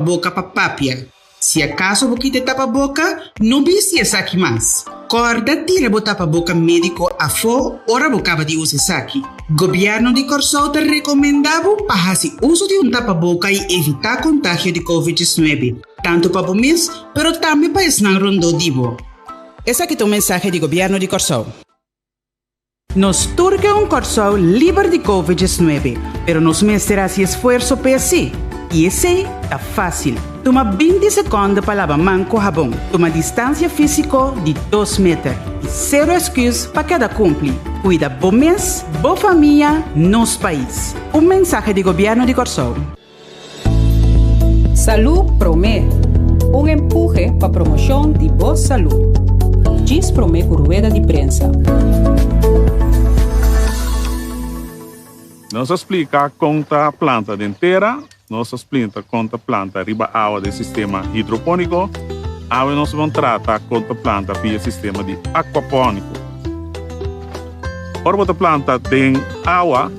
Boka pa papia. Si akaso bo kita e tapaboka, no bisti esaki mas. Kòrda tira bo tapaboka médiko afó ora bo kaba di usa esaki. Gobièrnu di Kòrsou ta rekomendá bo pa hasi uso di un tapaboka i evitá kontagio di Covid 19, tantu pa bo mes, pero tambe pa esnan rondó di bo. Esaki ta un mensahe di Gobièrnu di Kòrsou. Nos tur ke un Kòrsou liber di Covid 19, pero nos mester hasi esfuerso p'e sí. I esei ta fásil. Tuma 20 sekònde pa laba man ku habon, tuma distansia físiko di dos meter i sero esküs pa keda kumpli. Kuida bo mes, bo famia, nos pais. Un mensahe di Gobièrnu di Kòrsou. Salú Promé, un empuhe pa promoshon di bo salú. Djis promé ku rueda di prensa. Nos a splika kon ta planta den tera, nos a splinta kon ta planta riba awa den sistema hidropóniko, awe nos bon trata kon ta planta via sistema di akuapóniko. Ora bo ta planta den awa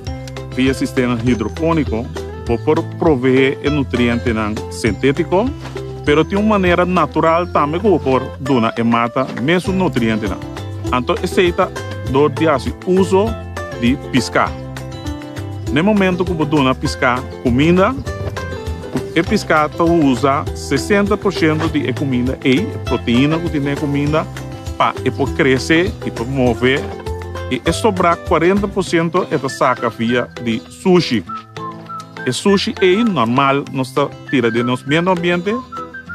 via sistema hidropóniko, bo por proveé e nutrientenan sintétiko, pero tin un manera natural tambe ku bo por duna e mata mesun nutrientenan. Anto esei ta dor di hasi uso di piská. Na e momento ku bo duna piská kuminda, e piská ta usa 60% di e kuminda ei, e proteina ku tin den e kuminda, pa e por krese i por move i e sobrá 40% e ta saka via di sushi. E sushi ei normal nos ta tira den nos medio ambiente,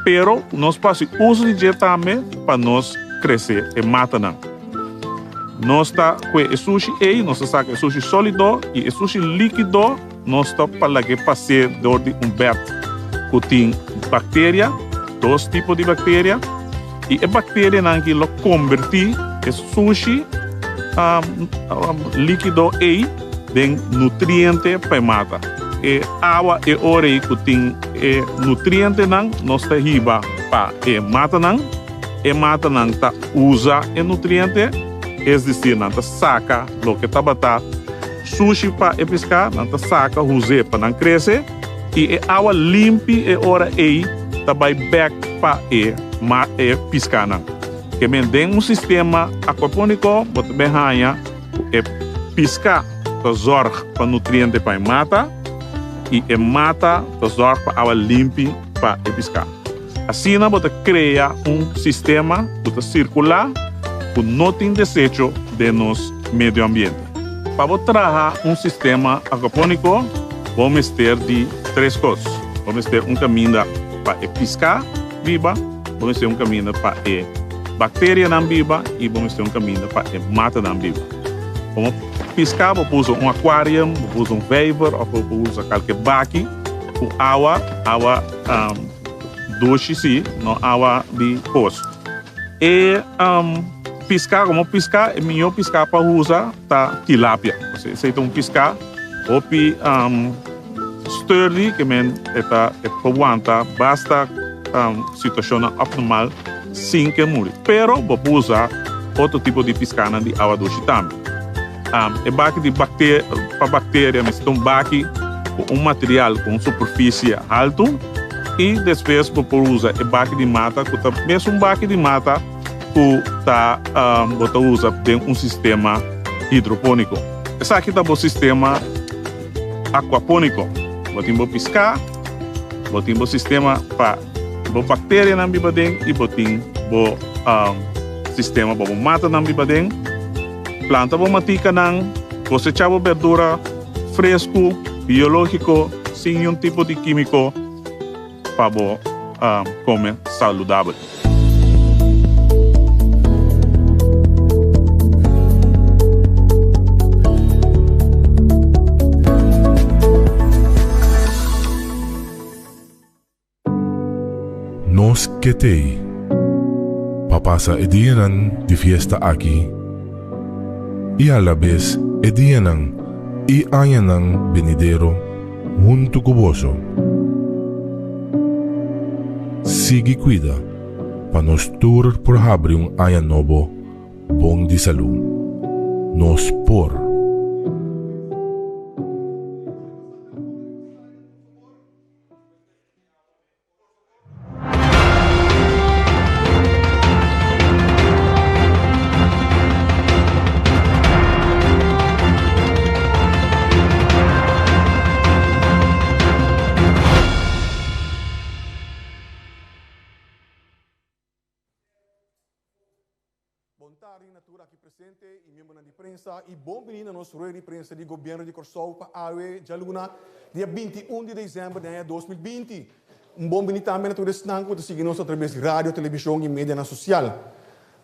pero nos por hasi uso di dje tambe pa nos krese e matanan. Nos ta kue e sushi ei, nos ta saka e sushi sólido i e sushi líkido nos ta pa lag'é pas'é dor di un bèt ku tin bakteria, dos tipo di bakteria. I e bakterianan aki lo kombertí e sushi líkido ei den nutriente pa e mata. E awa e ora ei ku tin e nutrientenan nos ta hiba pa e matanan. E matanan ta usa e nutriente, es desir nan ta saka loke tabata sushi pa e piská, nan ta saka huz'é pa nan krese. I e awa limpi e ora ei ta bai bek pa e ma e piskanan. Ke men den un sistema akuapóniko bo ta bin haña ku e piska ta zòrg pa nutriente pa e mata i e mata ta zòrg pa awa limpi pa e piska. Asina bo ta krea un sistema ku ta sirkulá ku no tin desecho den nos medio ambiente. Pa bo traha un sistema akuapóniko bo mester di tres kos. Bo mester un kaminda pa e piská biba, bo mester un kaminda pa e bakterianan biba i bo mester un kaminda pa e matanan biba. Komo piská bo por usa un akuarium, bo por usa un vijver òf bo por usa kalke baki ku awa, awa dushi si, no awa di pos. E piská, komo piská, e mihó piská pa usa ta tilapia. Esei ta un piská hopi sturdy, ke men e ta e por wanta basta situashonnan abnormal sin ke muri. Pero bo por usa otro tipo di piskánan di awa dushi tambe. E baki di pa bakteria mester ta un baki ku un material ku un superfisie haltu i despues bo por usa e baki di mata ku ta mesun baki di mata ku ta bo ta usa den un sistema hidropóniko. Esaki ta bo sistema akuapóniko. Bo tin bo piská, bo tin bo sistema pa bo bakterianan biba den i bo tin bo sistema pa bo matanan biba den. Planta bo matikanan, kosechá bo berdura fresku, biológiko, sin niun tipo di kímiko pa bo kome saludabel. Nos ke t'ei pa pasa e dianan di fiesta aki i alabes e dianan i añanan benidero huntu ku boso. Sigui kuida pa nos tur por habri un aña nobo bon di salú. Nos por! Bon tardi na tur aki presente i miembronan di prensa i bon bini na nos rueda di prensa di Gobierno di Kòrsou pa awe djaluna dia 21 di desèmber di aña 2020. Un bon bini tambe na tur esnan ku ta sigui nos atraves di radio, televishon i medianan sosial.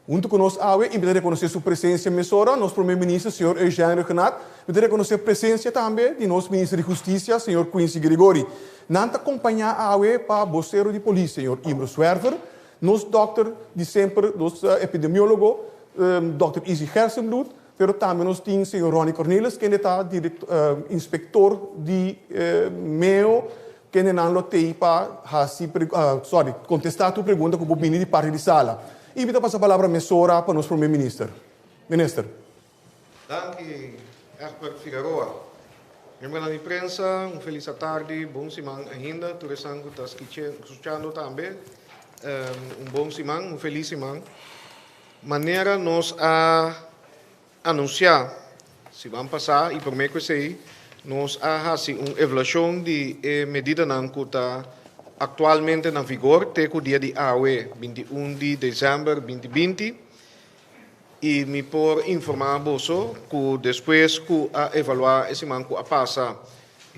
Huntu ku nos awe i mi ta rekonosé su presensia mesora, nos Prome Minister señor Eugène Rhuggenaath. Mi ta rekonosé presensia tambe di nos Minister di Hustisia señor Quincy Gregory. Nan ta kompañá awe pa bosero di polis señor Imro Zwerver, nos dòkter di semper, nos epidemiólogo dòkter Izzy Gerstenbluth, pero tambe nos tin señor Ronnie Cornelis kende ta inspektor di meo. Kendenan lo tei pa hasi sorry, kontestá tur pregunta ku por bini di parti di sala. I mi ta pasa palabra mesora pa nos Prome Minister. Minister. Danki, Egbert Figaroa. Miembronan di prensa, un felis atardi, bon siman ainda. Tur esnan ku ta skuchando tambe, un bon siman, un felis siman. Manera nos a Anunsiá siman pasá i promé ku esei nos a hasi un evaluashon di e medidanan ku ta aktualmente na vigor te ku dia di awe, 21 di desèmber 2020, i mi por informá boso ku despues ku a evaluá e siman ku a pasa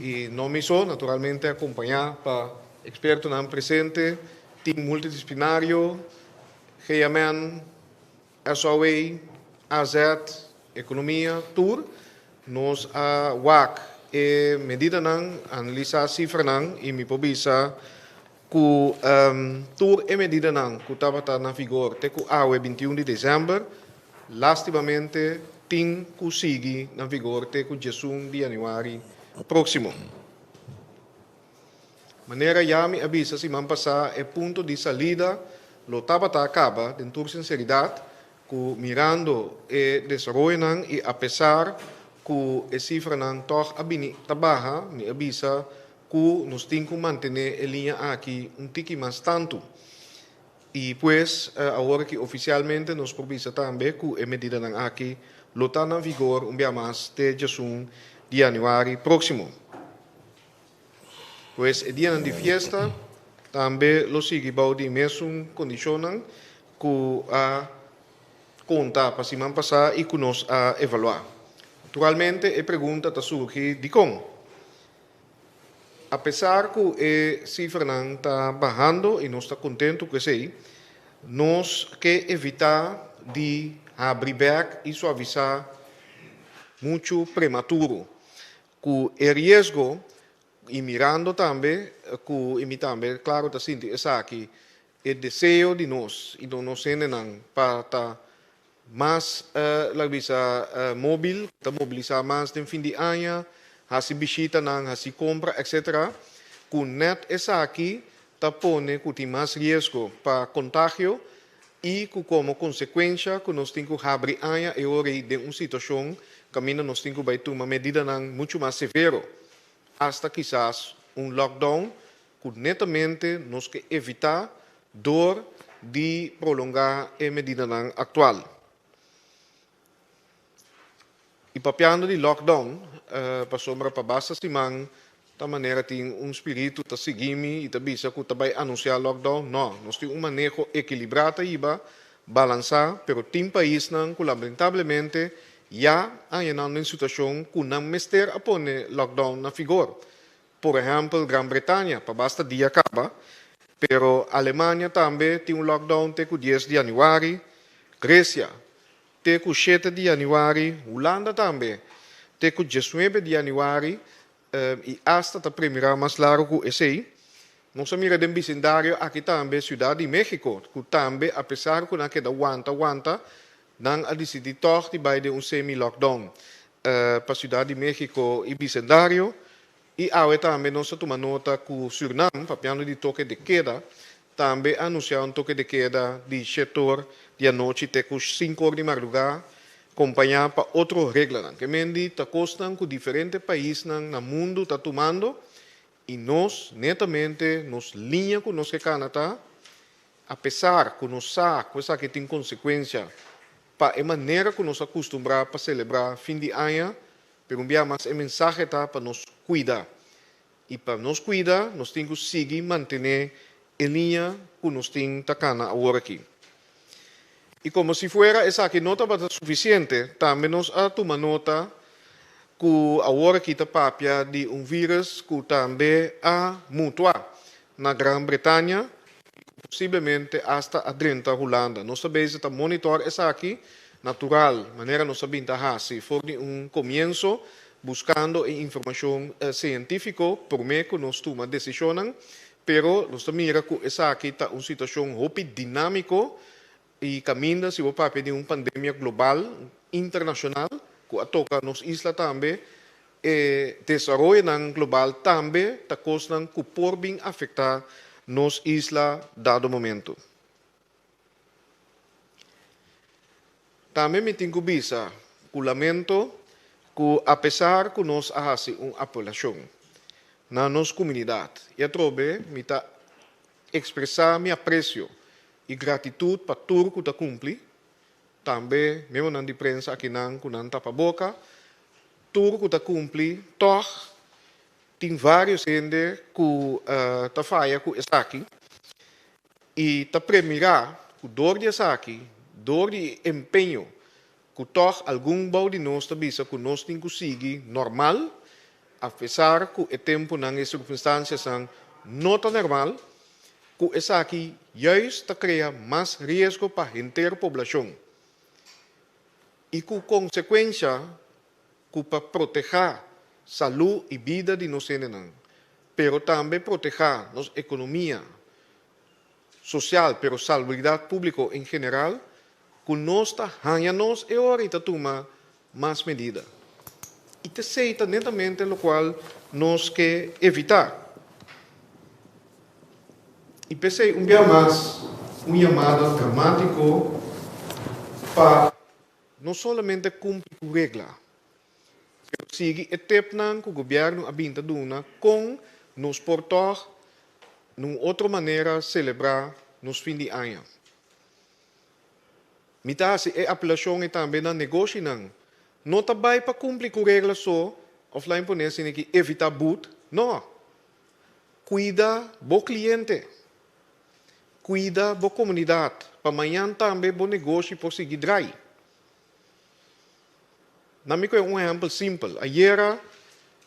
i no mi so, naturalmente akompañá pa ekspertonan presente, tim multidisiplinario, GMN, SOA, AZ, Ekonomia, tur, nos a wak e medidanan, analisá sifranan i mi por bisa ku tur e medidanan ku tabata na vigor te ku awe 21 di desèmber, lástimamente tin ku sigui na vigor te ku 11 di yanüari próksimo. Manera ya mi a bisa siman pasá e punto di salida lo tabata kaba den tur sinseridat ku mirando e desaroyonan i apesar ku e sifranan tòg a bini ta baha mi a bisa ku nos tin ku mantené e liña aki un tiki mas tantu. I pues awor aki ofisialmente nos por bisa tambe ku e medidanan aki lo ta na vigor un bia mas te djasun di yanüari próksimo. Pues e dianan di fiesta tambe lo sigui bou di mesun kondishonnan ku a konta pa siman pasá i ku nos a evaluá. Naturalmente e pregunta ta surgi dikon? Apesar ku e sifranan ta bahando i nos ta kontentu ku esei, nos ke evitá di habri bèk i suavisá muchu prematuro. Ku e riesgo i mirando tambe ku i mi tambe klaro ta sinti esaki, e deseo di nos i nos hendenan pa ta mas laga bisa mobil, ta mobilisá mas den fin di aña, hasi bishitanan, hasi kompra etcetera, ku nèt esaki ta pone ku tin mas riesgo pa kontagio i ku komo konsekuensha ku nos tin ku habri aña e ora ei den un situashon kaminda nos tin ku bai tuma medidanan muchu mas severo, asta kisas un lockdown ku netamente nos ke evitá dor di prolongá e medidanan aktual. I papiando di lockdown, pasobra pa basta siman ta manera tin un spiritu ta sigui mi i ta bisa ku ta bai anunsiá lockdown. No, nos tin un maneho ekilibrá ta hiba, balansá, pero tin paisnan ku lamentablemente ya a haña nan den situashon ku nan mester a pone lockdown na figor. Por ehèmpel Gran Bretania pa basta dia kaba, pero Alemania tambe tin un lockdown te ku 10 di yanüari, Gresia te ku shete di yanüari, Hulanda tambe te ku diesnuebe di yanüari i asta ta premirá mas largu ku esei. Nos a mira den bisindario aki tambe Siudat di México ku tambe apesar ku nan a keda wanta wanta nan a disidí tòg di bai den un semi-lockdown pa Siudat di México i bisindario. I awe tambe nos a tuma nota ku Sürnam, papiando di toke de keda, tambe a anunsiá un toke de keda di shete or di anochi te ku sinku or di mardugá, kompañá pa otro reglanan. Ke men di ta kosnan ku diferente paisnan na mundu ta tumando i nos, netamente, nos liña ku nos ke kana ta, apesar ku nos sa ku esaki tin konsekuensia pa e manera ku nos a kustumbrá pa selebrá fin di aña, Pero un bia mas e mensahe ta pa nos cuida. Y pa nos cuida nos tin cu sigui mantene e liña cu nos tin ta cana awor aki. I komo si fuera esaki no tabata sufisiente, tambe nos a tuma nota ku awor aki ta papia di un vírus ku tambe a mutua na Gran Bretania i ku posiblemente asta a drenta Hulanda. Nos ta bezig ta monitor esaki natural, manera nos a bin ta hasi for di un komienso, buskando e informashon sientífiko promé ku nos tuma desishonnan. Pero nos ta mira ku esaki ta un situashon hopi dinámiko i kaminda si bo papia di un pandemia global, internashonal, ku a toka nos isla tambe, e desaroyonan global tambe ta kosnan ku por bin afektá nos isla dado momento. Tambe mi tin ku bisa ku lamento ku apesar ku nos a hasi un apelashon na nos kumunidat i atrobe mi ta ekspresá mi apresio i gratitut pa tur ku ta kumpli, tambe miembronan di prensa akinan ku nan tapa boka, tur ku ta kumpli tòg tin vários hende ku ta faya ku esaki i ta premirá ku dor di esaki, dor di e empeño ku tòg algun bou di nos ta bisa ku nos tin ku sigui normal, apesar ku e tempunan i e sirkunstansianan no ta normal, ku esaki juist ta krea mas riesgo pa henter poblashon i ku konsekuensha ku pa protehá salú i bida di nos hendenan, pero tambe protehá nos ekonomia sosial pero salubridat públiko en general, ku nos ta haña nos e ora i ta tuma mas medida. I t'esei ta netamente lokual nos ke evitá. I p'esei un bia mas un yamada dramátiko pa. No solamente kumpli ku regla, pero sigui e tepnan ku gobièrnu a bin ta duna kon nos por tòg na un otro manera selebrá nos fin di aña. Mi ta hasi e apelashon ei tambe na negoshinan. No ta bai pa kumpli ku regla so òf lain pone asina ki evitá but, no. Kuida bo kliente. Kuida bo komunidat pa mañan tambe bo negoshi por sigui drai. Na mi koe un ehèmpel simpel. Ayera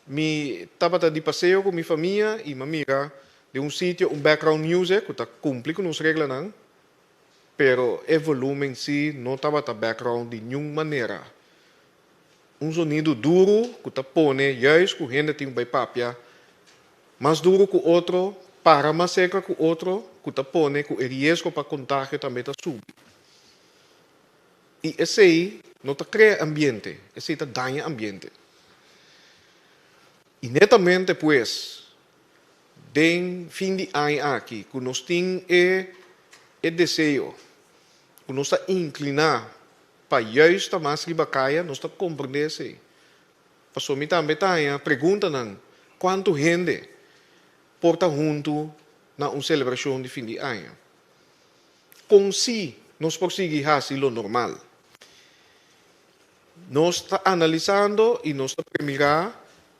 mi tabata di paseo ku mi famia i mi a mira den un sitio un background music ku ta kumpli ku nos reglanan, pero e volumen si no tabata background di niun manera. Un zonido duru ku ta pone juist ku hende tin ku bai papia mas duru ku otro, para mas serka ku otro, ku ta pone ku e riesgo pa kontagio tambe ta subi. I esei no ta krea ambiente, esei ta daña ambiente. I netamente pues, den fin di aña aki ku nos tin e e deseo, ku nos ta inkliná pa juist ta mas riba kaya, nos ta komprendé esei. Pasobra mi tambe ta haña preguntanan kuantu hende por ta huntu na un selebrashon di fin di aña. Kon si nos por sigui hasi lo normal? Nos ta analisando i nos ta premirá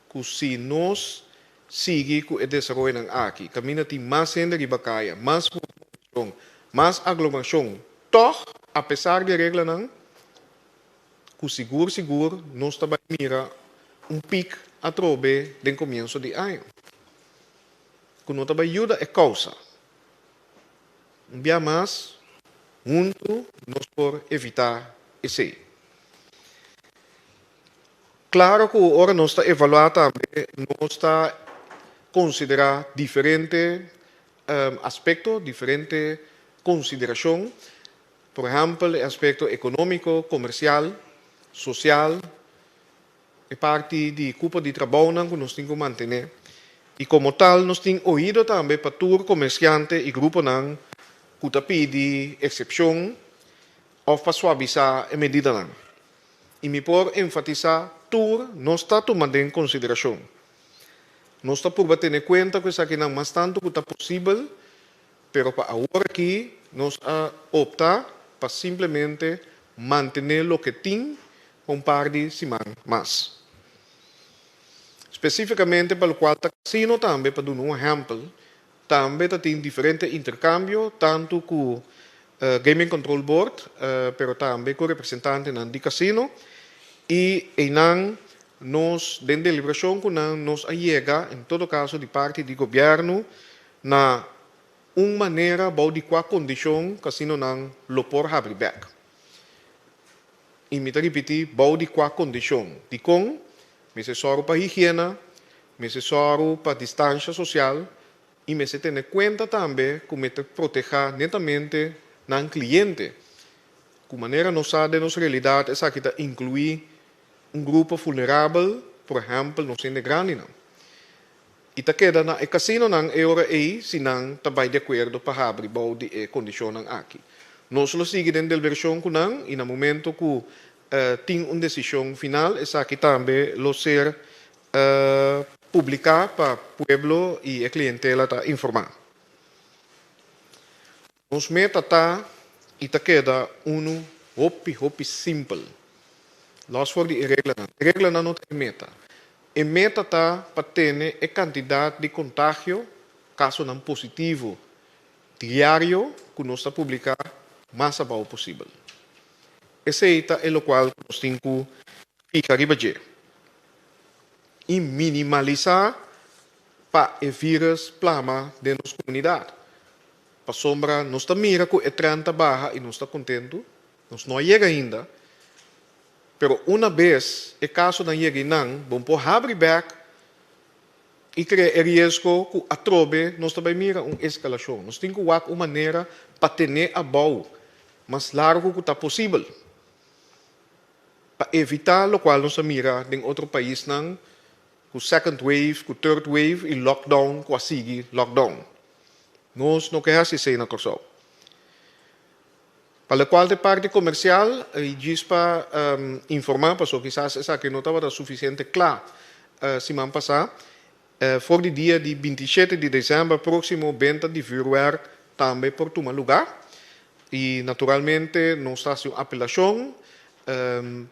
ku si nos sigui ku e desaroyonan aki, kaminda tin mas hende riba kaya, mas moveshon, mas aglomerashon, tòg apesar di e reglanan, ku sigur sigur nos ta bai mira un pik atrobe den komienso di aña, ku no ta bai yuda e kousa. Un bia mas, huntu nos por evitá esei. Klaro ku ora nos ta evaluá tambe nos ta konsiderá diferente aspekto, diferente konsiderashon. Por ehèmpel e aspekto ekonómiko, komersial, sosial, e parti di kupo di trabounan ku nos tin ku mantené. I komo tal nos tin oido tambe pa tur komersiante i gruponan ku ta pidi eksepshon òf pa suavisá e medidanan. I mi por enfatisá tur nos ta tuma den konsiderashon. Nos ta purba tene kuenta ku esakinan mas tantu ku ta posibel Pero pa awor aki nos a opta pa simplemente mantene loke tin pa un par di siman mas. Specificamente pa locual ta casino tambe, pa duna un ehempel, tambe ta tin diferente intercambio tanto cu Gaming Control Board, pero tambe ku representantenan di kasino i einan nos den deliberashon ku nan nos a yega en todo kaso di parti di gobièrnu na un manera bou di kua kondishon kasinonan lo por habri bèk. I mi ta ripití, bou di kua kondishon. Dikon? Mester sòru pa higiena, mester sòru pa distansha sosial i mester tene kuenta tambe ku mester protehá netamente nan kliente. Ku manera nos sa den nos realidat esaki ta inkluí un grupo vulnerabel, por ehèmpel nos hende grandinan. I ta keda na e kasinonan e ora ei si nan ta bai di akuerdo pa habri bou di e kondishonnan aki. Nos lo sigui den deliberashon ku nan i na momento ku tin un desishon final esaki tambe lo ser publiká pa pueblo i e klientela ta informá. Nos meta ta i ta keda unu hopi hopi simpel. Los for di e reglanan. E reglanan no ta e meta. E meta ta pa tene e kantidat di kontagio, kasonan positivo, diario ku nos ta publiká mas abou posibel. Esei ta e lokual ku nos tin ku fiha riba dje i minimalisá pa e vírus plama den nos komunidat. Pasobra nos ta mira ku e trend ta baha i nos ta kontentu, nos no a yega ainda, pero una bes e kasonan yega einan, bon por habri bèk i krea e riesgo ku atrobe nos ta bai mira un eskalashon. Nos tin ku wak un manera pa ten'é abou mas largu ku ta posibel, pa evitá lokual nos a mira den otro paisnan ku second wave, ku third wave i lockdown ku a sigui lockdown. Nos no ke hasi esei na Kòrsou. Pa lokual ta e parti komersial i djis pa informá, pasobra kisas esaki no tabata sufisiente kla siman pasá, for di dia di 27 di desèmber próksimo benta di vürwèrk tambe por tuma lugá i naturalmente nos ta hasi un apelashon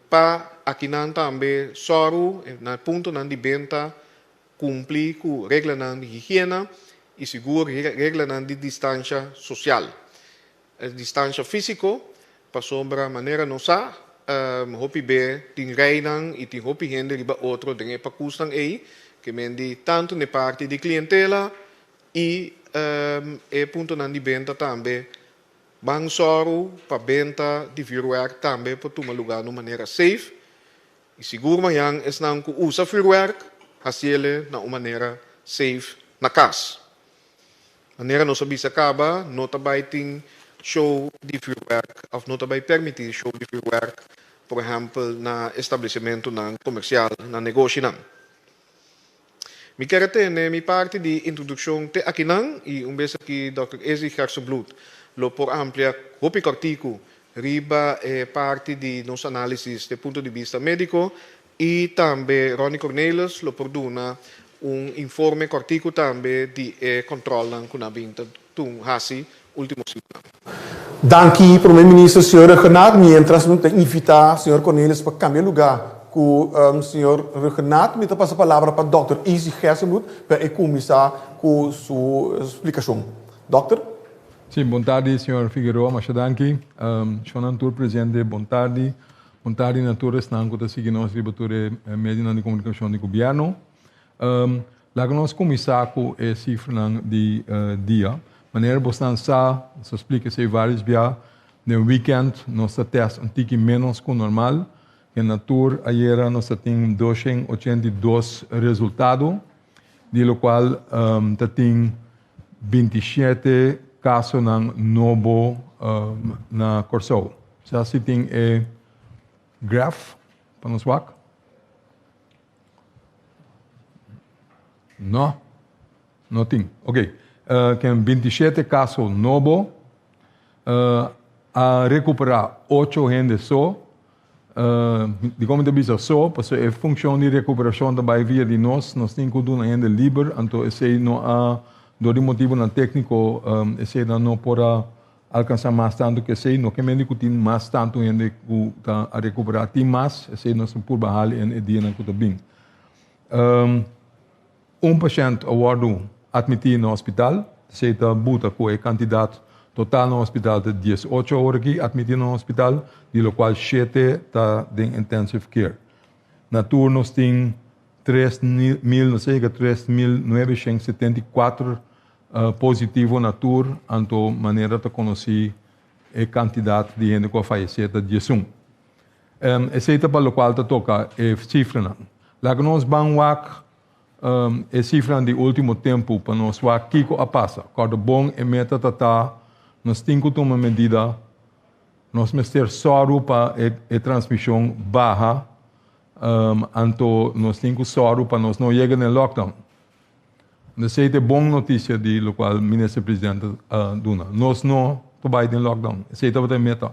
pa akinan tambe sòru na e puntonan di benta kumpli ku reglanan di higiena i sigur reglanan di distansha sosial, distansha físiko, pasobra manera nos sa hopi be tin reinan i tin hopi hende riba otro den e pakusnan ei, ke men di tantu na e parti di klientela i e puntonan di benta tambe ban sòru pa benta di vürwèrk tambe por tuma lugá na un manera safe. I sigur mañan esnan ku usa vürwèrk hasiele na un manera safe na kas. Manera nos a bisa kaba, no ta bai tin show di vürwèrk òf no ta bai permití show di vürwèrk, por ehèmpel na establesimentunan komersial, na negoshinan. Mi kier a tene mi parti di introdukshon te akinan i un bes aki dòkter Ezri Gerstenbluth lo por amplia hopi kòrtiku riba e parti di nos análisis den punto di bista médiko i tambe Ronnie Cornelis lo por duna un informe kòrtiku tambe di e kòntròlnan ku nan bin ta tun hasi último simannan. Danki Prome Minister señor Rhuggenaath. Mientras mi ta invita señor Cornelis pa cambia lugar cu señor Rhuggenaath, mi ta pasa palabra pa Dòkter Izzy Gerstenbluth pa e cuminsa cu su splicacion. Dòkter. Sí, bon tardi señor Figueroa, masha danki. Shonnan tur presente, bon tardi. Bon tardi na tur esnan cu ta sigui nos riba tur e medionan di comunicacion di gobierno. Laga nos kuminsá ku e sifranan di dia. Manera bosnan sa, nos a splika esei vários bia, den wikènt nos ta tèst un tiki ménos ku normal. Den na tur ayera nos ta tin 282 resultado, di lokual ta tin 27 kasonan nobo na Kòrsou. Sa si tin e graf pa nos wak. No, no tin. Ok, ken 27 kaso nobo, a rekuperá ocho hende so. Dikon mi ta bisa so? Pasobra e funshon di rekuperashon ta bai via di nos, nos tin ku duna hende liber, anto esei no a, dor di motibunan tékniko, esei nan no por a Alkansá mas tantu ku esei, no ke mende ku tin mas tantu hende ku ta a rekuperá. Tin mas, esei nos ta purba hali en e dianan ku ta bin. Un pashènt a wòrdu atmití na hospital, esei ta buta ku e kantidat. Total na hospital ta 18 awor aki admiti na hospital, di locual 7 ta den intensive care. Na tur nos tin 3.000, nos a yega 3.974 positivo na tur, anto manera ta conoci e cantidad di hende cu a fayece ta 11. Esey ta pa locual ta toca e cifranan. Laga nos ban wak e cifranan di ultimo tempo pa nos wak kico a pasa. Corda bon e meta ta ta nos tin cu tuma medida, nos mester soru pa e transmision baha, anto nos tin cu soru pa nos no yega den lockdown. Esey ta e bon noticia di locual Minister Presidente a duna. Nos no ta bay den lockdown. Esey tabata e meta.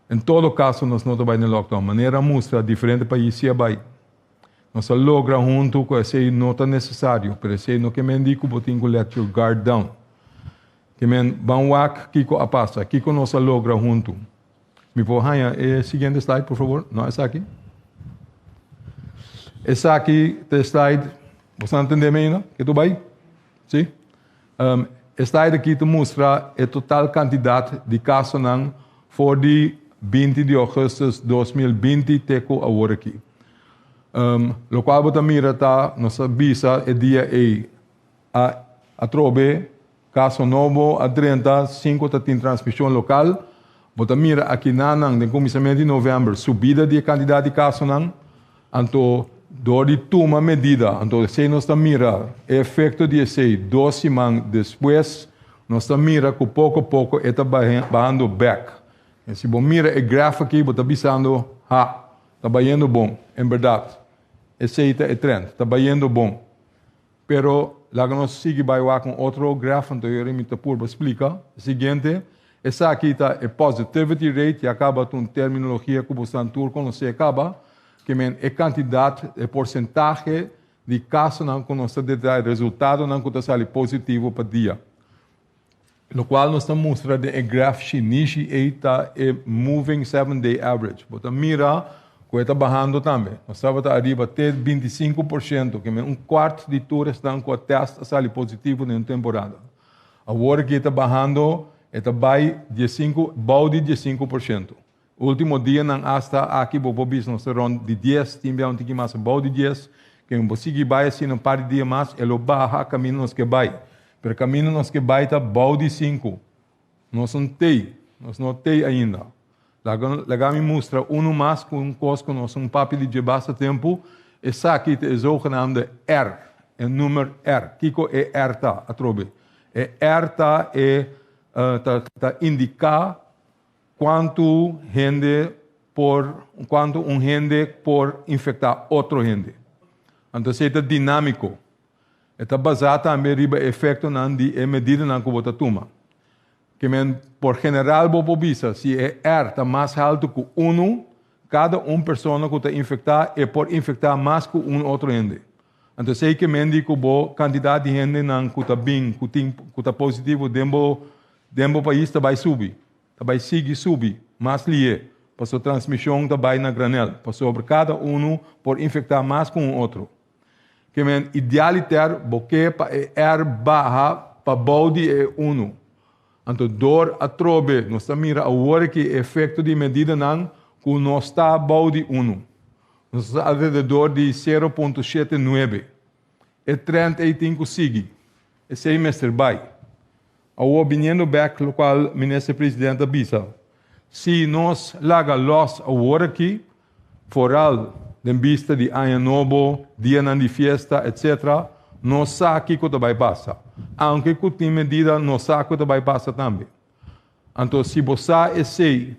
En todo caso nos no ta bay den lockdown. Manera a mustra diferente pais si a bay. Nos a logra hunto cu esey no ta necesario, pero esey no ke men di cu bo tin cu let your guard down. Ke men ban wak kico a pasa, kico nos a logra hunto. Mi por haña e siguiente slide por favor? No esaki. Esaki ta e slide, boso a entende mi ainda? Ke tur bay? Si? Um, e slide aki ta mustra e total cantidad di casonan for di 20 di augustus 2020 te cu awor aki. Um, locual bo ta mira ta, nos a bisa e dia ei a atrobe Kaso nobo a drenta sin ku ta tin transmishon lokal. Bo ta mira akinanan den kuminsamentu di novèmber subida di e kantidat di kasonan. Anto dor di tuma medida, anto esei nos ta mira e efekto di esei dos siman despues, nos ta mira ku poko poko e ta bahando bèk. En si bo mira e graf aki bo ta bisando, ha, ta bayendo bon. En bèrdat esei ta e trend, ta bayendo bon. Pero laga nos sigui bai wak un otro graf, anto yori mi ta purba splika. E siguiente, esaki ta e positivity rate, ya kaba ta un terminologia ku bosan tur konosé kaba, ke men e kantidat, e porsentahe di kasonan ku nos ta detrai, resultadonan ku ta sali positivo pa dia. Lokual nos ta mustra den e graf shinishi ei ta e moving seven day average. Bo ta mira ku e ta bahando tambe. Nos tabata ariba te 25%, ke men un kuart di tur esnan ku a tèst a sali positivo den un temporada. Awor aki e ta bahando, e ta bai diesinku, bou di 15%. Ultimo dianan asta aki bo por bisa nos ta rond di dies, tin bia un tiki mas abou di dies, ken bo sigui bai asina un par di dia mas e lo baha kaminda nos ke bai. Pero kaminda nos ke bai ta bou di sinku. Nos no tei, nos no tei ainda. Laga laga mi mustra unu mas ku un kos ku nos un papia di dje basta tempu, esaki ta e zogenaamde R, e numer R. Kiko e R ta atrobe? E R ta e ta ta indiká Kuantu hende por kuantu un hende por infektá otro hende. Anto esei ta dinámiko. E ta basá tambe riba e efektonan di e medidanan ku bo ta tuma. Ke men por general bo por bisa si e R ta mas haltu ku unu, kada un persona ku ta infektá e por infektá mas ku un otro hende. Anto esei ke men di ku bo kantidat di hendenan ku ta bin ku tin ku ta positivo den bo Den bo pais ta bai subi, ta bai sigui subi mas lié, pasobra transmishon ta bai na granel, pasobra kada unu por infektá mas ku un otro. Ke men idealiter bo ke pa e R baha pa bou di e unu. Anto dor atrobe nos ta mira awor aki e efekto di medidanan ku no sta bou di unu. Nos ta alrededor di 0.79. E trend ei tin ku sigui. Esei mester bai. Awor biniendo bek lokual Minister President a bisa, si nos laga los awor aki, foral den bista di aña nobo, dianan di fiesta etc. Nos sa kiko ta bai pasa. Aunke ku tin medida nos sa ku ta bai pasa tambe. Anto si bo sa esei,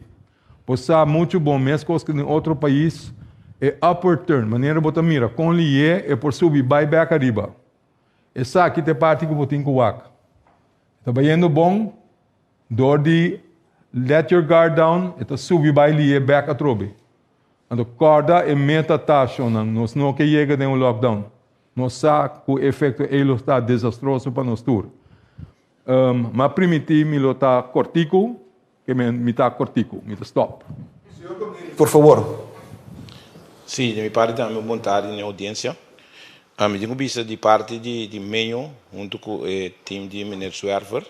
bo sa muchu bon meskos ku den otro pais, e upward turn, manera bo ta mira kon lié e por subi bai bek ariba. Esaki ta e parti ku bo tin ku wak. E ta bayendo bon, dor di let your guard down, e ta subi bai lié bek atrobe. Anto kòrda e meta ta, shonnan, nos no ke yega den un lockdown. Nos sa ku e efekto ei lo ta desastroso pa nos tur. Um, m'a primintí mi lo ta kòrtiku, ke men mi ta kòrtiku, mi ta stòp. Por favor. Sí, di mi parti tambe un bon tardi n'e audiencia. Mi tin ku bisa di parti di di Meño huntu ku e team di Meneer Zwerver.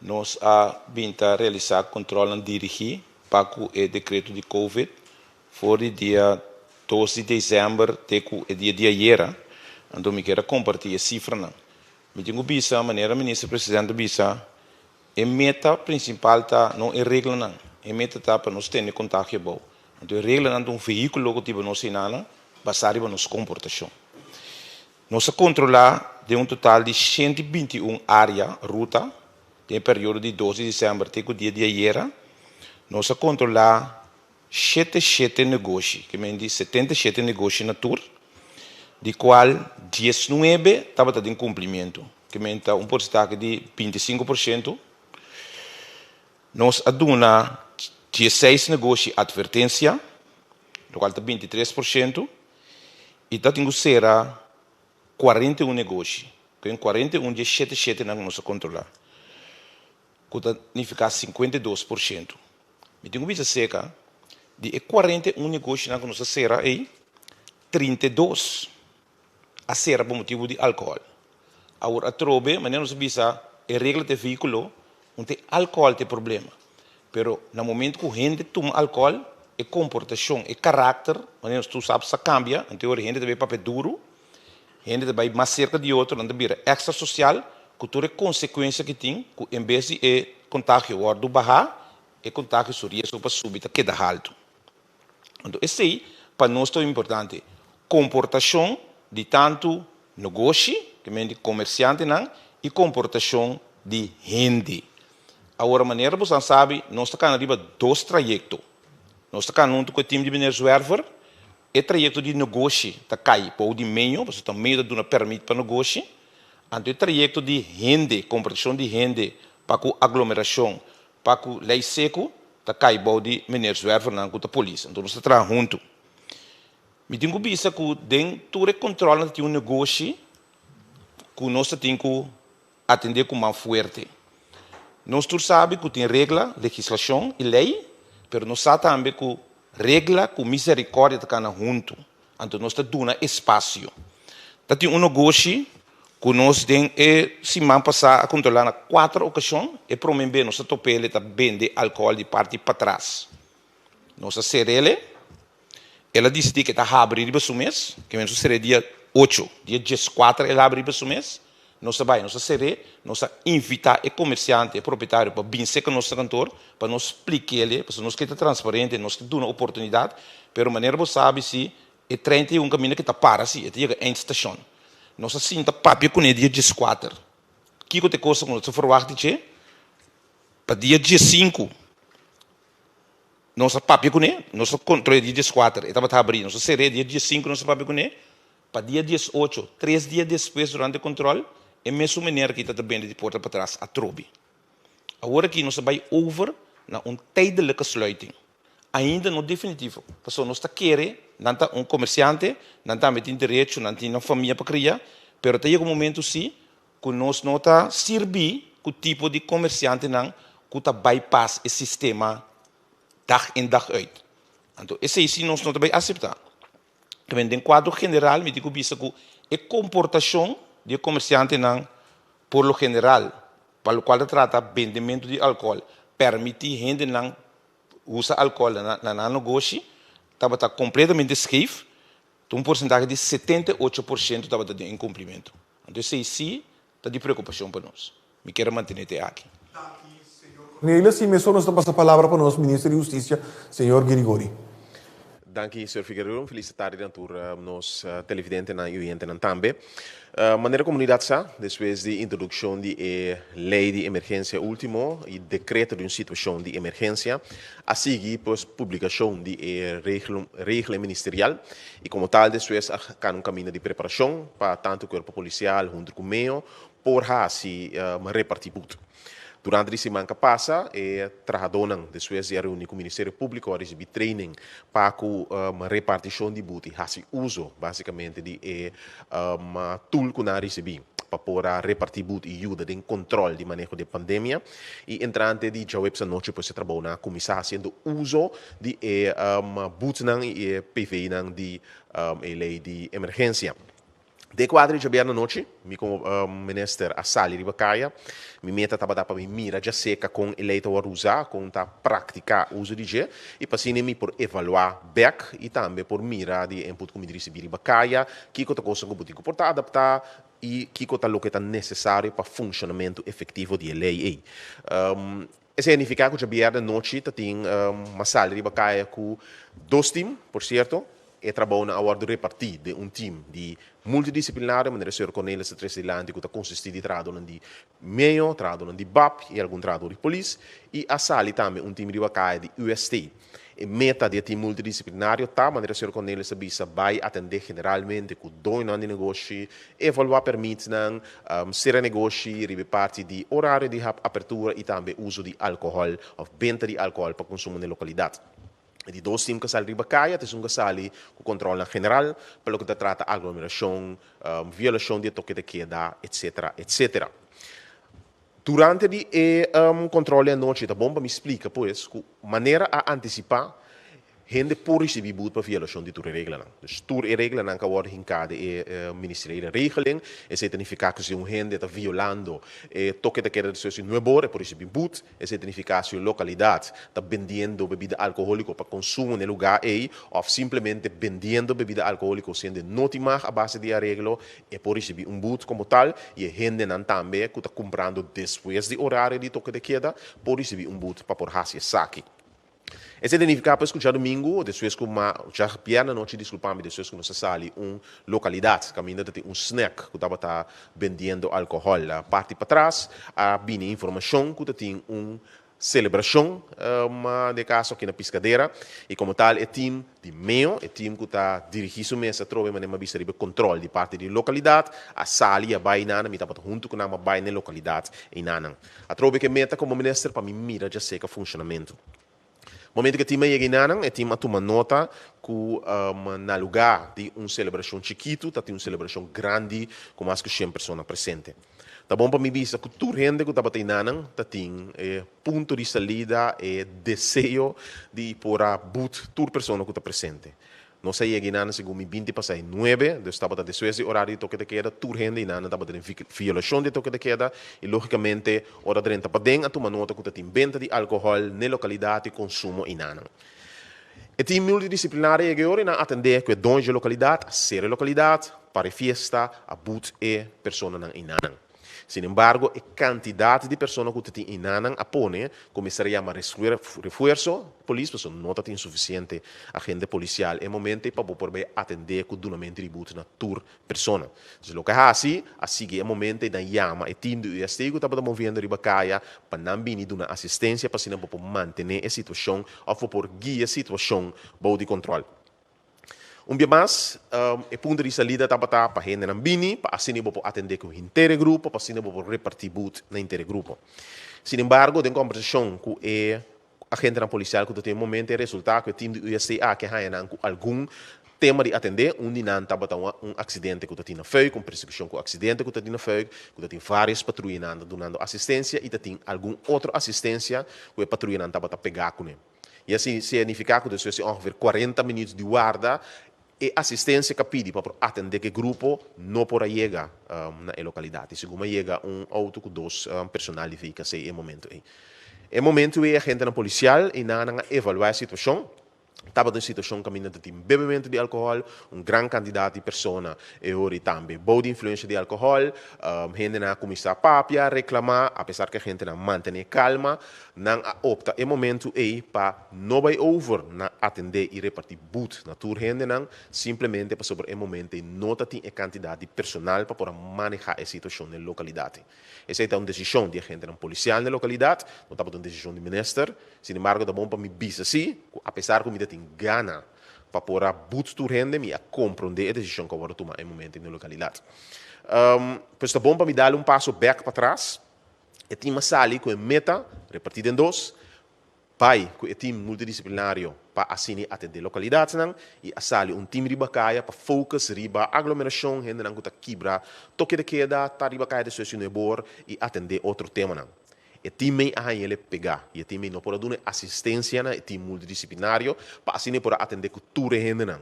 Nos a bin ta realisá kontrolnan dirigí pa ku e dekreto di Covid for di dia dos di desèmber te ku e dia di ayera. Anto mi kier a kompartí e sifranan. Mi tin ku bisa, manera Minister Presidente a bisa, e meta prinsipal ta no e reglanan, e meta ta pa nos tene kontagio abou. Anto e reglanan ta un vehíkulo ku tiba nos hinana basá riba nos komportashon. Nos a kontrolá den un total di 121 área, ruta, den e periodo di dos di desèmber te ku dia di ayera. Nos a kontrolá 77 negoshi, ke men di 77 negoshi na tur, di kual 19 tabata den kumplimentu, ke men ta un porsentahe di 25%. Nos a duna 16 negoshi atvertensia, lokual ta 23%, i ta tin ku sera 41 negoshi, ku en 41 di e shete shete nan ku nos a kontrolá, ku ta nifiká 52%. Mi tin ku bisa seka, di e 41 negoshinan ku nos a sera ei, 32 a sera pa motibu di alkohòl. Awor atrobe, manera nos a bisa, e regla ta e vehíkulo, no ta e alkohòl ta e problema. Pero na momento ku hende tuma alkohòl, e komportashon, e karakter, manera nos tur sa sa kambia, anto e ora hende ta bai papia duru, hende ta bai mas serka di otro, nan ta bira èkstra sosial, ku tur e konsekuensia ku tin, ku en bes di e kontagio wòrdu bahá, e kontagio su riesgo pa subi ta keda haltu. Anto esei pa nos ta importante, komportashon di tantu negoshi, ke men di komersiantenan, i komportashon di hende. Awor manera boso a sabi, nos ta kana riba dos trayekto. Nos ta kana huntu ku e tim di meneer Zwerver, e trayekto di negoshi ta kai bou di meño, pasobra ta meño ta duna pèrmit pa negoshi. Anto e trayekto di hende, komportashon di hende pa ku aglomerashon, pa ku lei seku, ta kai bou di meneer Zwervernan ku ta polis. Anto nos ta traha huntu. Mi tin ku bisa ku den tur e kòntròlnan ta tin un negoshi ku nos ta tin ku atendé ku man fuerte. Nos tur sabi ku tin regla, legislashon i lei, pero nos sa tambe ku regla ku miserikòrdia ta kana huntu. Anto nos ta duna espasio. Ta tin un negoshi ku nos den e siman pasá a kontrolá na kuater okashon. E promé be nos a top'é el e ta bende alkohòl di parti patras. Nos a ser'é. El a disidí ku e ta habri riba su mes, ke men su ser'é dia ocho, dia 14 el habri riba su mes. Nos a bai, nos a ser'é, nos a invitá e komersiante, e propietario pa bin serka nos na kantor pa nos splik'é, pasobra nos ke ta transparente, nos ke duna oportunidat, pero manera bo sabi si e trein ta yega un kaminda ke ta para si, e ta yega eindstation. Nos a sinta papia kuné dia 14. Kiko ta e kos ku nos ta ferwagt di dje? Pa dia 15. Nos a papia kuné, nos a kontrol'é dia 14, e tabata habrí. Nos a ser'é dia 15, nos a papia kuné. Pa dia 18, tres dia despues durante kontrol, e mesun meneer aki ta ta bende di porta patras atrobe. Awor aki nos a bai over na un tijdelijke sluiting. Ainda no definitivo, pasobra nos ta kere nan ta un komersiante, nan tambe tin derecho, nan tin nan famia pa kria, pero ta yega un momento si ku nos no ta sirbi ku tipo di komersiantenan ku ta bypass e sistema dag in dag uit. Anto esei si nos no ta bai aseptá. Tamen den kuadro general mi tin ku bisa ku e komportashon di e komersiantenan por lo general pa lokual ta trata bendementu di alkohòl, pèrmití hendenan usa alkohòl na nan negoshi tabata kompletamente skeef. Ta un porsentahe di 78% tabata den inkumplimentu. Anto esei sí ta di preokupashon pa nos. Mi kier a mantené te aki. Danki, señor Cornelis. I mesora nos ta pasa palabra pa nos Minister di Hustisia, señor Girigori. Danki, señor Figueredo. Un felis tardi na tur nos televidentenan i oyentenan tambe. Manera komunidat sa, despues di introdukshon di e lei di emergensia último i dekreto di un situashon di emergensia, a sigui pues publikashon di e regla ministerial i komo tal despues a kana un kaminda di preparashon pa tantu kuerpo polisial huntu ku meo por hasi repartí but. Durante di siman ka pasa e trahadónan despues di a reuní ku Ministerio Públiko a risibí training pa ku repartishon di but i hasi uso básikamente di e tool ku nan a risibí pa por a repartí but i yuda den kontròl di maneho di e pandemia. I entrante di djaweps anochi pues e trabounan a kuminsá hasiendo uso di e butnan i e PVnan di e lei di emergensia. Den kuadro di djabièrnè anochi, mi komo minister a sali riba kaya. Mi meta tabata pa mi mira djaserka kon e lei ta wòrdu usá, kon ta praktiká uso di dje, i pa asina mi por evaluá bèk i tambe por mira di e input ku mi risibí riba kaya, kiko ta kosnan ku bo tin ku por ta adaptá i kiko ta loke ta nesesario pa funshonamentu efektivo di e lei ei. Esei a nifiká ku djabièrnè anochi ta tin mas sali riba kaya ku dos tim, por sierto, e trabounan a wòrdu repartí den un tim di multidisiplinario, manera señor Cornelis ta trese dilanti, ku ta konsistí di trahadónan di meo, trahadónan di bap i algun trahadó di polis, i a sali tambe un tim riba kaya di UST. E meta di e tim multidisiplinario ta, manera señor Cornelis a bisa, bai atendé generalmente ku doñonan di negoshi, evaluá pèrmitnan, sera negoshi riba e parti di orario di apertura i tambe uso di alkohòl òf benta di alkohòl pa konsumo na e lokalidat. E di dos tim ku a sali riba kaya ta esun ku a sali ku kòntròlnan general pa loke ta trata aglomerashon, violashon di e toke de keda, etsetera, etsetera. Durante di e control di anochi ta bon pa mi splica pues cu manera a anticipa hende por ricibi boet pa violacion di tur e reglanan. Dus tur e reglanan cu a wordo hinca den e ministeriële regeling, esey ta nifica cu si un hende ta violando e toke ta keda despues di nuebe ora e por ricibi boet, esey ta nifica si un localidad ta bendiendo bebida alcoholico pa consumo na e lugar ey of simplemente bendiendo bebida alcoholico siendo no tin mag a base di e areglo, E por ricibi un boet como tal y e hendenan tambe cu ta cumprando despues di horario di toque de queda por ricibi un boet pa por haci esaki. Esey ta nifica pues cu djadomingo despues cu ma djabierne anochi disculpa mi despues cu nos a sali un localidad caminda ta tin un snack cu tabata bendiendo alcohol parti patras a bini informacion cu ta tin un Celebracion den e caso aki na Piscadera y como tal e team di meo, e team cu ta dirigi su mes atrobe manera mi a bisa riba e control di parti di localidad a sali y a bay nan, mi tabata hunto cu nan a bay na e localidad eynanan. Atrobe cu e meta como minister pa mi mira djaseca funcionamento. Momento cu e team a yega eynanan e team a tuma nota cu na lugar di un celebracion chikito ta tin un celebracion grandi cu mas cu shen persona presente. Ta bon pa mi bisa ku tur hende ku tabata einanan ta tin e punto di salida, e deseo di por a but tur persona ku ta presente. Nos a yega einanan segun mi binti pasá e nuebe, dus tabata despues di orario di toke de keda, tur hende einanan tabata den violashon di e toke de keda i lógikamente ora drenta paden a tuma nota ku ta tin benta di alkohòl n'e lokalidat i konsumo einanan. E team multidisciplinario yega e ora i nan atendé ku e doño dje lokalidat, a sera e lokalidat, para e fiesta, a but e personanan einanan. Sin embargo, e kantidat di persona ku ta tin einanan a pone ku mester a yama refuerso polis pasobra no ta tin sufisiente agente polisial e momento ei pa bo por bai atendé ku dunamentu di but na tur persona. Entonces loke a hasi, a sigui e momento ei nan yama e team di UST ku tabata moviendo riba kaya pa nan bini duna asistencia pa asina bo por mantene e situacion of bo por guia e situacion bou di control. Un bia mas, e punto di salida tabata pa hendenan bini pa asina bo por atende ku henter e grupo, pa asina bo por reparti but na henter e grupo. Sin embargo, den combersacion ku e Agentenan polisial ku ta tin e momento e resultá ku e tim di UST aki a haña nan ku algun tema di atendé. Un di nan tabata un aksidente ku ta tin na Fuik, un persekushon ku aksidente ku ta tin na Fuik, ku ta tin vários patruyanan ta dunando asistensia i ta tin algun otro asistensia ku e patruyanan tabata pegá kuné. I asina signifiká ku despues di ongeveer kuarenta minüt di warda e asistensia ku a pidi pa por atendé ku e grupo no por a yega na e lokalidat. I segun a yega un outo ku dos personal di VKC e momento ei. E momento ei agentenan polisial i nan a evaluá e situashon. Tabata un situashon kaminda ta tin bebementu di alkohòl, un gran kantidat di persona e ora i tambe bou di influensha di alkohòl. Hendenan a kuminsá papia, reklamá, apesar ku agentenan mantené kalma. Nan a opta e momentu ei pa no bai over na atendé i repartí but na tur hendenan, simplemente pasobra e momento ei no ta tin e kantidat di personal pa por a manehá e situashon den lokalidat. Esei ta un desishon di agentenan polisial den lokalidat, no tabata un desishon di minister. Sin embargo ta bon pa mi bisa sí ku apesar ku mi ta tin gana pa por a but tur hende, mi a komprondé e desishon ku a wòrdu tumá e momento ei den lokalidat. Pues ta bon pa mi dal un paso bèk patras. E tim a sali ku e meta, repartí den dos, bai ku e tim multidisiplinario pa asina atendé lokalidatnan i a sali un tim riba kaya pa focus riba aglomerashon, hendenan ku ta kibra toke de keda, ta riba kaya despues di nuebor i atendé otro temanan. E tim ei a haña el e pegá i e tim ei no por a duna e asistensia na e tim multidisiplinario pa asina e por a atendé ku tur e hendenan.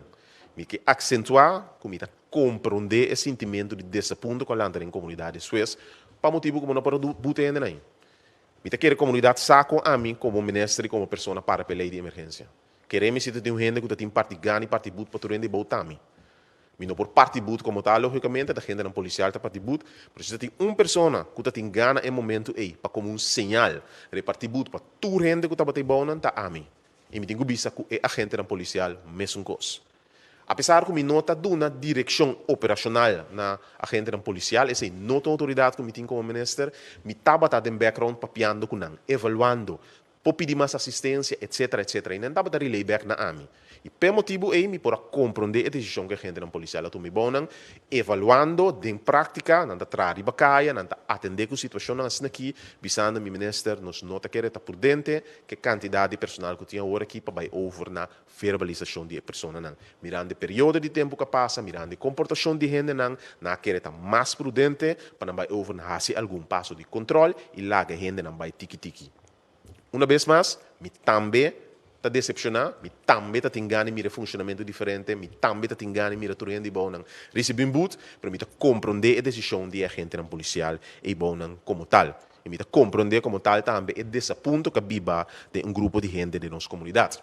Mi ke aksentuá ku mi ta komprondé e sintimentu di desapunto ku a lanta den komunidat despues pa motibu ku bo no por a buta e hendenan. Mi ta kere komunidat sa kon ami komo minister i komo persona para pa e lei di emergensia. Kere mi si ta tin un hende ku ta tin parti gana i parti but pa tur hende bou ta mi. Mi no por parti but komo tal logikamente, ta hendenan polisial ta parti but, pero si ta tin un persona ku ta tin gana e momentu ei pa komo un señal reparti but pa tur hende ku tabata ei bounan ta ami. I mi tin ku bisa ku e agentenan polisial mesun kos. Apesar ku mi no ta duna direkshon operashonal na agentenan polisial, esei no ta un outoridat ku mi tin komo minister, mi tabata den background papiando ku nan, evaluando por pidi mas asistencia, etcetera, etcetera. Y nan tabata relay back na ami. Y p'e motibu ey mi por a comprende e decision cu e gentenan policial a tuma. Y bon nan evaluando den practica, nan ta traha riba caya, nan ta atende cu situacionnan asina aki, bisando mi minister, nos no ta kere ta prudente cu e cantidad di personal cu tin awor aki pa bay over na verbalisacion di e personanan. Mirando e periodo di tempo cu a pasa, mirando e comportacion di hendenan, nan a kere ta mas prudente pa nan bay over na haci algun paso di control y laga e hendenan bay tiki tiki. Una bes mas, mi tambe ta decepciona, mi tambe ta tin gana di mira e funcionamento diferente, mi tambe ta tin gana di mira tur hende bounan ricibi un boet, pero mi ta comprende e decision di e agentenan policial ey bounan como tal. Y mi ta comprende como tal tambe e desapunto cu a biba den un grupo di hende den nos comunidad.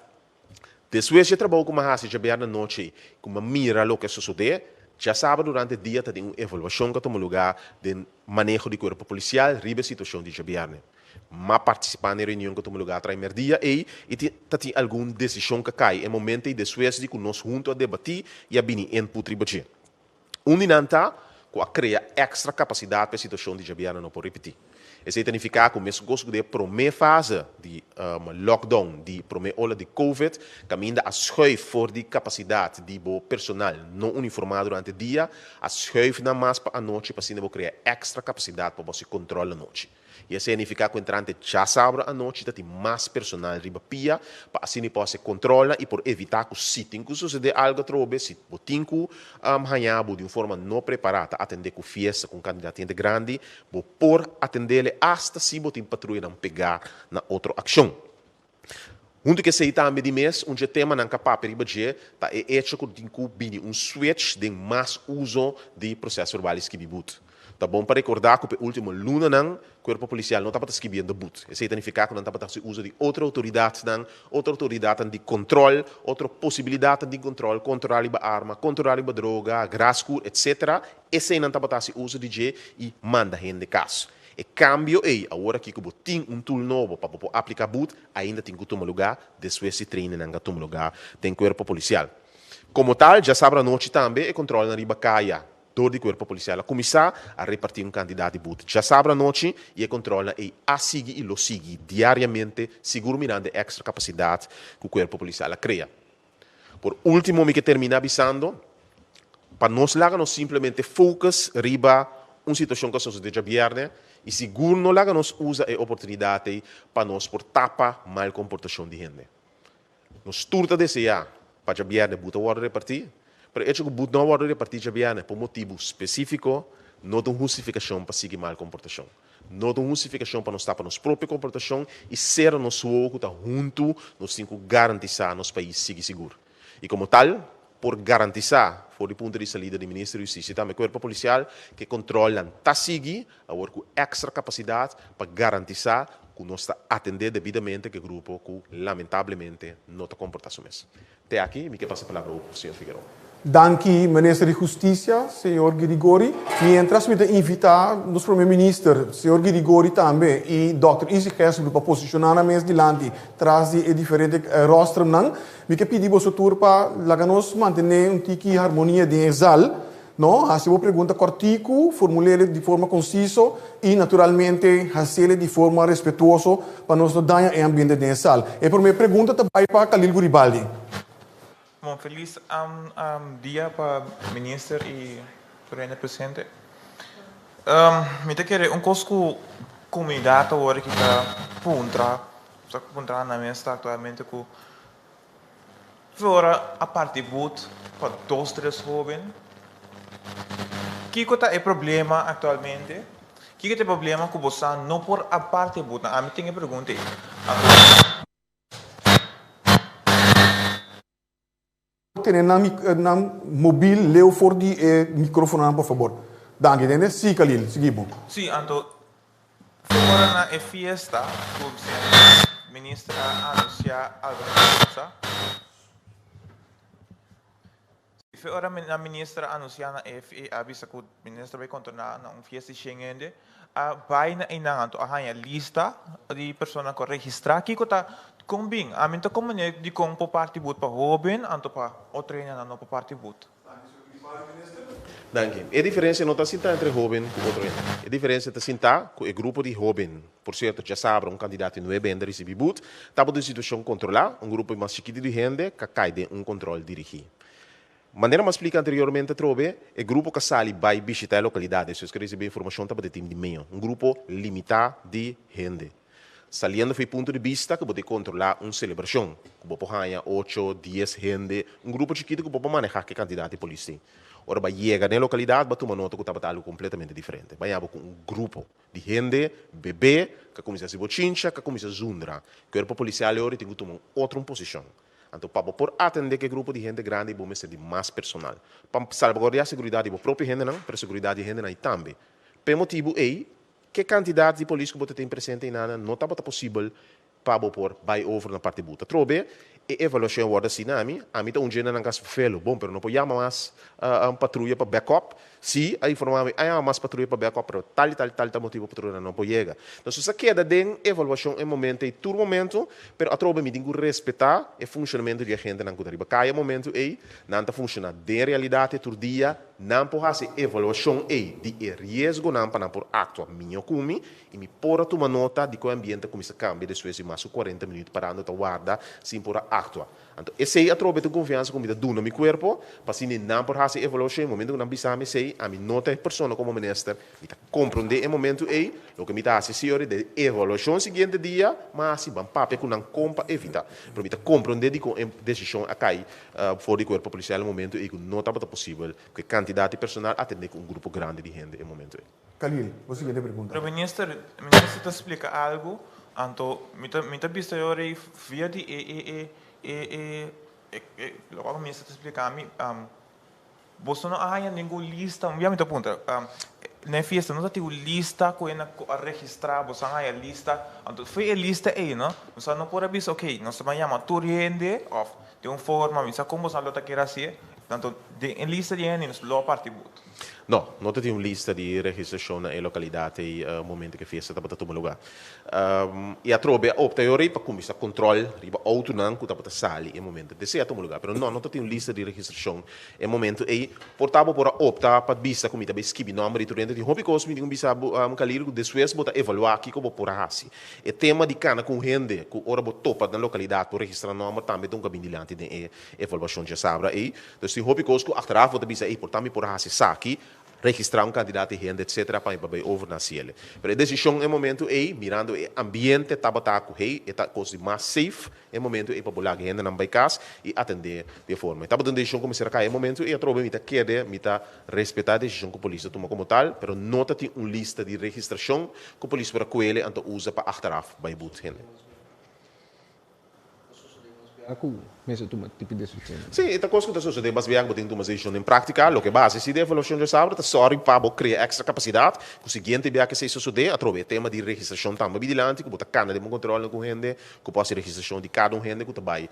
Despues dje trabou ku mi a hasi djabièrnè anochi ku mi a mira loke a sosodé, djasabra durante dia ta tin un evaluashon ku a tuma lugá den maneho di kuerpo polisial riba e situashon di djabièrnè. Mi a partisipá na e reunion ku a tuma lugá trai mèrdia ei i tin ta tin algun desishon ku a kai e momento ei despues di ku nos huntu a debatí i a bini input riba dje. Un di nan ta ku a krea èkstra kapasidat pa e situashon di djabièrnè no por ripití. Esei ta nifiká ku meskos ku den e promé fase di lockdown di promé ola di covid, kaminda a schuif for di kapasidat di bo personal no uniformá durante dia, a schuif nan mas pa anochi pa asina bo krea èkstra kapasidat pa bo hasi kòntròl anochi. I esei a nifiká ku entrante djasabra anochi ta tin mas personal riba pia pa asina por hasi kontrolnan i por evitá ku si tin ku susedé algu atrobe, si bo tin ku haña bo di un forma no prepará ta atendé ku fiesta ku un kantidat di hende grandi, bo por atendele asta si bo tin patruyanan pegá na otro akshon. Huntu ku esei tambe di mes, un dje temanan ku a papia riba dje ta e echo ku tin ku bini un switch den mas uso di proses verbal i skibi but. Ta bon pa rekordá ku pa e último lunanan kuerpo polisial no tabata skibiendo but. Esei ta nifiká ku nan tabata hasi uso di otro outoridatnan, otro outoridatnan di kontrol, otro posibilidatnan di kontrol, kontrolá riba arma, kontrolá riba droga, graskuur, etsetera. Eseinan tabata hasi uso di dje i manda hende kas. E kambio ei, awor aki ku bo tin un tool nobo pa bo por apliká but, ainda tin ku tuma lugá despues di trainingnan a tuma lugá den kuerpo polisial. Komo tal, djasabra anochi tambe e kontrolnan riba kaya dor di kuerpo polisial a kuminsá a repartí un kantidat di but djasabra anochi i e kontrolnan ei a sigui i lo sigui diariamente sigur mirando e èkstra kapasidat ku kuerpo polisial a krea. Por último mi ke terminá bisando pa nos laga nos simplemente focus riba un situashon ku a sosodé djabièrnè i sigur no laga nos usa e oportunidat ei pa nos por tapa mal komportashon di hende. Nos tur ta deseá pa djabièrnè but a wòrdu repartí, pero e echo ku but no a wòrdu repartí djabièrnè pa un motibu spesífiko no ta un hustifikashon pa sigui mal komportashon. No ta un hustifikashon pa nos tapa nos propio komportashon i sera nos wowo ku ta huntu nos tin ku garantisá nos pais sigui sigur. I komo tal, por garantisá for di punto di salida di Minister di Hustisia i tambe Kuerpo Polisial ku e kontrolnan ta sigui awor ku èkstra kapasidat pa garantisá ku nos ta atendé debidamente ku e grupo ku lamentablemente no ta komportá su mes. Te aki mi ke pasa palabra ocu señor Figueroa. Danki Minister di Husticia, señor Girigori. Mientras mi ta invita nos Prome Minister, señor Girigori tambe y Dòkter Izzy Gersbroek pa posiciona nan mes dilanti tras di e diferente rostrumnan, mi ke pidi boso tur pa laga nos mantene un tiki harmonia den e zal. No, hasi bo pregunta kòrtiku, formul'é di forma konsiso i naturalmente hasi'é di forma respetuoso pa nos no daña e ambiente den e sal. E promé pregunta ta bai pa Khalil Guribaldi. Bon felis dia pa minister i tur hende presente. Mi ta kere un kos ku komunidat awor aki ta puntra, ta puntra nan mes ta aktualmente ku Flora a parti but pa dos tres hoben. Kiko ta e problema aktualmente? Kiko ta e problema ku bo sa no por a parti but? Ami tin e pregunta ei. Anto. Tene nan nan mobil leu for di e microfononan por fabor. Danki tende. Si Khalil, sigui bo. Si, anto fe ora na e fiesta cu señor minister a anuncia algun cosa. Si, fe ora na minister a anuncia na e a bisa cu minister bay controla na un fiesta di shen hende, a bai na einan anto a haña lista di persona ku a registrá. Kiko ta kon bin? Ami no ta komprendé dikon por parti but pa hóben anto pa otro hendenan no por parti but. Danki. E diferensia no ta sintá entre hóben ku otro hende. E diferensia ta sintá ku e grupo di hóben, por sierto djasabra un kandidat di nuebe hende a risibí but, tabata un situashon kontrolá, un grupo mas chikitu di hende ka kai den un kontrol dirigí. Manera m'a splika anteriormente atrobe, e grupo ka sali bai bishita e lokalidat despues ku a risibí informashon tabata e tim di meo, un grupo limitá di hende. Saliendo for e punto di bista ku bo ta kontrolá un selebrashon, ku bo por haña ocho, dies hende, un grupo chikitu ku bo por manehá ku e kantidat di polis tin. Ora bo a yega den e lokalidat, bo a tuma nota ku tabata algu kompletamente diferente. Bo a haña bo ku un grupo di hende bebé ku a kuminsá hasi bochincha, ku a kuminsá zundra. Kuerpo polisial e ora tin ku tuma un otro un posishon. Anto pa bo por atendé ku e grupo di hende grandi bo mester di mas personal. Pa salbaguardiá seguridat di bo propio hendenan, pero seguridat di e hendenan ei tambe. P'e motibu ei, ku e kantidat di polis ku bo ta tin presente einana no tabata posibel pa bo por bai over na parti buta. Atrobe, e evaluashon a wòrdu hasi na ami. Ami ta un dje na nan kas felo. Bon, pero no por yama mas patruya pa backup. Sí, a informá mi, a yama mas patruya pa backup, pero tal i tal i tal ta motibu patruyanan no por yega. Entonces a keda den evaluashon e momento ei tur momento, pero atrobe mi tin ku respetá e funshonamentu di e hendenan ku ta riba kaya e momento ei. Nan ta funshoná den realidat e tur dia. Nan por hasi evaluashon ei di e riesgonan pa nan por aktua mihó ku mi i mi por a tuma nota di kon e ambiente a kuminsá kambia despues di mas ku kuarenta minüt parando ta warda sin por a aktua. Anto esei atrobe ta un konfiansa ku mi ta duna mi kuerpo pa asina nan por hasi evaluashon. E momento ku nan bisa mi esei, ami no ta e persona komo minister, mi ta komprondé e momento ei. Loke mi ta hasi si ora di evaluashon siguiente dia, mi a hasi ban papia ku nan kon pa evitá. Pero mi ta komprondé dikon e desishon a kai for di kuerpo polisial e momento ei ku no tabata posibel ku e kantidat di personal atendé ku un grupo grandi di hende e momento ei. Khalil, bo siguiente pregunta. Pero minister, minister ta splika algu, anto mi ta mi ta bisa yo rei via di e e e e e e e lokual ku minister ta splika mi, boso no a haña ningun lista, un bia mi ta puntra, na e fiesta no ta tin un lista ku e na ku a registrá, boso a haña lista, anto for e lista ei no, nos a no por a bisa okey nos ta bai yama tur hende òf den un forma, mi sa kon boso a lo ta kere hasié, anto den e lista di hende nos lo a parti but. No, no ta tin un lista di registrashon na e lokalidat ei momento ku e fiesta tabata tuma lugá. I atrobe a opta e ora ei pa kuminsá kontròl riba outonan ku tabata sali e momento ku esei a tuma lugá. Pero no, no ta tin un lista di registrashon e momento ei. Por ta bo por a opta pa bisa ku mi ta bai skibi nòmber di tur hende. Tin hopi kos mi tin ku bisa bo, Khalil, ku despues bo ta evaluá kiko bo por a hasi. E tema di kana ku un hende ku ora bo topa na lokalidat por registrá nòmber tambe ta un kabin dilanti den e evaluashon djasabra ei. Dus tin hopi kos ku achteraf bo ta bisa, ey, por ta mi por a hasi esaki, registrá un kantidat di hende, etcetera, pa mi por bay over na hasiele. Pero e desishon e momento ey, mirando e ambiente tabata ku hey, e ta kos di mas safe e momento ey pa bo laga e hendenan bay kas i atendé di e forma. E tabata un desishon ku mester a kai e momento ey, atrobe mi ta kede, mi ta respetá e desishon ku polis a tuma komo tal, pero no ta tin un lista di registrashon ku polis por a kuele anto usa pa achteraf bay but hende. Ta sosodé mas bia ku mester tuma tipo di desishon? Sí, e ta kos ku ta sosodé mas bia ku bo tin ku tuma desishon den práktika. Loke bo hasi si di evaluashon djasabra ta sòri pa bo krea èkstra kapasidat ku siguiente bia ku esei sosodé. Atrobe e tema di registrashon tambe bi dilanti ku bo ta kana den bo kontrolnan ku hende ku por hasi registrashon di kada un hende ku ta bai,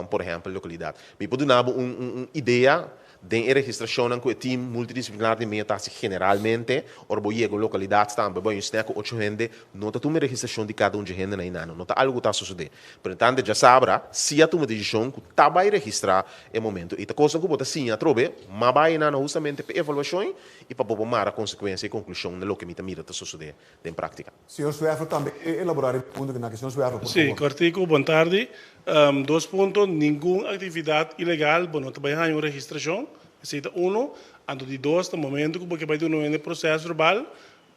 por ehèmpel, lokalidat. Mi por duna bo un un idea Den e registrashonnan ku e tim multidisiplinar di mea ta hasi generalmente, ora bo yega un lokalidat tambe bo hay un snack ku ocho hende, no ta tuma e registrashon di kada un dje hendenan einano. No ta algu ku ta sosodé. Pero entante djasabra si a tuma desishon ku ta bai registrá e momento. I ta kosnan ku bo ta siña atrobe, ma bai einano hustamente pa e evaluashon i pa bo por mara konsekuensia i konklushon na loke mi ta mira ta sosodé den práktika. Señor Zwerver tambe e elaborá riba e punto aki. Señor Zwerver, por Sí, favor. kòrtiku, bon tardi. Dos punto, ningun aktividat ilegal bo no ta bai haña un registrashon, esei ta uno. Anto di dos, na momento ku bo ke bai duna un hende proses verbal,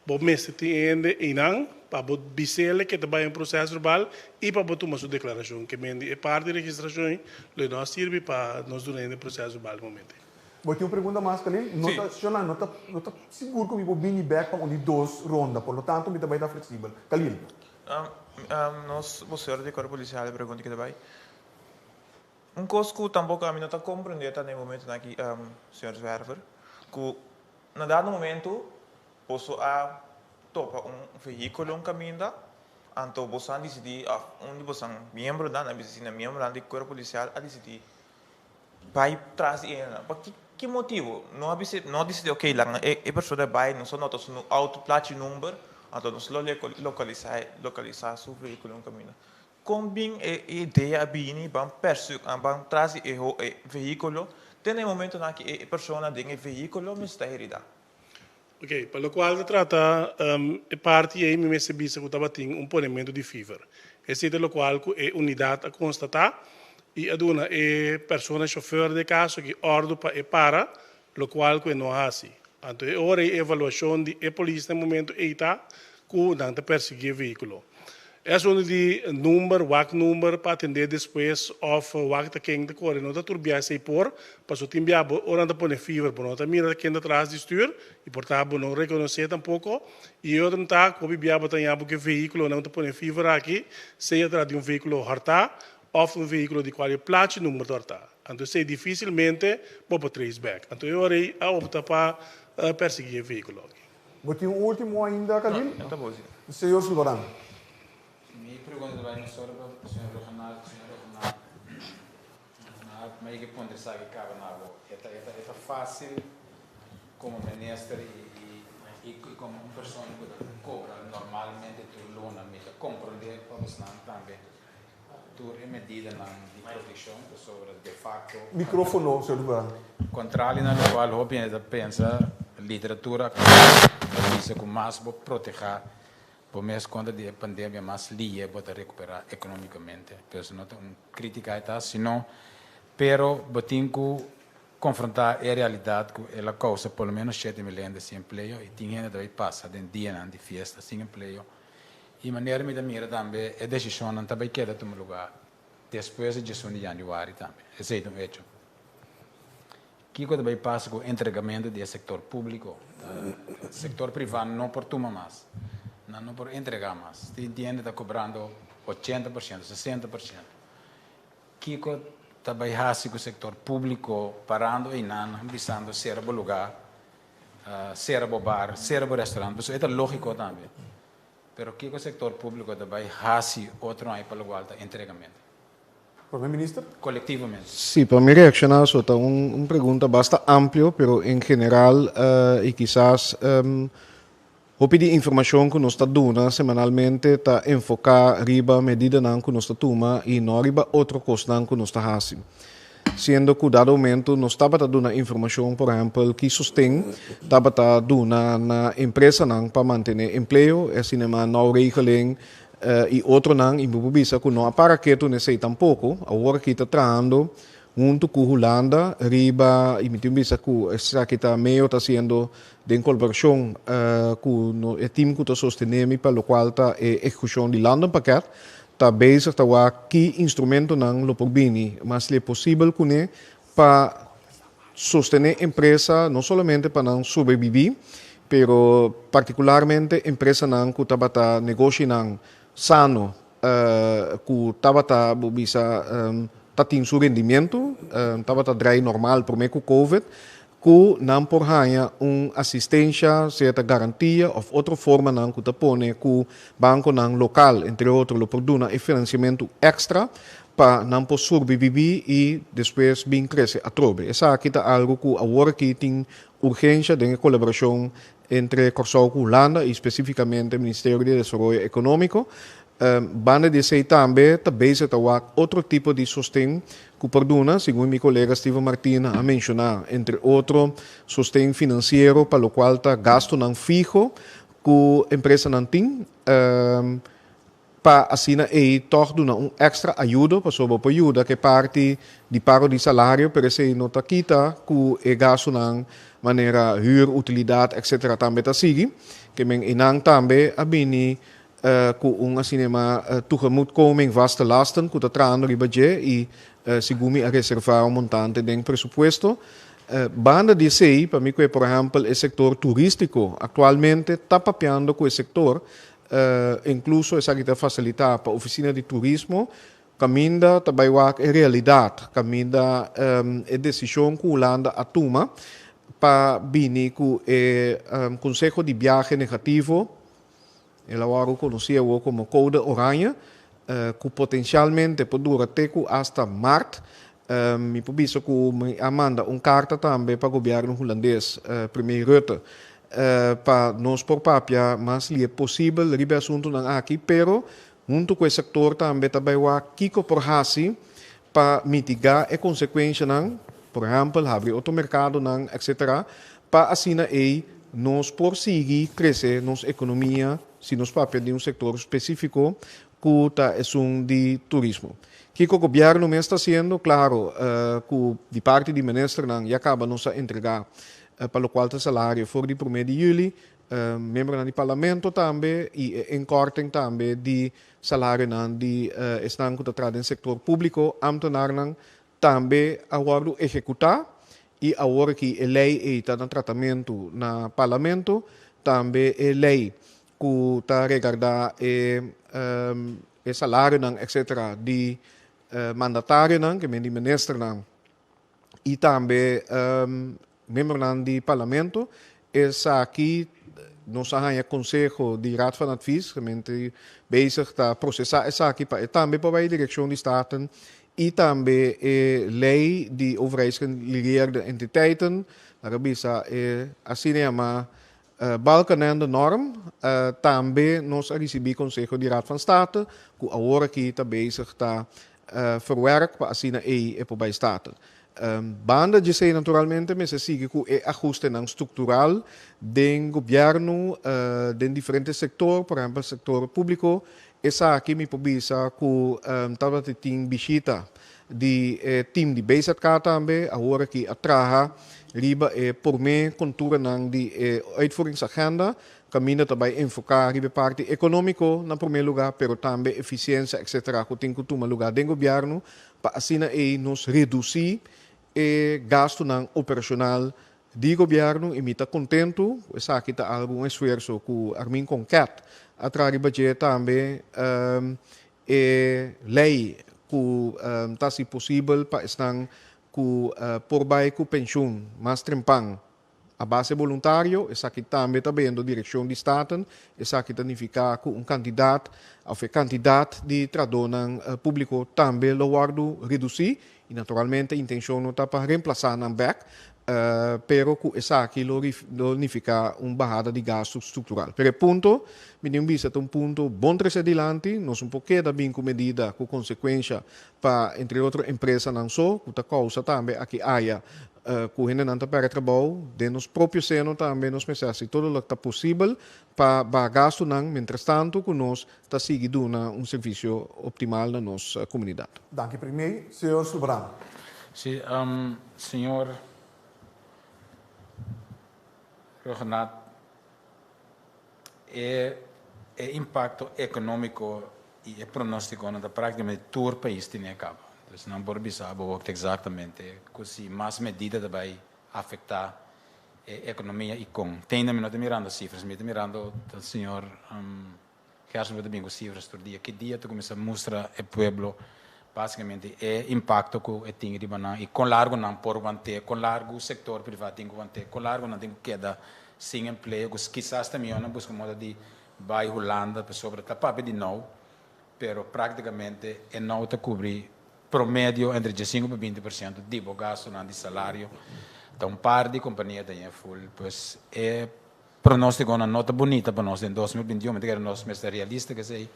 bo mester tin e hende einan pa bo bis'el ke ta bai un proses verbal i pa bo tuma su deklarashon. Ke men di e parti di registrashon ei lo no a sirbi pa nos duna hende proses verbal na momento ei. Bo tin un pregunta mas, Khalil? No ta, Shonan, no ta, no ta sigur ku mi por bini bek pa un di dos ronda, por lo tanto mi ta bai ta fleksibel. Khalil. Nos bosero di Kuerpo Polisial e pregunta ki ta bai. Un kos ku tampoko ami no ta komprendé ta na e momentunan aki, señor Zwerver, ku na dado momentu boso a topa un vehíkulo un kaminda, anto boso a disidí, òf un di bosonan miembronan, a bisa asina, miembronan di kuerpo polisial a disidí bai tras di e hendenan. Pa ki motibu? No a bisa, no a disidí, okey, laga e persona bai, nos a nota su outo, plachi number, anto nos lo lokalisá, lokalisá su vehíkulo un kaminda. Kon bin e idea a bini ban persu ban tras di e e vehíkulo te na e momentonan ki e persona den e vehíkulo mester ta heridá? Ok, pa lokual ta trata e parti ei mi mester bisa ku tabatin un ponementu di fever. Esei ta lokual ku e unidat a konstatá i a duna e persona shofèr di e kaso aki òrdu pa e para, lokual ku e no a hasi. Anto e ora ei e evaluashon di e polis na e momentu ei ta ku nan ta persiguí e vehíkulo. E asuntu di number, wak number pa atendé despues òf wak ta ken ta kore no ta tur bia esei por, pasobra tin bia bo ora nan ta pone fever bo no ta mira ta ken ta tras di stür i por ta bo no rekonosé tampoko. I e otro ta ku hopi bia bo ta haña bo ku e vehíkulonan ku ta pone fever aki sea ta di un vehíkulo hòrtá òf un vehíkulo di kual e plachi number ta hòrtá. Anto esei difísilmente bo por trace back. Anto e ora ei a opta pa persiguí e vehíkulo aki. Bo tin un ultimo ainda, Khalil? No, ta bo si. Señor Sulvaran. Mi pregunta ta bai no solo pa señor Rhuggenaath, señor Rhuggenaath, Rhuggenaath, ma yega puntra esaki caba na bo. E ta, e ta, e ta facil como minister y, y, y como un persona cu ta cobra normalmente tur luna, mi ta comprende pa bosnan tambe tur e medidanan di proteccion pasobra de facto. Microfono, señor Duran. Contrario na locual hopi hende ta pensa, literatura actual ta bisa cu mas bo proteha bo mes contra di e pandemia mas lihe bo ta recupera economicamente. Pero eso no ta un critica e ta, sino pero bo tin cu confronta e realidad cu el a causa por lo menos 7000 hende sin empleo y tin hende ta bay pasa den dianan di fiesta sin empleo. I manera mi ta mira tambe e desishonnan ta bai keda tuma lugá despues di diesun di yanüari tambe. Esei ta un echo. Kiko ta bai pasa ku entregamentu di e sektor públiko? Sektor privá no por tuma mas. Nan no por entregá mas. Tin hende ta kobrando 80%, 60%. Kiko ta bai hasi ku sektor públiko parando einan bisando sera bo lugá, sera bo bar, sera bo restaurant? Pasobra e ta lógiko tambe. Pero kiko sektor públiko ta bai hasi otro aña pa lokual ta entregamento? Prome Minister. Kolektivamente. Sí, pa mi reakshoná so ta un un pregunta basta amplio, pero en general i kisas hopi di informashon ku nos ta duna semanalmente ta enfoká riba medidanan ku nos ta tuma i no riba otro kosnan ku nos ta hasi. Siendo ku dado momento nos tabata duna informashon, por ehèmpel, ki sosten tabata duna na empresanan pa mantené empleo, e asina ma nauwregeling i otronan, i mi por bisa ku no a para ketu n'esei tampoko. Awor aki ta trahando huntu ku Hulanda riba, i mi tin bisa ku esaki ta meo ta hasiendo den kolaborashon ku e tim ku ta sostené mi pa lokual ta e ehekushon di Landenpakket, Ta bezig ta wak ki instrumentonan lo por bini mas lie posibel kuné pa sostené empresa no solamente pa nan sobrebibí, pero partikularmente empresanan ku tabata negoshinan sano ku tabata bo bisa ta tin su rendimiento, tabata drai normal promé ku covid, Ku nan por haña un asistensha, sea ta garantia òf otro formanan ku ta pone ku bankonan lokal, entre otro, lo por duna e finansiamentu èkstra pa nan por surbibibí i despues bin krese atrobe. Esaki ta algu ku awor aki tin urgensha den e kolaborashon entre Kòrsou ku Hulanda i spesífikamente Ministerio di Desaroyo Ekonómiko. Banda di esei tambe ta bezig ta wak otro tipo di sosten ku por duna, segun mi kolega Steven Martina a menshoná, entre otro sosten finansiero pa lokual ta gastunan fiho ku empresanan tin, pa asina ei tòg duna un èkstra ayudo, pasobra bo por yuda ku e parti di pago di salario, pero esei no ta kita ku e gastunan manera hür, utilidat, etcetera tambe ta sigui. Ke men einan tambe a bini ku un asina yama tegemoetkoming vaste lasten ku ta trahando riba dje i segun mi a reservá un montante den presupuesto. Banda di esei, pa mi ku e por ehèmpel e sektor turístiko aktualmente ta papiando ku e sektor, inkluso esaki ta fasilitá pa ofisina di turismo. Kaminda ta bai wak e realidat, kaminda e desishon ku Hulanda a tuma pa bini ku e konseho di biahe negativo, el a wòrdu konosí awor komo Code Oranje, ku potensialmente por dura te ku asta mart. Mi por bisa ku mi a manda un karta tambe pa gobièrnu hulandes, Premier Rutte, pa nos por papia mas lie posibel riba e asuntunan aki, pero Huntu ku e sektor tambe ta bai wak kiko por hasi pa mitigá e konsekuenshanan, por ehèmpel habri otro merkadonan etc. Pa asina ei nos por sigui krese nos ekonomia si nos papia di un sektor spesífiko ku ta esun di turismo. Kiko gobièrnu mes ta hasiendo? Klaro ku di parti di ministernan ya kaba nos a entregá pa lokual ta salario for di promé di yüli. Miembronan di parlamento tambe y e inkorting tambe di salarionan di esnan cu ta traha den sector publico, ambtenarnan, tambe a wordo ehecuta y awor aki e ley ey ta na tratamento na parlamento. Tambe e ley cu ta regarda e e salarionan etcetera di mandatarionan, ke men di ministernan y tambe Miembronan di Parlamento, esaki nos a haña konseho di Raad van Advies, gemeente bezig ta prosesá esaki pa e tambe por bai Direkshon di Staten i tambe e lei di overheidsgelieerde entiteiten, laga bisa e asina yamá Balkenende norm, tambe nos a risibí konseho di Raad van State ku awor aki ta bezig ta verwerk pa asina ei e por bai Staten. Banda djesei naturalmente mester sigui ku e ahustenan struktural den gobièrnu den diferente sektor, por ehèmpel sektor públiko. Esaki mi por bisa ku tabata tin bishita di e team di BZK tambe awor aki a traha riba e prome konturanan di e uitvoeringsagenda kaminda ta bai enfoká riba e parti ekonómiko na prome lugá pero tambe efisiensia etcetera ku tin ku tuma lugá den gobièrnu pa asina ei nos redusí e gastunan operashonal di gobièrnu i mi ta kontentu ku esaki ta algu un esfuerso ku Armin Konket a traha riba dje tambe. E lei ku ta hasi posibel pa esnan ku por bai ku penshun mas trempan a base boluntario, esaki tambe ta bendo direkshon di Staten. Esaki ta nifiká ku un kantidat òf e kantidat di trahadónan públiko tambe lo wòrdu redusí i naturalmente intenshon no ta pa remplasá nan bèk, pero ku esaki lo lo nifiká un bahada di gastu struktural. Pero e punto, mi tin bisa ta un punto bon trese dilanti, nos no por keda bin ku medida ku konsekuensha pa entre otro empresanan so, ku ta kousa tambe aki aya ku hendenan ta pèrdè trabou. Den nos propio seno tambe nos mester hasi todo loke ta posibel pa baha gastunan mientrastantu ku nos ta sigui duna un servisio optimal na nos komunidat. Danki primé, señor Subran. Sí, señor Rhuggenaath, e e impacto economico y e pronosticonan ta practicamente tur pais tene a caba. Dus nan por bisa bo wak exactamente cu si mas medida ta bay afecta e economia y con. Te ainda mi no ta mirando cifras, mi ta mirando ta señor Gerson ta bin cu cifras tur dia. Ki dia ta cuminsa mustra e pueblo basicamente e impacto cu e tin riba nan y con largo nan por want'e, con largo sector priva tin cu want'e, con largo nan tin cu keda sin empleo, cu kisas ta miho nan busca moda di bay Hulanda pasobra ta papia di nou, pero practicamente e nou ta cubri Promedio entre diesinco pa 20% di bo gastonan di salario ta un par di compania ta yen full. Pues e pronosticonan no ta bunita pa nos den 2021, mi ta kere nos mester realista cu esey.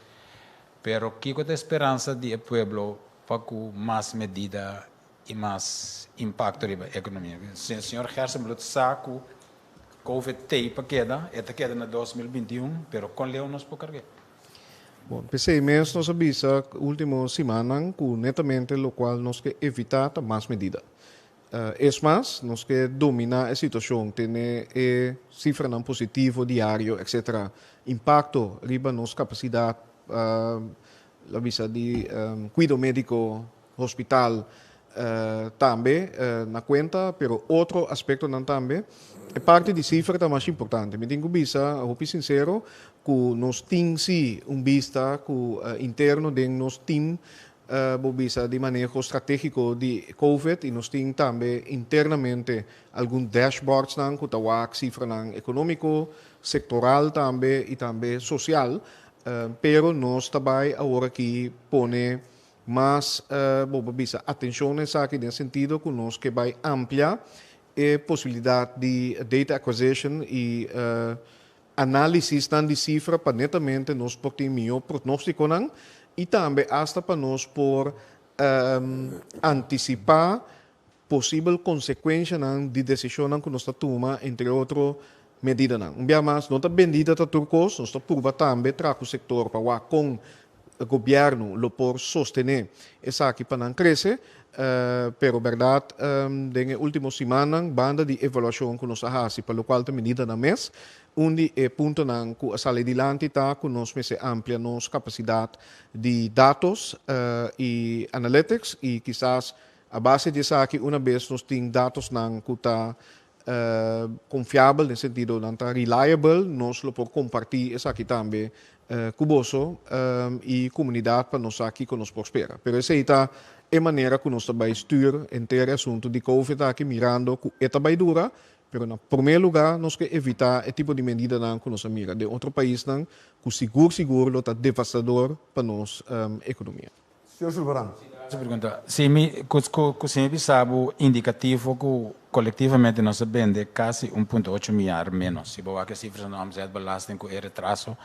Pero kico ta e speransa di e pueblo pa cu mas medida y mas impacto riba economia? Señor Gerstenbluth sa cu Covid t'ey pa keda, e ta keda na 2021, pero con leu nos por cargu'e? Bon, p'esei mes nos a bisa ultimo simannan ku netamente lokual nos ke evitá ta mas medida. Es mas, nos ke dominá e situashon, tene e sifranan positivo diario etcetera. Impakto riba nos kapasidat, la bisa di kuido médiko, hospital tambe na cuenta, pero otro aspectonan tambe. E parti di cifra ta mas importante. Mi tin cu bisa hopi sincero cu nos tin si un bista cu interno den nos team. bo bisa di maneho stratégiko di Covid i nos tin tambe internamente algun dashboardsnan ku ta wak sifranan ekonómiko, sektoral tambe i tambe sosial. Pero nos ta bai aworakí pone mas bo por bisa atenshon na esaki den sentido ku nos ke bai amplia e posibilidat di data acquisition i análisisnan di sifra pa netamente nos por tin mihó pronóstikonan i tambe asta pa nos por antisipá posibel konsekuenshanan di desishonnan ku nos ta tuma, entre otro medidanan. Un bia mas, no ta bendida ta tur kos, nos ta purba tambe traha ku sektor pa wak kon gobièrnu lo por sostené esaki pa nan krese, pero bèrdat den e último simannan banda di evaluashon ku nos a hasi pa lokual ta medidanan mes, un di e puntonan ku a sali dilanti ta ku nos mester amplia nos kapasidat di datos i analytics i kisas a base di esaki una bes nos tin datosnan ku ta konfiabel den sentido nan ta reliable, nos lo por kompartí esaki tambe ku boso i komunidat pa nos sa kiko nos por spera. Pero esei ta e manera ku nos ta bai stuur henter e asuntu di covid aki mirando ku e ta bai dura, pero na promé lugá nos ke evitá e tipo di medidanan ku nos a mira den otro paisnan ku sigur sigur lo ta devastador pa nos ekonomia. Señor Sulvaran. Su pregunta. Si mi, cu, cu, cu si mi bisa bo indicativo cu colectivamente nos a bende casi un punto ocho miar menos. Si bo wak e cifras na omzetbelasting cu e retraso,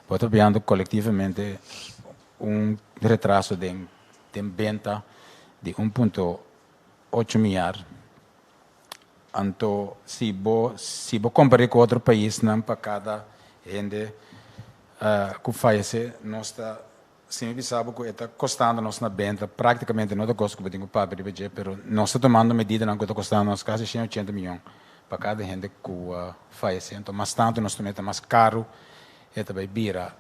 bo ta biando colectivamente un retraso den, den benta di un punto ocho miar. Anto si bo, si bo compare cu otro paisnan pa cada hende cu fayece, nos ta Si mi bisa bo ku e ta kostando nos na benta, praktikamente no ta kos ku bo tin ku papia riba dje, pero nos ta tumando medidanan ku ta kostando nos kasi shen ochenta miyon pa kada hende ku fayesé. Anto mas tantu nos tuma e ta mas karu e ta bai bira.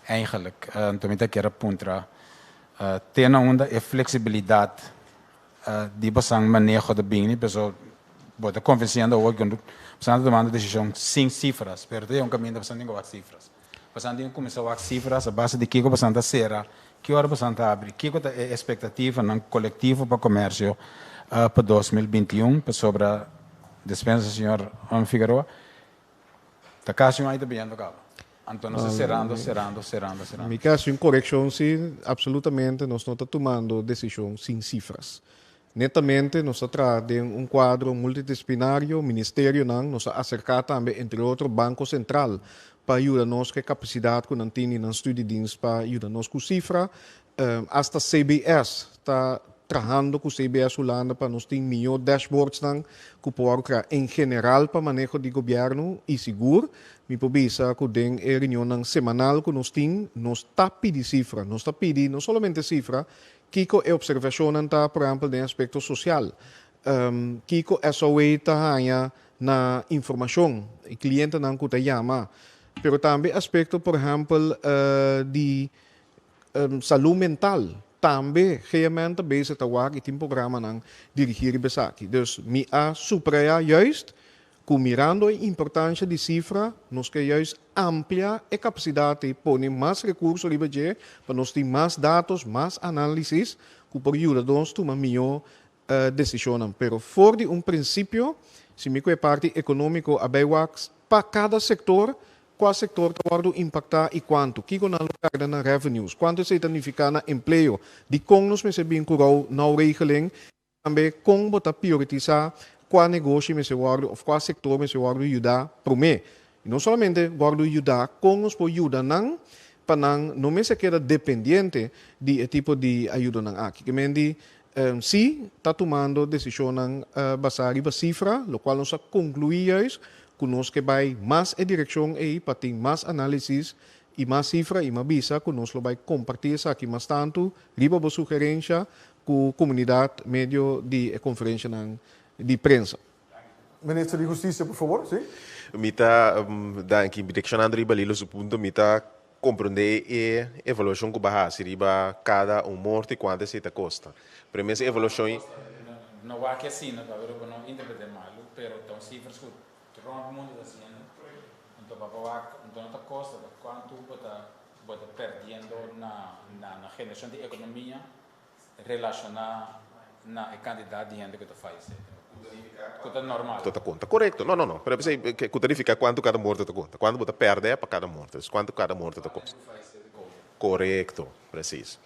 Eigenlik anto mi ta kier a puntra te na unda e fleksibilidat di bosan maneho ta bini, pasobra bo ta konvensiendo awor ku bosan ta tumando desishon sin sifras, pero ta yega un kaminda bosan tin ku wak sifras. Bosan tin ku kuminsá wak sifras a base di kiko bosan ta sera, ki ora bosan ta abri, kiko ta e espektativanan kolektivo pa komersio pa 2021, pasobra despensa señor Figueroa, ta kasi un aña ta biniendo kaba. Anto nos ta serando, serando, serando, serando. Mi ke hasi un korekshon si, absolutamente nos no ta tumando desishon sin sifras. Netamente nos ta traha den un kuadro multidisciplinario, ministerionan, nos a aserká tambe entre otro Banko Sentral pa yuda nos ku e kapasidat ku nan tin di nan studiedienst pa yuda nos ku sifra. Asta CBS ta trahando ku CBS Hulanda pa nos tin mihó dashboardsnan ku por wòrdu krea en general pa maneho di gobièrnu i sigur mi por bisa ku den e reunionnan semanal ku nos tin nos ta pidi sifra, nos ta pidi no solamente sifra Kiko e observashonnan ta, por ehèmpel, den aspekto sosial? Kiko SOA ta haña na informashon, e klientenan ku ta yama? Pero tambe aspekto, por ehèmpel, di salú mental. Tambe GMN ta bezig ta wak i tin programanan dirigí riba esaki. Dus mi a subrayá juist Ku mirando e importansha di sifra, nos ke juist amplia e kapasidat i pone mas rekurso riba dje pa nos tin mas datos, mas análisis ku por yuda nos tuma mihó desishonnan. Pero for di un prinsipio, si mi ku e parti ekonómiko a bai wak pa kada sektor, kua sektor ta wòrdu impaktá i kuantu, kiko nan lo pèrdè na revenues, kuantu esei ta nifiká na empleo, dikon nos mester bin ku rou nou regeling, Tambe kon bo ta prioritisa kua negoshi mester wòrdu òf kua sektor mester wòrdu yudá promé. I no solamente wòrdu yudá, kon nos por yuda nan pa nan no mester keda dependiente di e tipo di ayudonan aki. Ke men di si ta tumando desishonnan basá riba sifra, lokual nos a konkluí juist ku nos ke bai mas e direkshon ei pa tin mas análisis i mas sifra i m'a bisa ku nos lo bai kompartí esaki mas tantu riba bo sugerensha ku komunidat medio di e konferenshanan di prensa. Minister di Hustisia, por fabor, si. Mi ta, danki, direkshonando riba Lilo su punto, mi ta komprondé e evaluashon ku bo a hasi riba kada un morto i kuantu esei ta kosta. Pero e mes evaluashon. No wak asina, pabia bo no interpreté malu, pero ta un sifras ku rònt mundu ta hasiendo. Anto papa wak, anto no ta kosta, ta kuantu bo ta bo ta perdiendo na na generashon di ekonomia. relashoná na e kantidat di hende ku ta fayesé, ku ta normal. Ku ta konta, korekto. No, no, no. Pero p'esei ku ta nifiká kuantu kada morto ta konta. Kuantu bo ta pèrdè pa kada morto. Dus kuantu kada morto ta kosta. Korekto, presis.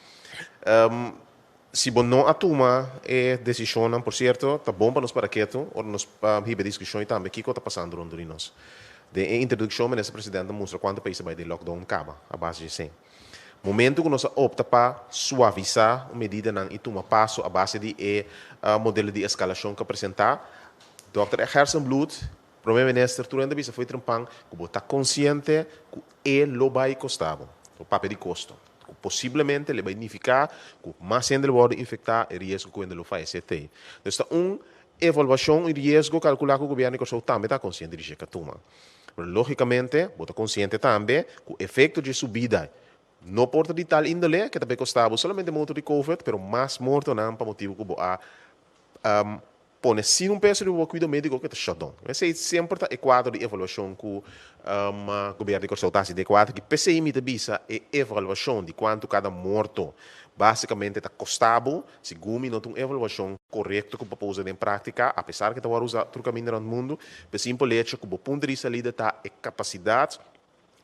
Si bo no a tuma e desishonnan, por sierto, ta bon pa nos para ketu ora nos hiba e diskushon i tambe kiko ta pasando rondó di nos. Den e introdukshon Minister President a mustra kuantu pais a bai den lockdown kaba a base di esei. Momento ku nos a opta pa suavisá medidanan i tuma paso a base di e modelo di eskalashon ku a presentá, Dòkter Gerstenbluth, Prome Minister, tur hende a bisa fo'i trempan ku bo ta konsiente ku e lo bai kosta bo. Bo papia di kosto. Ku posiblemente le bai nifiká ku mas hende lo wòrdu infektá, e riesgo ku hende lo fayesé t'ei. Dus ta un evaluashon i riesgo kalkulá ku gobièrnu di Kòrsou tambe ta konsiente di dje ka tuma. Pero lógikamente bo ta konsiente tambe ku efekto dje subida no por ta di tal índole ke ta bai kosta bo solamente morto di covid, pero mas mortonan pa motibu ku bo a Pone sin un peso riba bo kuido médiko ke ta shutdown. Esei semper ta e kuadro di evaluashon ku gobièrnu di Kòrsou ta hasi den e kuadro aki. P'esei mi ta bisa e evaluashon di kuantu kada morto básikamente ta kosta bo, segun mi no ta un evaluashon korekto ku bo por usa den práktika, apesar ke ta wòrdu usa tur kaminda rònt mundu, p'e simpel echo ku bo punto di salida ta e kapasidat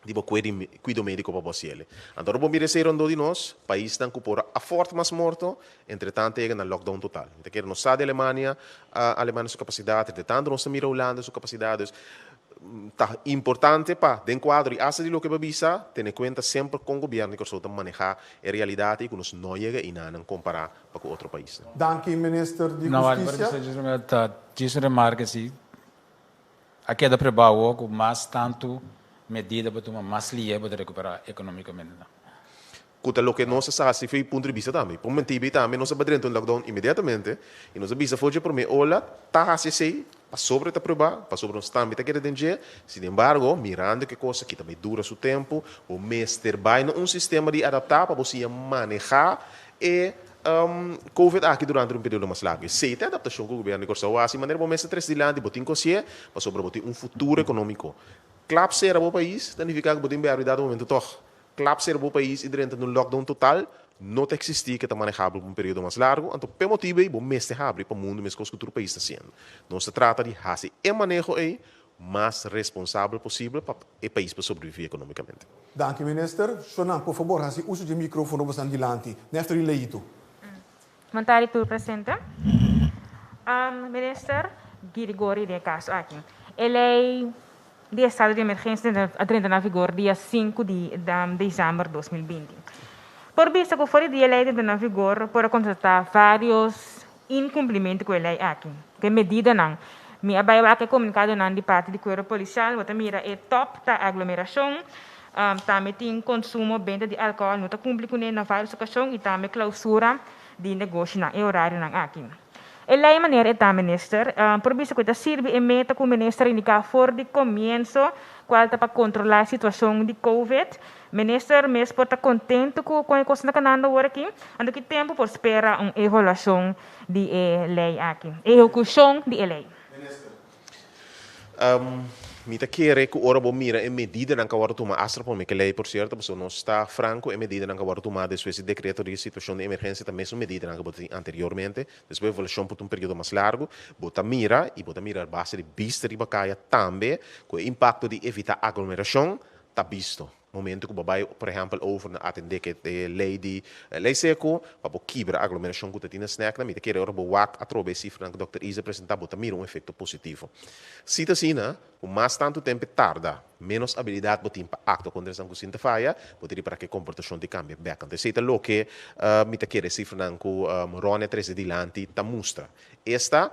di bo kuido médiko pa bo hasiel. Anto ora bo mira esei rondó di nos, paisnan ku por a afòrt mas morto, entretantu a yega na lockdown total. Mi ta kere nos sa di Alemania, Alemania su kapasidat, entretantu nos ta mira Hulanda su kapasidat. Dus, ta importante pa den kuadro i asta di loke bo a bisa, tene kuenta semper kon gobièrnu di Kòrsou ta manehá e realidat ei ku nos no yega einanan kompará pa ku otro paisnan. Danki Minister di No, Hustisia. Ta djis un remarke si. A keda prebao awor ku mas tantu medida bo tuma, mas lihe bo ta rekuperá ekonomikamente. Ku ta loke nos a sa hasi for e punto di bista tambe. Por mentibi tambe nos a bai drenta un lockdown inmediatamente i nos a bisa for dje promé ola ta hasi esei pasobra e ta pruebá, pasobra nos tambe ta keda den dje. Sinembargo, mirando ku e kos aki ta bai dura su tempu, bo mester bai na un sistema di adaptá pa bo siña manehá e Covid aki durante un periodo mas largu. Esei ta e adaptashon ku gobièrnu di Kòrsou a hasi. Manera bo mester trese dilanti, bo tin kosié pasobra bo tin un futuro ekonómiko. Klap sera bo pais ta nifiká ku bo tin bèrbi dado momento tòg. Klap sera bo pais i drenta den un lockdown total no ta eksistí ke ta manehabel pa un periodo mas largu. Anto p'e motibu ei bo mester habri pa mundu meskos ku tur pais ta hasiendo. Nos ta trata di hasi e maneho ei mas responsabel posibel pa e pais por sobreviví ekonómikamente. Danki minister. Shonan, por fabor hasi uso dje microfono bosan dilanti. Nefter y Leito. Bon tardi tur presente. Minister Girigori den e kaso aki. E lei di estado di emergensia a drenta na vigor dia sinku di desèmber 2020. Por bisa ku for di dia e lei drenta na vigor por a konstatá vários inkumplimentu ku e lei aki. Ku e medidanan. Mi a bai wak e komunikadonan di parti di kuerpo polisial, bo ta mira e tòp ta aglomerashon, tambe tin konsumo, benta di alkohòl no ta kumpli kuné na vários okashon i tambe klousura di negoshinan e orarionan aki. E lei manera e ta, Minister, por bisa ku e ta sirbi e meta ku Minister a indiká for di komienso, kual ta pa kontrolá e situashon di covid. Minister mes por ta contento cu con e cosnan ta canando awor aki? Anto ki tempo por spera un evaluacion di e ley aki, ehecucion di e ley? Minister, Mi ta kere cu ora bo mira e medidanan cu a wordo tuma, hasta pone ke ley por cierto, pasobra nos ta franco, e medidanan cu a wordo tuma despues di decreto di situacion di emergencia ta mesun medidanan cu bo ta tin anteriormente. Despues evaluacion por ta un periodo mas largo. Bo ta mira, y bo ta mira a base di bista riba caya tambe, cu e impacto di evita aglomeracion ta bisto. Momento ku bo bai, por ehèmpel, over na atendé ku e lei di lei seku, pa bo kibra aglomerashon ku ta tin na snèknan, mi ta kere ora bo wak atrobe e sifranan ku dòkter Isa presentá, bo ta mira un efekto positivo. Si ta asina, ku mas tantu tempu e tarda, ménos abilidat bo tin pa aktua kontra esnan ku sin ta faya, bo ta ripará ku e komportashon tin kambia bèk. Anto esei ta loke mi ta kere e sifranan ku Ronnie a trese dilanti ta mustra. Esta.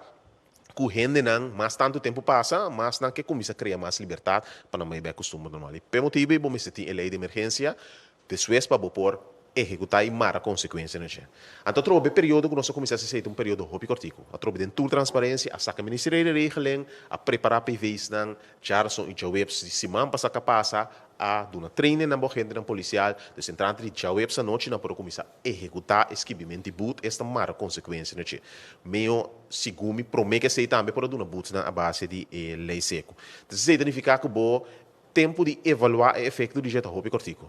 Ku hendenan mas tantu tempu pasa, mas nan ke kuminsá krea mas libertat pa nan bai bek kustumber normal. I p'e motibu ei bo mester tin e lei di emergensia despues pa bo por ehekutá i mara konsekuensia na dje. Anto atrobe e periodo ku nos a kuminsá hasi esei ta un periodo hopi kòrtiku. Atrobe den tur transparensia a saka ministerio di regeling, a prepará PVsnan, Djarason i djaweps di siman pasá ka pasa a duna training na bo agentenan polisial, dus entrante di djaweps anochi nan por a kuminsá ehekutá e skibiment di but, esta mara konsekuensia na dje. Meo segun mi promé ku esei tambe por a duna butsnan a base di e lei seku. Entonces esei ta nifiká ku bo. Tempu di evaluá e efekto di dje ta hopi kòrtiku.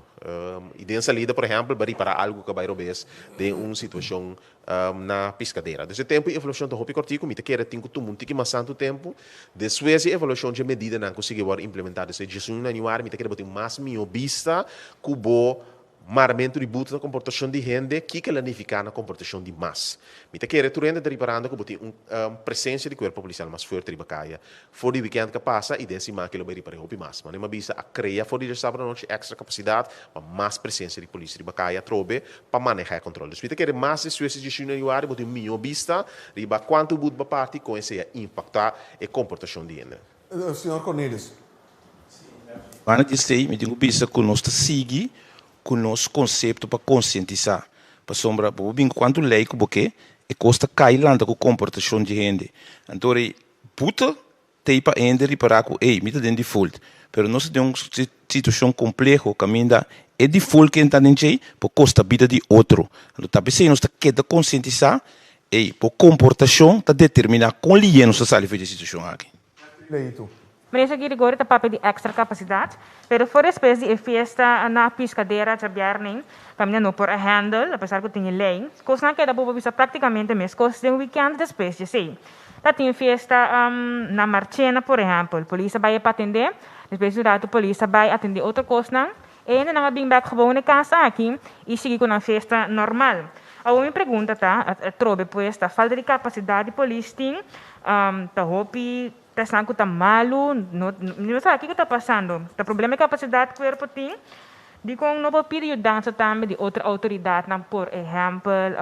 I den salida, por ehèmpel, bo a ripará algu ku a bai robes den un situashon na piskadera. Dus e tempu di evaluashon ta hopi kòrtiku. Mi ta kere tin ku tuma un tiki mas tantu tempu. Despues di evaluashon dje medidanan ku sigui wòrdu implementá despues di diesun yanüari, mi ta kere bo tin mas mihó bista ku bo Maramentu di buta na komportashon di hende, kiko el a nifiká na komportashon di mas? Mi ta kere tur hende ta riparando ku bo tin un presensia di kuerpo polisial mas fuerte riba kaya for di wikènt ku a pasa i den siman ke lo bai ripar'é hopi mas. Mane mi a bisa a krea for di djarsabado anochi èkstra kapasidat pa mas presensia di polis riba kaya atrobe pa manehá e kòntròl. Dus mi ta kere mas despues di diesun yanüari bo tin un mihó bista riba kuantu but bo a parti kon esei a impaktá e komportashon di hende. Señor Cornelius. Banda di esei mi tin ku bisa ku nos ta sigui ku nos konsepto pa konsientisá. Pasobra bo por bin ku kuantu lei ku bo ke, e kos ta kai lanta ku komportashon di hende. Anto rei buta t'ei pa hende ripará ku ey, mi ta den default. Pero nos ta den un situashon kompleho kaminda e default ku e ta den djei por kosta bida di otro. Anto ta p'esei nos ta keda konsientisá, ey, bo komportashon ta determiná kon lihe nos ta sali for di e situashon aki. Leito. Minister Girigorie ta papia di extra capacidad, pero for despues di e fiesta na Piscadera djabièrnè, caminda no por a handle, apesar cu tin e ley. Cosnan keda bobo bisa practicamente mescos den weekend despues di esey. Ta tin fiesta na Marchena por ehempel, polis a bay e pa atende, despues di un rato polis a bay atende otro cosnan, e hendenan a bin bek gewoon e cas aki y sigui cu nan fiesta normal. Awor mi pregunta ta, atrobe pues ta falta di capacidad di polis tin, ta hopi Ta esnan ku ta malu, no mi no sa kiko ta pasando. Ta problema di kapasidat kuerpo tin? Dikon no por pidi yudansa tambe di otro outoridatnan, por ehèmpel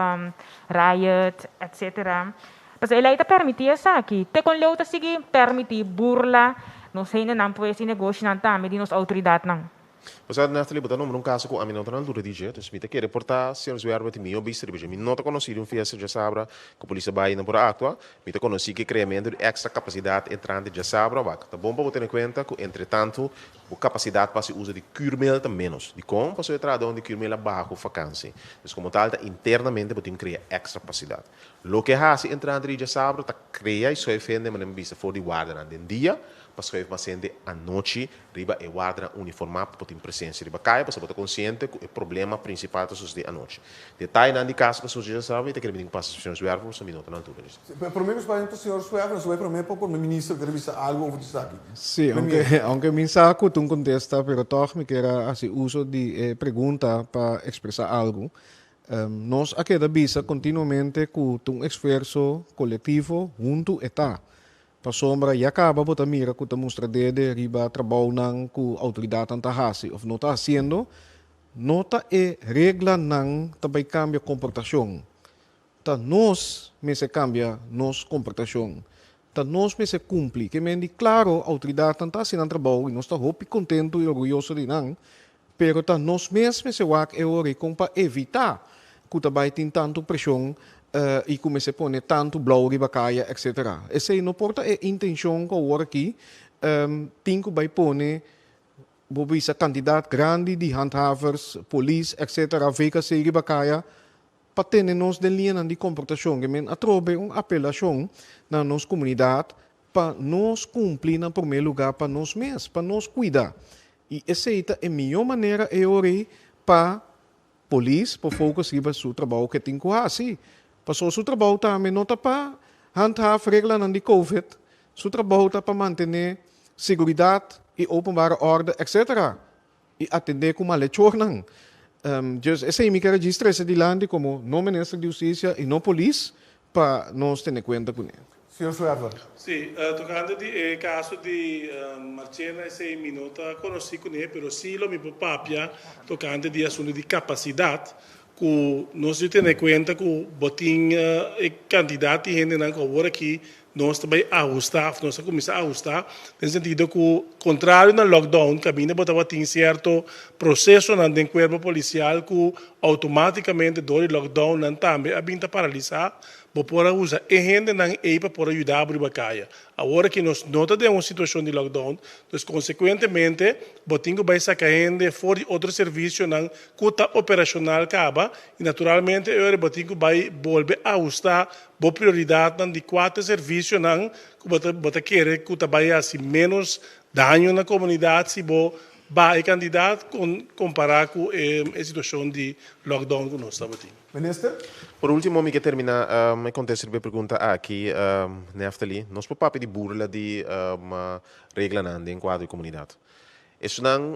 Riot, etsetera? Pasobra e lei ta permití esaki. Te kon leu ta sigui permití burla nos hendenan pues i negoshinan tambe di nos outoridatnan? Pasá Nathalie, bo ta nombra un kaso ku ami no ta na altura di dje, dus mi ta kere por ta señor Zwerver tin mihó bista riba dje. Mi no ta konosí di un fiesta djasabra ku polis a bai i no por a aktua. Mi ta konosí ku e kreamentu di èkstra kapasidat entrante djasabra wak. Ta bon pa bo tene kuenta ku entretantu bo kapasidat pa hasi uso di kürmel ta ménos. Dikon? Pasobra e trahadónan di kürmel a baha ku fakansi. Dus komo tal ta internamente bo tin krea èkstra kapasidat. Loke a hasi entrante di djasabra ta krea i schuif hende manera mi bisa for di wardanan den dia pa schuif mas hende anochi riba e wardanan uniformá pa por tin presensia riba kaya pasobra bo ta konsiente ku e problema prinsipal ta sosodé anochi. Detayenan di kaso ku a sosodé djasabra mi ta kere mi tin ku pasa señor Zwerver pasobra mi no ta na altura di esaki. Promé ku spasiu ta señor Zwerver, nos a bai promé pa promé minister ku a bisa algu over di esaki. Sí, aunke aunke mi sa ku ta un kontesta pero tòg mi kier a hasi uso di e pregunta pa ekspresá algu. Nos a keda bisa kontinuamente ku ta un esfuerso kolektivo huntu e ta. Pasobra ya kaba bo ta mira ku ta mustra dede riba trabounan ku outoridatnan ta hasi òf no ta hasiendo, no ta e reglanan ta bai kambia komportashon. Ta nos mester kambia nos komportashon. Ta nos mester kumpli. Ke men di klaro outoridatnan ta hasi nan trabou i nos ta hopi kontentu i orguyoso di nan, pero ta nos mes mester wak e ora i kon pa evitá ku ta bai tin tantu preshon i ku mester pone tantu blou riba kaya etcetera. Esei no por ta e intenshon ku awor aki tin ku bai pone bo bisa kantidat grandi di handhavers, polis etcetera, VKC riba kaya pa tene nos den liñanan di komportashon. Ke men atrobe un apelashon na nos komunidat pa nos kumpli na promé lugá pa nos mes, pa nos kuida. I esei ta e mihó manera e ora ei pa Polis por focus riba su trabou ke tin ku hasi. Pasobra su trabou tambe no ta pa handhaaf reglanan di covid, su trabou ta pa mantené seguridat i openbare orde etc. I atendé ku malechornan. Dus esei mi ker a djis trese dilanti komo no minister di hustisia i no polis pa nos tene kuenta kuné. Señor Schwerver. Sí, tocante di e caso di Marchena esey mi no ta conoci cune, pero sí lo mi por papia tocante di asunto di capacidad cu nos di tene cuenta cu bo tin e cantidad di hendenan cu awor aki nos ta bay ahusta of nos a cuminsa ahusta den sentido cu contrario na lockdown caminda bo tabatin cierto procesonan den cuerpo policial cu automaticamente door di lockdown nan tambe a bin ta paralisa. Bo por a usa e hendenan ei pa por a yuda bo riba kaya. Awor aki nos no ta den un situashon di lockdown, dus konsekuentemente bo tin ku bai saka hende for di otro servisionan ku ta operashonal kaba i naturalmente e ora bo tin ku bai bolbe ahustá bo prioridatnan di kua ta e servisionan ku bo ta bo ta kere ku ta bai hasi ménos daño na komunidat si bo baha e kantidat kompará ku e situashon di lockdown ku nos tabatin. Minister. Por ultimo mi ke termina e kontesta riba e pregunta aki, Neftali. Nos por papia di burla di reglanan den kuadro di komunidat. Esunnan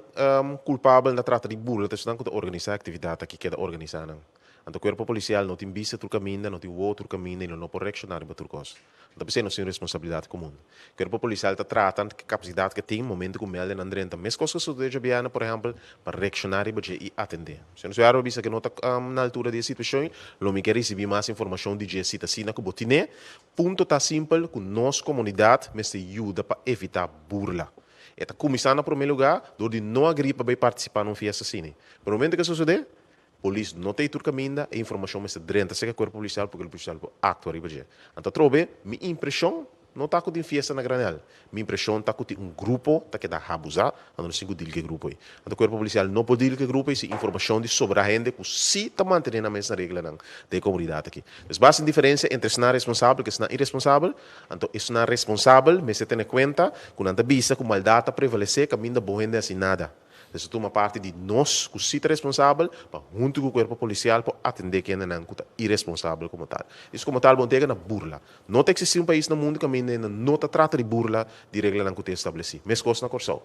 kulpabel na trata di burla ta esunnan ku ta organisá e aktividat aki keda organisá nan. Anto kuerpo polisial no tin bista tur kaminda, no tin wowo tur kaminda i lo no por reakshoná riba tur kos. No ta p'esei nos tin un responsabilidat komun. Kuerpo polisial ta trata ku e kapasidat ku e tin momento ku mèldenan drenta. Meskos ku sucedió djabièrnè, por ehèmpel, pa reakshoná riba dje i atendé. Si nos wèr bo bisa ku no ta na altura di e situashon, lo mi ke risibí mas informashon di dje si ta asina ku bo tin'é. Punto ta simpel ku nos komunidat mester yuda pa evitá burla. E ta kuminsá na promé lugá dor di no agrí pa bai partisipá na un fiesta asina. Pero momento ku e sosodé, polis no ta ei tur kaminda, e informashon mester drenta serka kuerpo polisial pa kuerpo polisial por aktua riba dje. Anto atrobe, mi impreshon no ta ku tin fiesta na granel. Mi impreshon ta ku tin un grupo ta keda habuzá, anto nos tin ku dil ku e grupo ei. Anto kuerpo polisial no por dil ku e grupo ei sin informashon di sobra hende ku sí ta mantené nan mes na reglanan den e komunidat aki. Pues basta tin diferensia entre esnan responsabel ku esnan iresponsabel. Anto esnan responsabel mester tene kuenta ku nan ta bisa ku maldat ta prevalesé kaminda bon hende hasi nada. Mester tuma parti di nos ku si ta responsabel pa huntu ku kuerpo polisial por atendé kendenan ku ta iresponsabel komo tal. Esei komo tal bon tega na burla. No ta eksistí un pais na mundu kaminda hende no ta trata di burla di reglanan ku ta establesí. Meskos na Kòrsou.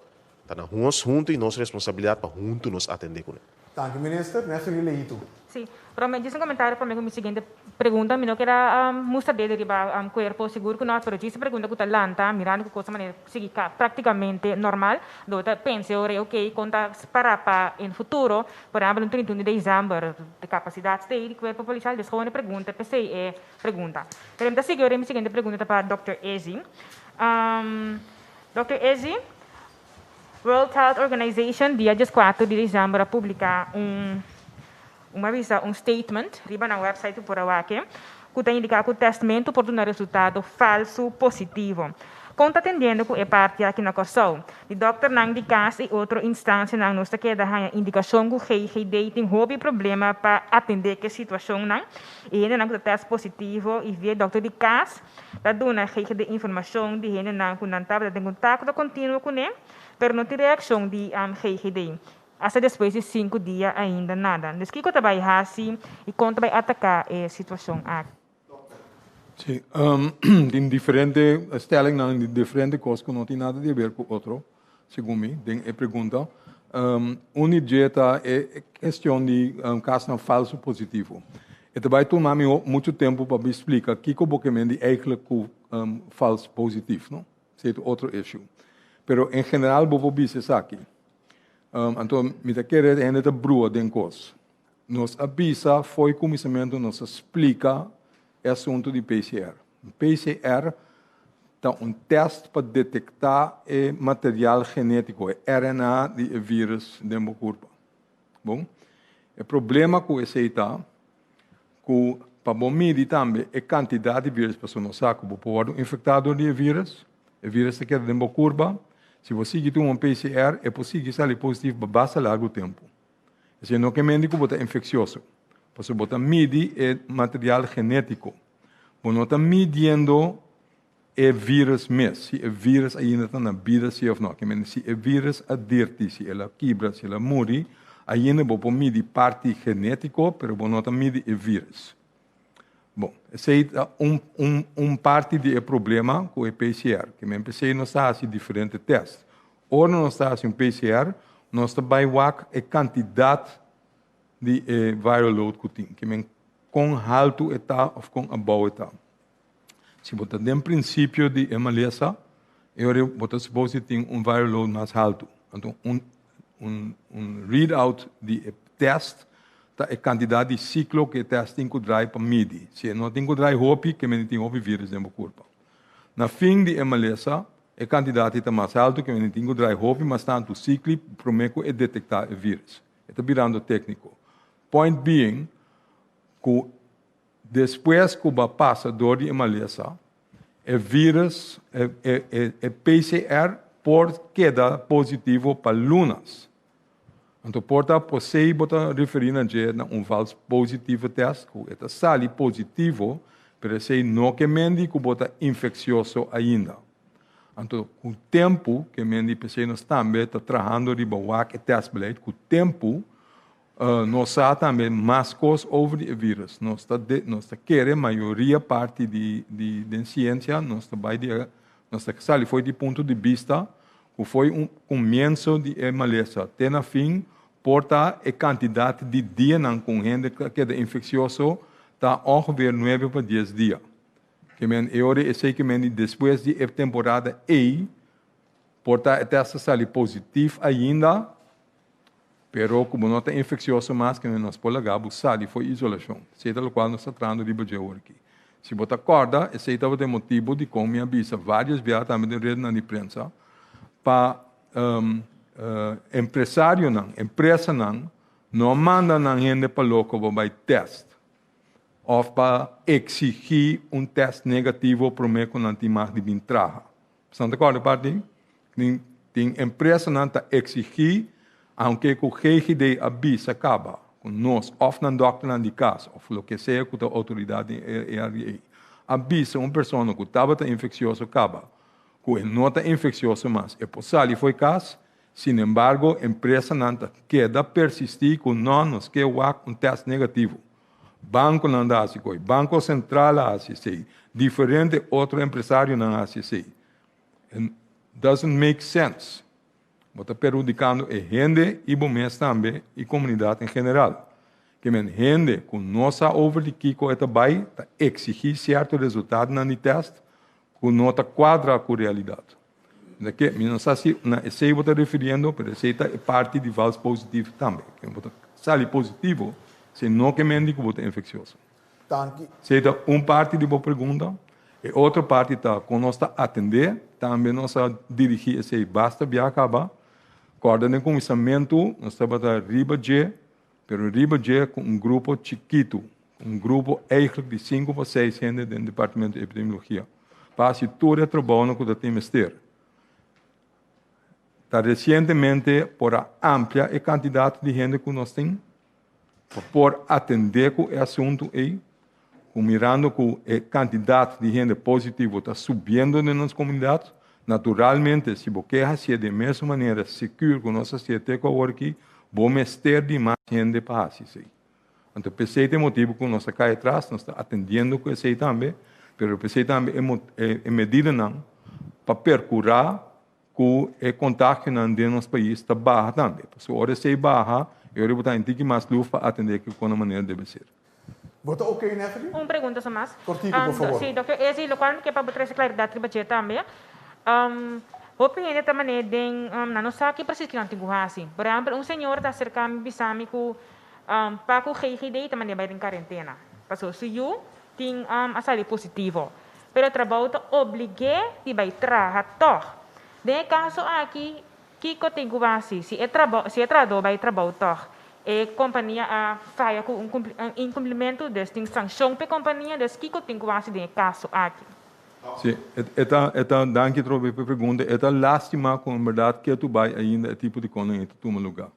Ta na nos huntu i nos responsabilidat pa huntu nos atendé kuné. Danki minister. Nefri Leito. Sí, pero mi djis un comentario prome cu mi siguiente pregunta. Mi no kier a mustra dedo riba cuerpo, sigur cu no, pero djis e pregunta cu ta lanta mirando cu cosa manera sigui practicamente normal, do ta pensa e ora ei ok con ta spara pa en futuro, por ehempel un 31 di december, de capacidad stay di cuerpo policial, dus gewoon e pregunta, p'esey e pregunta. Pero mi ta sigui ora ei mi siguiente pregunta ta pa Dòkter Ezzy. Dòkter Ezzy, World Health Organization dia dieskuater di desèmber a publiká un un avisa, un statement, riba nan website ku por a wak ku ta indiká ku tèstmentu por duna resultado falsu positivo. Kon ta atendiendo ku e parti aki na Kòrsou? Di dòkternan di kas i otro instansianan nos ta keda haña indikashon ku GGD tin hopi problema pa atendé ku e situashonnan i hendenan ku ta tèst positivo i via dòkter di kas Ta duna GGD informashon di hendenan ku nan tabata den kontakto kontinuo kuné, pero no tin reakshon di GGD. Asta despues di sinku dia ainda nada. Dus kiko ta bai hasi i kon ta bai ataká e situashon aki? Sí, tin diferente stellingnan di diferente kos ku no tin nada di aber ku otro, segun mi, den e pregunta. Un di dje ta e kestion di kasnan falso positivo. E ta bai tuma mi muchu tempu pa mi splika kiko bo ke men di eigentlik ku fals positief, no? Esei ta otro issue. Pero en general bo por bisa esaki. Anto mi ta kere hende ta brua den kos. Nos a bisa fo'i kuminsamentu nos a splika e asuntu di PCR. PCR ta un tèst pa detektá e material genétiko, e RNA di e vírùs den bo kurpa. Bon, e problema ku esei ta ku pa bo midi tambe e kantidat di vírùs, pasobra nos sa ku bo por wòrdu infektá dor di e vírùs, e vírùs ta keda den bo kurpa, si bo sigui tuma un PCR e por sigui sali positivo pa basta largu tempu. Esei no ke mende ku bo ta infeksioso, pasobra bo ta midi e material genétiko. Bo no ta midiendo e vírus mes, si e vírus ainda ta na bida si òf no. Ke mende si e vírus a dirti, si el a kibra, si el a muri, ainda bo por midi parti genétiko, pero bo no ta midi e vírus. Bon, esei ta un un un parti di e problema ku e PCR. Ke men p'esei nos ta hasi diferente tèst. Ora nos ta hasi un PCR, nos ta bai wak e kantidat di e viral load ku tin. Ke men kon haltu e ta òf kon abou e ta. Si bo ta den prinsipio di e malesa, e ora bo ta supos di tin un viral load mas haltu. Anto un un un read out di e tèst ta e kantidat di siklo ku e tèst tin ku drai pa midi. Si e no tin ku drai hopi, ke men tin hopi vírùs den bo kurpa. Na fin di e malesa, e kantidat ei ta mas haltu ke men tin ku drai hopi mas tantu sikli promé ku e detektá e vírùs. E ta birando tékniko. Point being ku. Despues ku bo a pasa dor di e malesa, e vírus, e PCR por keda positivo pa lunas. Anto por ta posei bo ta referí na dje na un vals positivo tèst ku e ta sali positivo, pero esei no ke mendi ku bo ta infeksioso ainda. Anto ku tempu, ke mendi p'esei nos tambe ta trahando riba wak e tèstbeleid, ku tempu nos sa tambe mas kos over di e vírus. Nos ta nos ta kere mayoria parti di di den siensia nos ta bai di e nos ta sali for di punto di bista ku foi un komienso di e malesa te na fin por ta e kantidat di dianan ku un hende ta keda infeksioso ta ongeveer nuebe pa dies dia. Ke men e ora esei ke men di despues di e temporada ei por ta e tèst ta sali positif ainda pero ku bo no ta infeksioso mas ke men nos por laga bo sali for isolashon. Esei ta lokual nos ta trahando riba dje ora aki. Si bo ta kòrda, esei tabata e motibu dikon mi a bisa vários biaha tambe den redenan di prensa pa empresarionan, empresanan no manda nan hende pa loko pa bai tèst òf pa eksigí un tèst negativo promé ku nan tin mag di bin traha. Bo ta kòrda e parti ei? Tin tin empresanan ta eksigí, aunke ku GGD a bisa kaba ku nos òf nan dòkternan di kas òf loke sea ku ta outoridat den e área ei, a bisa un persona ku tabata infeksioso kaba ku e no ta infeksioso mas, e por sali for e kas. Sinembargo, empresanan ta keda persistí ku nò, nos ke wak un tèst negativo. Bankonan ta hasi koi, Banko Sentral a hasi esei, diferente otro empresarionan a hasi esei. It doesn't make sense. Bo ta perhudikando e hende i bo mes tambe i komunidat en general. Ke men hende ku no sa over di kiko e ta bai ta eksigí sierto resultadonan di tèst ku no ta kuadra ku realidat. Na ke mi no sa si na esei bo ta refiriendo, pero esei ta e parti di vals positief tambe. Ke bo ta sali positivo, esei no ke men di ku bo ta infeksioso. Danki. Esei ta un parti di bo pregunta. E otro parti ta kon nos ta atendé. Tambe nos a dirigí esei basta bia kaba. Kòrda den kuminsamentu nos tabata riba dje, pero riba dje ku un grupo chikitu, un grupo eigentlik di sinku pa seis hende den departamento di epidemiologia. Pa hasi tur e trabounan ku ta tin mester. Ta resientemente por a amplia e kantidat di hende ku nos tin pa por atendé ku e asuntu ei, ku mirando ku e kantidat di hende positivo ta subiendo den nos komunidat, naturalmente si bo ke hasié den mesun manera sikur ku nos hasié te ku awor aki, bo mester di mas hende pa hasi esei. Anto p'esei ta e motibu ku nos a kai atras, nos ta atendiendo ku esei tambe, pero p'esei tambe e e medidanan pa perkurá ku e kontagionan den nos pais ta baha tambe. Pasobra ora esei baha, e ora bo ta tiki mas luf pa atendé ku kon manera debe ser. Bo ta ok, Nefeli? Un pregunta so mas. Kortiku, por favor. Si, Dòkter Ezi, lokual mi ke pa bo trese klaridat riba dje tambe. Hopi hende ta manera den nan no sa ki presis ki nan tin ku hasi. Por ehèmpel, un señor ta aserká mi bisa mi ku Pa ku GGD ta mand'é bai den karentena, pasobra su yu tin a sali positivo. Pero trabou ta oblig'é di bai traha tòg. Den e kaso aki, kiko tin ku hasi? Si e trabou si e trahadó bai trabou tòg, e kompania a faya ku un inkumplimentu, dus tin sankshon pa e kompania, dus kiko tin ku hasi den e kaso aki? Si, e ta e ta danki trobe pa e pregunta. E ta lastima ku en bèrdat ketu bai ainda e tipo di konan ei ta tuma lugá.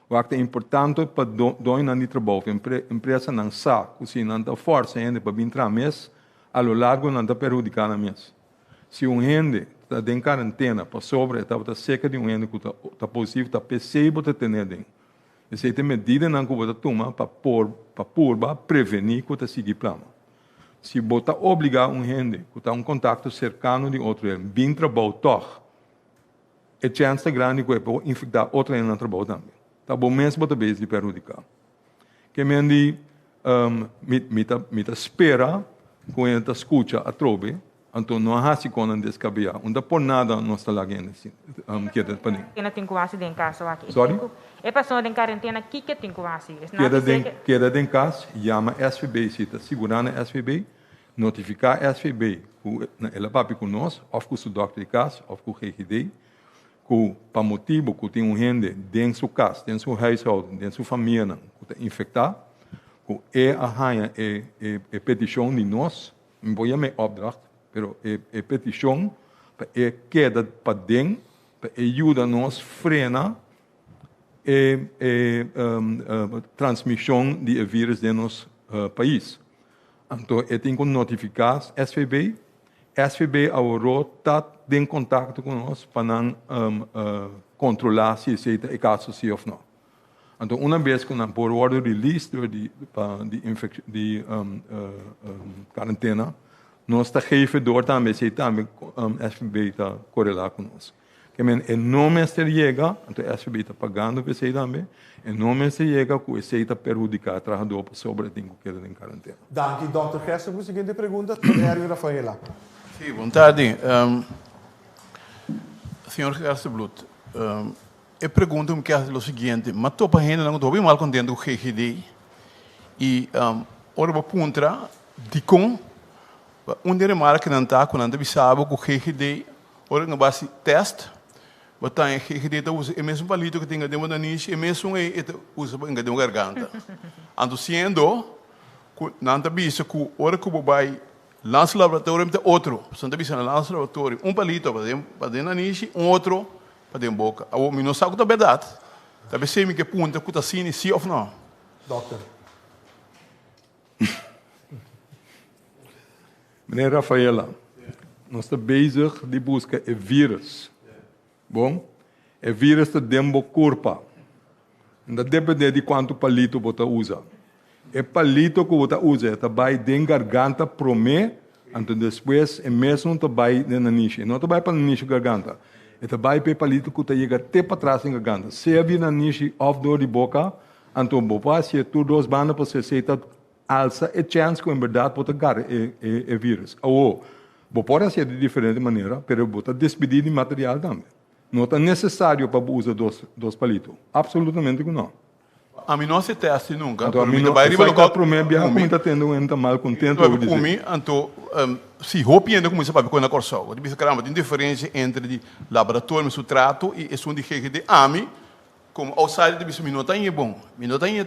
Wak ta importante pa doñonan di trabou of empresanan sa ku si nan ta forsa hende pa bin traha mes, a lo largo nan ta perhudiká nan mes. Si un hende ta den karentena pasobra e tabata seka di un hende ku ta positivo ta p'esei bo ta ten'é den. Esei ta e medidanan ku bo ta tuma pa por pa purba prevení ku ta sigui plama. Si bo ta obligá un hende ku ta un kontakto serkano di otro hende bin trabou tòg, E chèns ta grandi ku e por infektá otro hende na trabou tambe. Ta bo mes bo ta bezig di perhudiká. Ke men di mi mi ta mi ta spera ku hende ta skucha atrobe, anto no a hasi kon nan deskabeyá. Un ta por nada nos ta laga hende sin keda paden. Kende tin ku hasi den kaso aki? Sorry? E persona den karentena kiko tin ku hasi? Keda den keda den kas, yama SVB si ta sigurá na SVB. Notifiká SVB ku el a papia ku nos òf ku su dòkter di kas òf ku GGD ku pa motibu ku tin un hende den su kas, den su huishouden, den su famianan ku ta infektá, ku e a haña e e petishon di nos, mi por yama e opdracht, pero e e petishon pa e keda paden pa e yuda nos frena e e transmishon di e virus den nos pais. Anto e tin ku notifiká SVB. SVB aworó ta den kontakto ku nos pa nan kontrolá si esei ta e kaso si òf no. Anto una bes ku nan por wòrdu release dor di pa di infek di karentena, nos ta geef dor tambe esei tambe SVB ta korelá ku nos. Ke men e no mester yega, anto SVB ta pagando pa esei tambe, e no mester yega ku esei ta perhudiká e trahadó pasobra e tin ku keda den karentena. Danki dòkter Gerson ku siguiente pregunta, Dòkter Erwin Rafaela. Sí, bon tardi. Señor Gerstenbluth, E pregunta ku mi ke hasi lo siguiente, mi a topa hendenan ku ta hopi mal kontento ku GGD i ora bo puntra dikon, un di e remarkenan ta ku nan ta bisa bo ku GGD ora ku nan bai hasi tèst bo ta haña GGD ta usa e mesun palito ku tin den bo nanishi e mesun ei e ta usa pa hinka den bo garganta. Anto siendo ku nan ta bisa ku ora ku bo bai Lans laboratorio mi ta otro, pasobra nan ta bisa na lans laboratorio un palito pa den nanishi un otro Pa den boka. Awor mi no sa ku ta bèrdat. Ta besei mi ke puntra ku ta asina si òf no. Dòkter. Meneer Rafaela, nos ta bezig di buska e virus. Bon, e virus ta den bo kurpa. No ta depende di kuantu palito bo ta usa. E palito ku bo ta usa e ta bai den garganta promé, anto despues e mesun ta bai den nanishi. E no ta bai pa nanishi garganta. E ta bai pa e palito ku ta yega te patras den garganta. Sea via nanishi òf dor di boka, anto bo por hasié tur dos banda pasobra esei ta alsa e chèns ku en bèrdat bo ta gara e e vírùs. Awor, bo por hasié di diferente manera, pero bo ta despidí di material tambe. No ta necesario pa bo usa dos dos palito. Absolutamente cu no. Ami no haci test nunca, Anto pero ami mi ta no, bai riba esaki ta loke prome biaha cu cu mi mi. ta tende un hende ta mal contento Papia over di cu esey. mi, anto si hopi hende cuminsa papia cu na Corsou, bo ta bisa caramba tin diferencia entre di laboratorio su trato y esun di GGD. Ami como outsider ta bisa mi no ta haña bon, mi no ta haña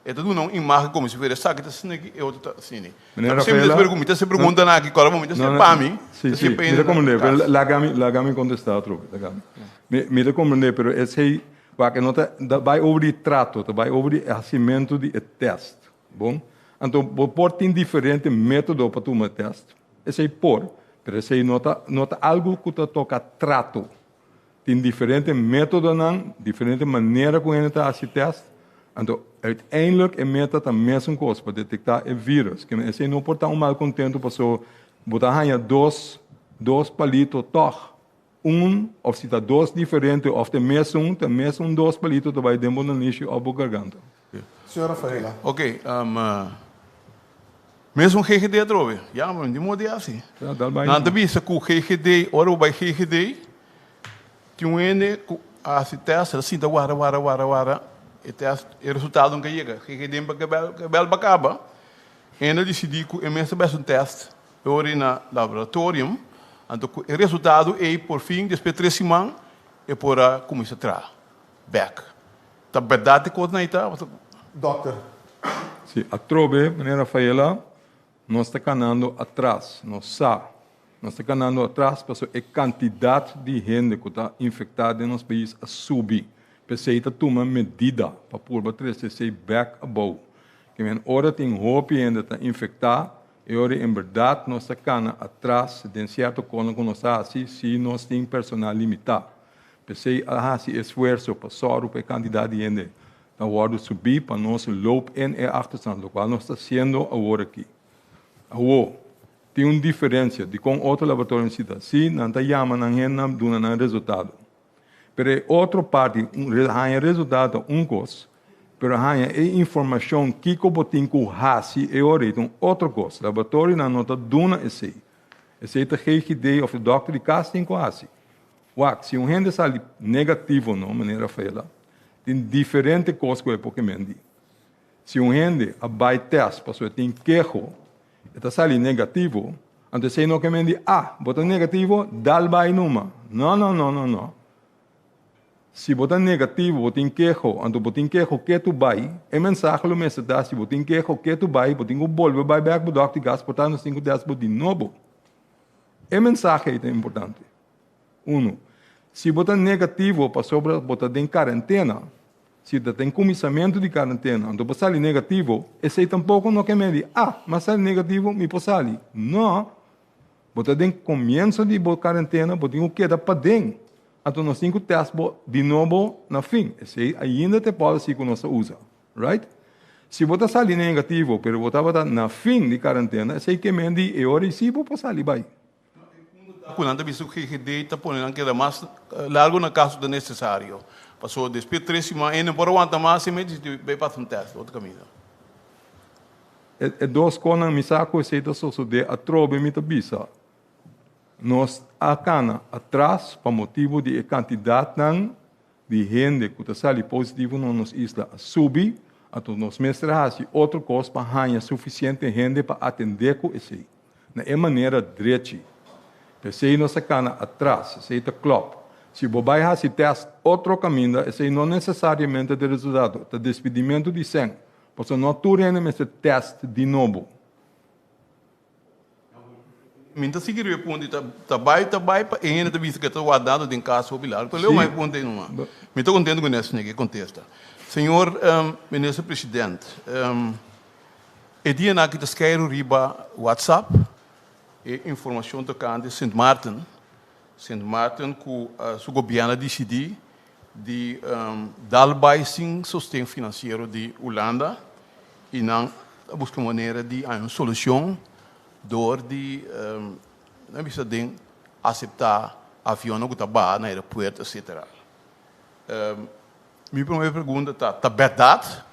E ta duna un imagen como si fuera esaki ta asina aki e otro ta asina. Meneer Ta p'esei mi ta Rafaela, spera ku mi ta hasi preguntanan aki, kòrda bo mi ta hasi pa mi, Sí, ta sí, hasi pa mi ta hende na komprendé, pero kas. laga mi, laga mi kontestá atrobe, laga mi. Mi, mi ta komprendé, pero esei, wak, e no ta ta bai over di trato, ta bai over di e hasimentu di e tèst, bon? Anto bo por tin diferente método pa tuma e tèst, esei por, pero esei no ta, no ta algu ku ta toka trato. Tin diferente métodonan, diferente manera ku hende ta hasi tèst. Anto, uiteindelijk e meta ta mesun kos, pa detektá e vírùs. Ke men esei no por ta un malkontentu paso bo ta haña dos, dos palito tòg. Un, òf si ta dos diferente òf ta e mesun, ta e mesun dos palito ta bai den bo nanishi òf bo garganta. Señor Rafaela. Ok, mesun GGD atrobe. Ya, ma mi tin modo di hasi. Ja, dal bai Nan ta no. bisa ku GGD, ora bo bai GGD, tin un hende ku a hasi tèst, el a sinta wara, wara, wara, wara, e tèst, e resultado nunka yega. GGD pa ke bèl pa kaba, hende a disidí ku e mes ta bai hasi un tèst, e ora ei na laboratorium, anto ku e resultado ei por fin despues tres siman e por a kuminsá traha bèk. Ta bèrdat e kosnan ei ta? Dòkter. Si, atrobe, meneer Rafaela, nos ta kanando atras, nos sa. Nos ta kanando atras pasobra e kantidat di hende ku ta infektá den nos pais a subi. P'esei ta tuma medida pa purba trese esei bèk abou. Ke men ora tin hopi hende ta infektá, e ora en bèrdat nos ta kana atras den sierto kosnan ku nos ta hasi si nos tin personal limitá. P'esei a hasi esfuerso pa sòru pa e kantidat di hende ta wòrdu subí pa nos loop in e achterstand, lokual nos ta hasiendo awor aki. Awor, tin un diferensia dikon otro laboratorio nesita. Sí, nan ta yama nan hendenan duna nan resultado. Pero e otro parti, haña resultado ta un kos, pero haña e informashon kiko bo tin ku hasi e ora ei ta un otro kos. Laboratorionan no ta duna esei. Esei ta GGD òf e dòkter di kas tin ku hasi. Wak, si un hende sali negativo no, meneer Rafaela, tin diferente kos ku e por kemendi. Si un hende a bai tèst pasobra e tin keho, e ta sali negativo, anto esei no kemendi, ah, bo ta negativo, dal bai numa. No, no, no, no, no. Si bo ta negativo, bo tin keho, anto bo tin keho ketu bai, e mensahe lo mester ta, si bo tin keho ketu bai, bo tin ku bolbe bai bèk bo dòkter di kas por ta nos tin ku tèst bo di nobo. E mensahe ei ta importante. Unu, si bo ta negativo pasobra bo ta den karentena, si ta den kuminsamentu di karentena, anto bo sali negativo, esei tampoko no ke medi, ah, mi a sali negativo, mi por sali. No! Bo ta den komienso di bo karentena, bo tin ku keda paden. Anto nos tin ku tèst bo di nobo na fin. Esei ainda ta e policy ku nos ta usa. Right? Si bo ta sali negativo pero bo tabata na fin di karentena, esei ke men di e ora ei si bo por sali bai. Ku nan ta bisa ku GGD ta pone nan keda mas largu na kas ku ta nesesario. Pasobra despues di tres siman e no por wanta mas e mes di bai pasa un tèst otro kaminda. E dos konan mi sa ku esei ta sosodé atrobe mi ta bisa. Nos a kana atras pa motibu di e kantidatnan di hende ku ta sali positivo na nos isla a subi, anto nos mester a hasi otro kos pa haña sufisiente hende pa atendé ku esei na e manera drechi. P'esei nos a kana atras, esei ta klòp. Si bo bai hasi tèst otro kaminda, esei no nesesariamente ta e resultado, ta despidimentu di sèn, pasobra no tur hende mester tèst di nobo. Mi ta sigui riba e punto ta ta bai ta bai pa e hende ta bisa ku e ta wardando den kas hopi largu pero leu mai punto ei numa. Mi ta kontento ku Nestor Nicky kontesta. Señor Minister President e dianan aki ta skeiru riba WhatsApp e informashon tokante Sint Maarten. Sint Maarten ku su gobièrnu a disidí di dal bai sin sosten finansiero di Hulanda i nan ta buska manera di haña un solushon dor di nan bisa den aseptá avionnan ku ta baha na aeropuerto etcetera. Mi promé pregunta ta, ta bèrdat?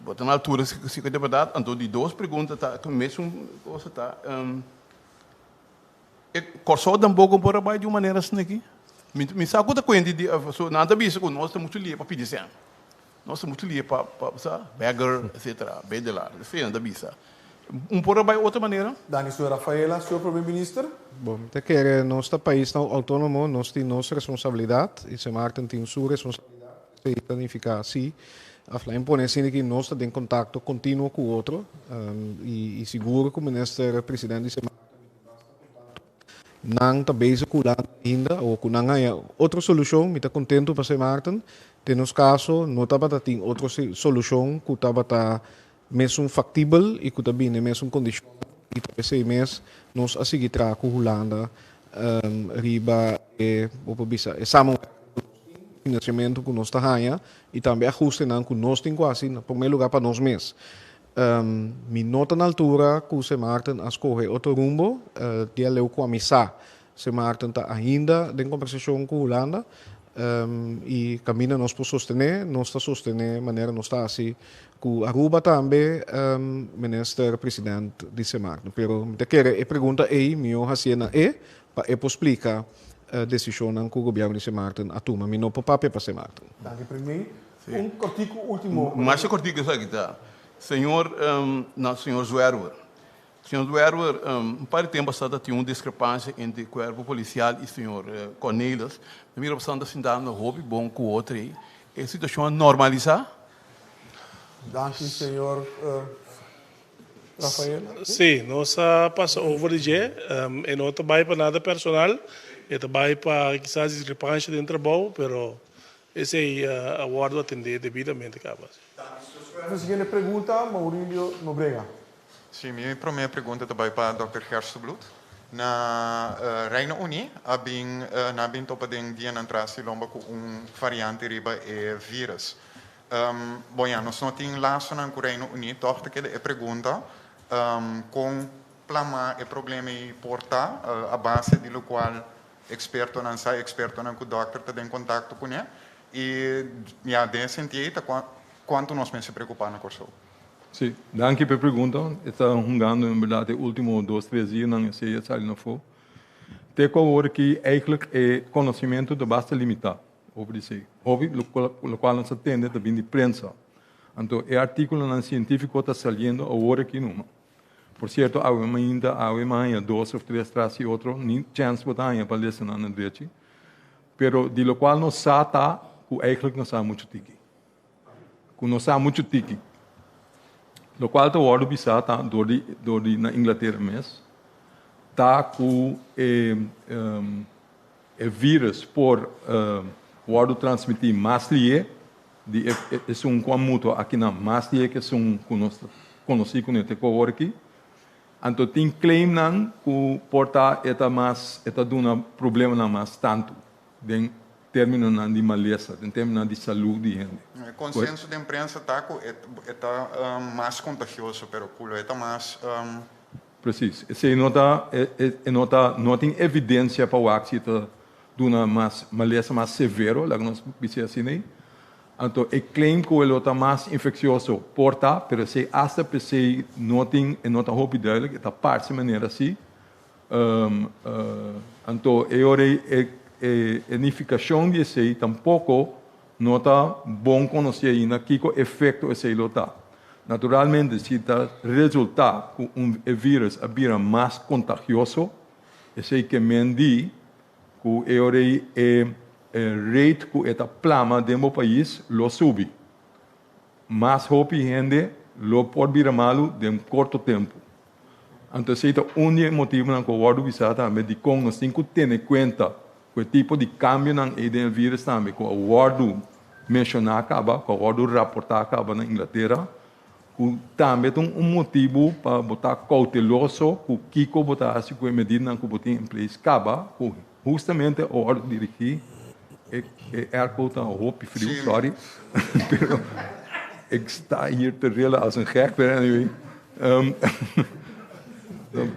Bo ta na altura si ku ta bèrdat? Anto di dos pregunta ta, mesun cosa ta, E Kòrsou tampoko por a bai di un manera asina aki. Mi mi sa ku ta kuenta di so nan ta bisa ku nos ta muchu lie pa pidi sèn. Nos ta muchu lie pa pa sa beggar etcetera, bedelaar. Esei nan ta bisa. Un por a bai otro manera? Danki señor Rafaela. Señor Prome Minister. Bon, mi ta kere nos ta paisnan outónomo, nos tin nos responsabilidat i Sint Maarten tin su responsabilidat. Esei ta nifiká si Aflain pone asina ki nos ta den kontakto kontinuo ku otro i sigur ku Minister President di Sint Maarten Nan ta bezig ku Hulanda ainda o ku nan haña otro solushon. Mi ta kontentu pa Sint Maarten. Den nos kaso no tabata tin otro solushon ku tabata mesun faktibel i ku ta bini mesun kondishonnan i ta p'esei mes nos a sigui traha ku Hulanda riba e, bo por bisa, e samenwerking ku nos tin, finansiamentu ku nos ta haña i tambe ahustenan ku nos tin ku hasi na promé lugá pa nos mes. Mi no ta na altura ku Sint Maarten a skohe otro rumbo. Di aleu ku ami sa, Sint Maarten ta ainda den kombersashon ku Hulanda i kaminda nos por sostené, nos ta sostené manera nos ta hasi ku Aruba tambe, Minister President di Sint Maarten. Pero mi ta kere e pregunta ei mihó hasié na e pa e por splika desishonnan ku gobièrnu di Sint Maarten a tuma. Mi no por papia pa Sint Maarten. Danki Premier. Un kortiku último. Masha kortiku esaki ta. Señor, na señor Zwerwer. Señor Zwerwer, un par di tempu pasá ta tin un diskrepansia entre kuerpo polisial i señor Cornelis. Mi mira pasobra nan ta sintando hopi bon ku otro ei. E situashon a normalisá? Danki señor Rafael. Sí, nos a pasa over di dje. E no ta bai pa nada personal. E ta bai pa kisas diskrepansha den trabou, pero Esei a wòrdu atendé debidamente kaba. E siguiente pregunta, Maurilio Nobrega. Sí, mi promé pregunta ta bai pa dòkter Gerstenbluth. Na Reino Uní a bin nan a bin topa den dianan tras di lomba ku un variante riba e vírus. Bon ya, nos no tin lasonan ku Reino Uní, tòg ta keda e pregunta kon plamá e problema ei por ta a base di lokual Ekspertonan sa, ekspertonan ku dòkter ta den kontakto kuné i ya den e sentido ei ta kuantu nos mester preokupá na Kòrsou. Sí, danki pa e pregunta. E ta hungando en bèrdat e último dos, tres dianan esei a sali na afó. Te ku awor aki eigentlik e konosimentu ta basta limitá over di esei. Hopi lokual nos a tende ta bin di prensa. Anto e artíkulonan sientífiko ta saliendo awor aki numa. Por cierto, awe mainta, awe maña, dos of tres tras di otro, ni chance bo ta haña pa lesa nan na drechi. Pero di lokual nos sa ta ku eigenlijk nos sa muchu tiki. Ku nos sa muchu tiki. Lokual ta wòrdu bisá ta dor di dor di na Inglatera mes ta ku e e vírus por wòrdu transmití mas lié di e esun ku a mutua akinan mas lié ku esun ku nos ta konosí kuné te ku awor aki. Anto tin claimnan ku por ta e ta mas e ta duna problemanan mas tantu den terminonan di malesa, den terminonan di salú di hende. E konsenso den prensa ta ku e ta mas kontagioso, pero ku lo e ta mas. Presis. Esei no ta e no ta no tin evidensia pa wak si e ta duna mas malesa mas severo, laga nos bis'é asina ei. Anto e claim cu e lo ta mas infeccioso por ta, pero esey hasta p'esey no tin, e no ta hopi duidelijk, e ta parse manera si. Anto e ora ey e e nificacion di esey tampoco no ta bon conoci ainda kico efecto esey lo ta. Naturalmente si ta resulta cu un e virus a bira mas contagioso, esey ke men di Ku e ora ei e rate ku e ta plama den bo pais lo subi. Mas hopi hende lo por bira malu den korto tempu. Anto esei ta un di e motibunan ku a wòrdu bisá tambe dikon nos tin ku tene kuenta ku e tipo di kambionan ei den e vírus tambe ku a wòrdu menshoná kaba, ku a wòrdu raportá kaba na Inglatera. Ku tambe ta un motibu pa bo ta kouteloso ku kiko bo ta hasi ku e medidanan ku bo tin en place kaba, ku hustamente a wòrdu dirigí e airco ta hopi friu, sorry, pero ik sta hier te rillen als een gek, pero anyway,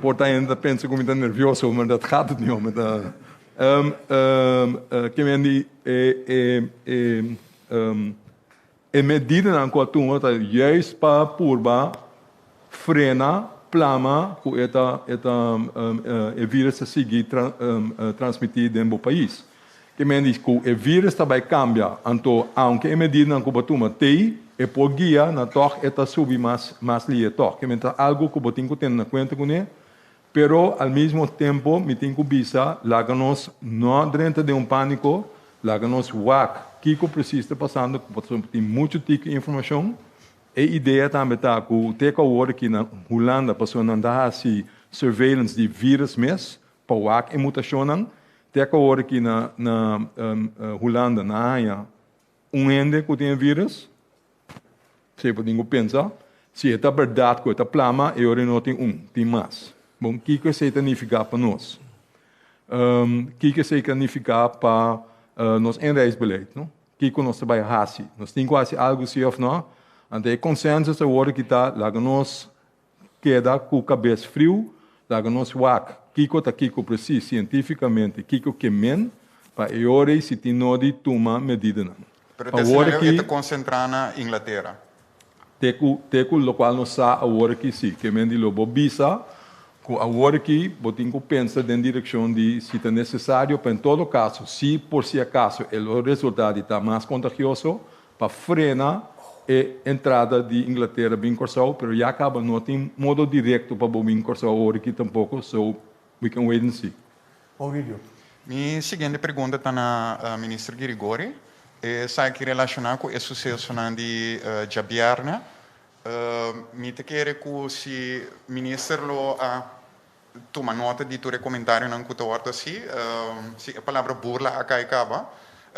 por ta hende ta pensa ku mi ta nervioso, maar dat gaat het niet om. Ke men di e E medidanan ku a tuma ta juist pa purba frena plama ku e ta e ta e virus ta sigui transmití den bo pais. Ke men di ku e virus ta bai kambia, anto aunke e medidanan ku bo tuma tei e por guia na tòg e ta subi mas mas lihe tòg. Ke men ta algu ku bo tin ku tene na kuenta kuné, pero al mismo tempo mi tin ku bisa laga nos no drenta den un pániko, laga nos wak kiko presis ta pasando pasobra tin muchu tiki informashon. E idea tambe ta ku te ku awor aki na Hulanda pasobra nan ta hasi surveillance di virus mes pa wak e mutashonnan, te ku awor aki na na Hulanda nan a haña un hende ku tin e virus. Si bo tin ku pensa, si e ta bèrdat ku e ta plama, e ora e no tin un, tin mas. Bon, kiko esei ta nifiká pa nos? Kiko esei ta nifiká pa nos inreisbeleid, no? Kiko nos ta bai hasi? Nos tin ku hasi algu si òf no? Anto e konsensus awor aki ta, laga nos keda ku kabes friu, laga nos wak kiko ta kiko presis sientífikamente, kiko ke men, pa e ora ei si tin nodi tuma medidanan. Pero te Awor asina leu e aki ta konsentrá na Inglatera. te ku te ku lokual nos sa awor aki si, ke men di lo bo bisa ku awor aki bo tin ku pensa den direkshon di si ta nesesario pa en todo kaso si por si akaso e lo resultá di ta mas kontagioso pa frena e entrada di Inglatera bin Kòrsou, pero ya kaba no tin modo direkto pa bo bin Kòrsou awor aki tampoko, so we can wait and see. Maurilio. Mi siguiente pregunta ta na Minister Girigori. Esaki relashoná ku e susesonan di djabièrnè. Mi ta kere ku si Minister lo a Tuma nota di tur e comentarionan cu ta wordo haci. Si e palabra burla a cay caba.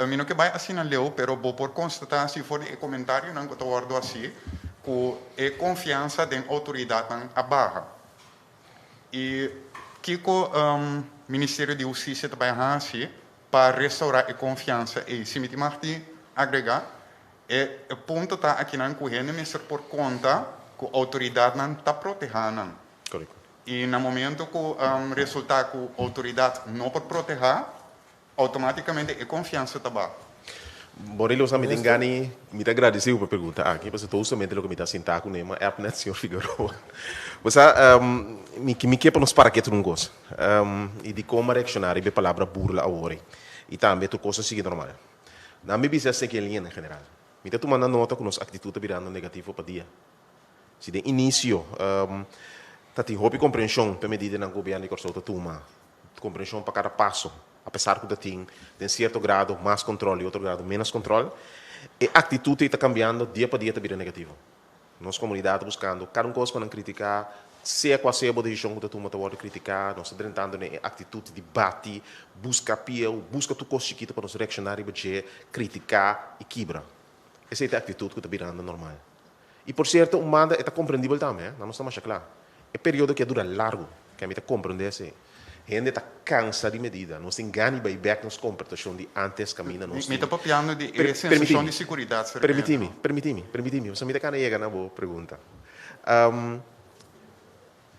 Mi no ke bay asina leu, pero bo por constata si for di e comentarionan cu ta wordo haci cu e confiansa den autoridadnan a baha. Y kico Ministerio di Husticia ta bay haci pa restaura e confiansa ey? Si mi tin mag di agrega, e punto ta akinan cu hende mester por conta cu autoridadnan ta proteha nan. I na momento ku resultá ku outoridat no por protehá, outomátikamente e konfiansa ta baha. Borrelli, Osa, mi tin gana mi ta agradeci bo pa e pregunta aki, pasobra ta hustamente loke mi ta sinta ku ne, ma app net señor Figueroa. Bo sa, mi mi ke pa nos para ketu un kos, i dikon mi a reakshoná riba e palabra burla awor ei, i tambe tur kos a sigui normal. Nan mi bisa esaki en liña en general. Mi ta tuma na nota ku nos aktitut ta birando negativo pa dia. Si den inisio ta tin hopi komprenshon pa e medidanan ku gobièrnu di Kòrsou ta tuma, komprenshon pa kada paso. Apesar ku ta tin den sierto grado mas kontròl i otro grado ménos kontròl, e aktitut ei ta kambiando dia pa dia ta bira negativo. Nos komunidat ta buskando kada un kos pa nan kritiká, sea kua sea bo desishon ku ta tuma ta wòrdu kritiká. Nos ta drentando den e aktitut di bati, buska pieu, buska tur kos chikitu pa nos reakshoná riba dje, kritiká i kibra. Esei ta e aktitut ku ta birando normal. I por sierto un banda e ta komprendibel tambe, nan nos ta masha kla. E periodo aki a dura largu, ke mi ta komprendé esei. Hende ta kansa di medida. Nos tin gana di bai bèk nos komportashon di ántes kaminda nos Mi tin. ta papiando di e sensashon di siguridat, Sergento. Permití mi, permití mi, permití mi, pasobra mi ta kana yega na bo pregunta.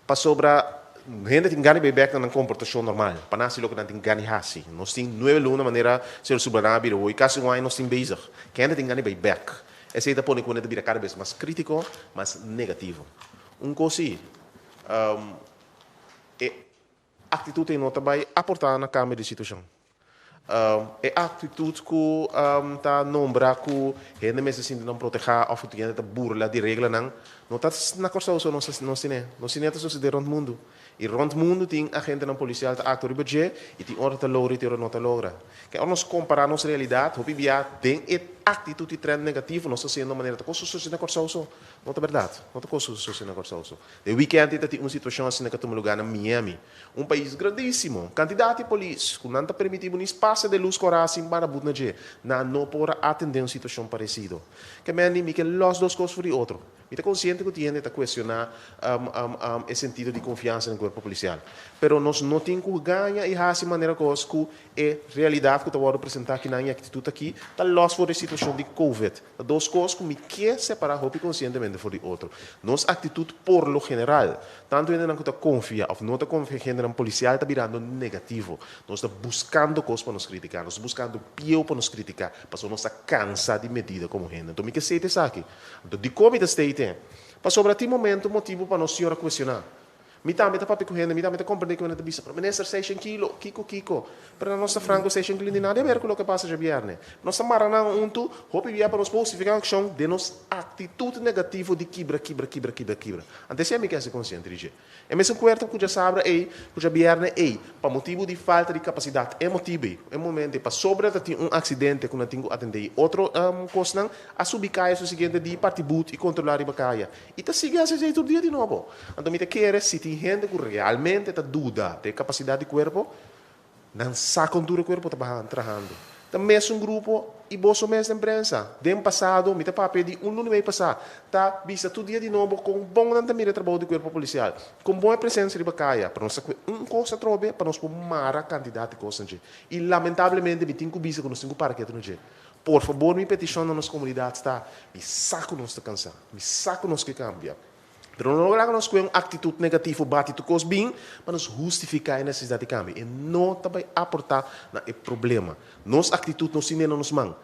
Pasobra hende tin gana di bai bèk na nan komportashon normal, pa nan hasi loke nan tin gana di hasi. Nos tin nuebe luna manera señor Subrana a bira hoy, kasi un aña nos tin bezig. Ke hende tin gana di bai bèk. Esei ta pone ku hende ta bira kada bes mas krítiko, mas negativo. Un kos sí, e aktitut ei no ta bai aportá na kambio di situashon. E aktitut ku ta nombra ku hende mester sinti nan protehá òf ku hende ta burla di reglanan no ta na Kòrsou so nos nos tine. Nos tine ta sosodé rònt mundu. I rònt mundu tin agentenan polisial ta aktua riba dje i tin ora ta logra i tin ora no ta logra. Ke ora nos kompará nos realidat hopi bia den e aktitut i trènt negativo nos ta siendo manera ta kos ku sosodé na Kòrsou so. No ta bèrdat. No ta kos ku sosodé na Kòrsou so. Den wikènt ei ta tin un situashon asina ku a tuma lugá na Miami, un pais grandísimo. Kantidat di polis ku nan ta permití bo ni pasa den lus kòrá sin para but na dje. Nan no por a atendé un situashon paresido. Ke mende mi ke lòs dos kos for di otro. Mi ta konsiente ku tin hende ta kuestioná e sentido di konfiansa den kuerpo polisial. Pero nos no tin ku gaña i hasi manera kos ku e realidat ku ta wòrdu presentá akinan i aktitut aki ta lòs for di e situashon di covid. Ta dos kos ku mi ke separá hopi konsientemente for di otro. Nos aktitut por lo general, tantu hendenan ku ta konfia òf no ta konfia hendenan polisial ta birando negativo. Nos ta buskando kos pa nos kritiká, nos ta buskando pieu pa nos kritiká, pasobra nos ta kansa di medida komo hende. Anto mi ke state esaki. Anto dikon mi ta state? Pasobra tin momento motibu pa nos siñor a kuestioná. Mi tambe ta papia ku hende, mi tambe ta komprendé ku hende ta bisa, pero minister, seishen kilo, kiko, kiko? Pero na nos ta franko, seishen kilo ni nada di aber ku loke pasa djabièrnè. Nos ta mara nan huntu, hopi bia pa nos por hustifiká akshon den nos aktitut negativo di kibra, kibra, kibra, kibra, kibra. Anto esei mi ke hasi konsiente di dje. E mesun kuerto ku djasabra ei, ku djabièrnè ei, pa motibu di falta di kapasidat, e motibu ei, e momento ei, pasobra ta tin un aksidente ku nan tin ku atendé i otro kosnan, a subi kaya su siguiente dia i parti but i kontrolá riba kaya. I ta sigui hasi esei tur dia di nobo. Anto mi ta kere si tin hende ku realmente ta duda den e kapasidat di kuerpo, nan sa kon duro e kuerpo ta baha trahando. Ta mesun grupo i boso mes den prensa. Den pasado, mi ta papia di un luna i mei pasá, ta bisa tur dia di nobo kon bon nan ta mira e trabou di kuerpo polisial, kon bon e presensia riba kaya, pero nos ta kue un kos atrobe pa nos por mara kantidat di kosnan dje. I lamentablemente mi tin ku bisa ku nos tin ku para ketu na dje. Por fabor mi petishon na nos komunidat ta, mi sa ku nos ta kansá, mi sa ku nos ke kambia, pero no laga nos kue un aktitut negativo bati tur kos bin pa nos hustifiká e nesesidat di kambio. E no ta bai aportá na e problema. Nos aktitut no sine na nos man.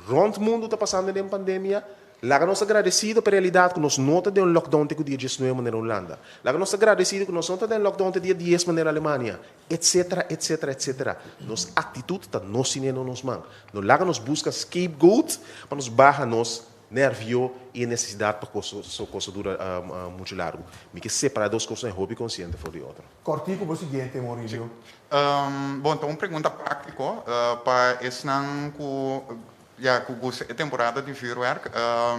Rònt mundu ta pasando den pandemia, Laga nos ta gradesido pa e realidat ku nos no ta den un lockdown te ku dia diesnuebe manera Hulanda. Laga nos ta gradesido ku nos no ta den lockdown te dia dies manera Alemania, etcetera, etcetera, etcetera. Nos aktitut ta no sineno nos man. No laga nos buska scapegoat pa nos baha nos nervio i e nesesidat pa kos kos dura muchu largu. Mi ke separa e dos kosnan e hopi konsiente for di otro. Kòrtiku bo siguiente, Maurilio. Bon, ta un pregunta práktiko pa esnan ku Ya, ku gusta e temporada di vuurwerk,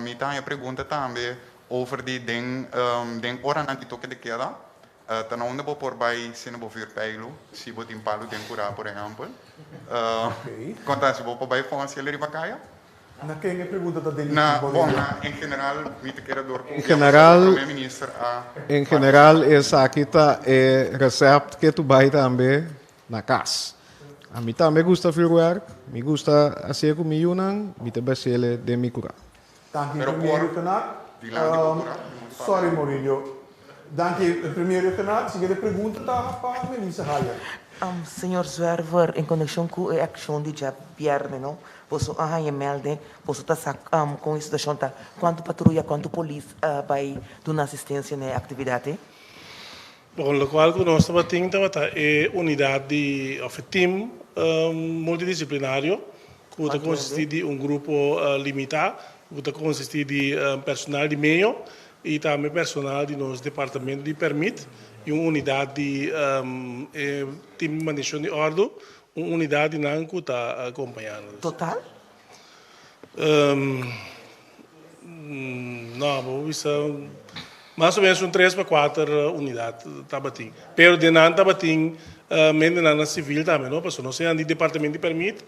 mi ta haña pregunta tambe over di den den oranan di toke de keda, ta na unda bo por bai sina bo vuurpijlu, si bo tin palu den kurá por ehèmpel. Kon ta si bo por bai fònsi el riba kaya? Na ken e pregunta ta dirigí, Na, bo bon, Leo? na en general mi ta kere dor ku En ya general, Prome Minister a en parti. general esaki ta e recept ke tu bai tambe Na kas. Ami tambe gusta vuurwerk, mi gusta hasié ku mi yunan, mi ta basiele den mi kura. Danki Pero Premier por Reutenaar. dilanti bo kura, mi mund Sorry papia. Maurilio. Danki Premier Reutenaar. Siguiente pregunta ta pa Melissa Hayer. Señor Zwerver, en konekshon ku e akshon di djabièrnè no, boso a haña mèlde, boso ta sa kon e situashon ta, kuantu patruya, kuantu polis a bai duna asistensia na e aktividat ei? Bon, lokual ku nos tabatin tabata e unidat di òf e tim multidisiplinario ku ta konsistí di un grupo limitá ku ta konsistí di personal di medio i tambe personal di nos departamento di pèrmit i un unidat di e tim di mantenshon di òrdu. un unidat di nan ku ta akompañá nos. Total? No, bo por bisa mas o menos un tres pa kuater unidat tabatin. Pero den nan tabatin mendenan na sivil tambe no, pasobra nos esnan di departamento di permit,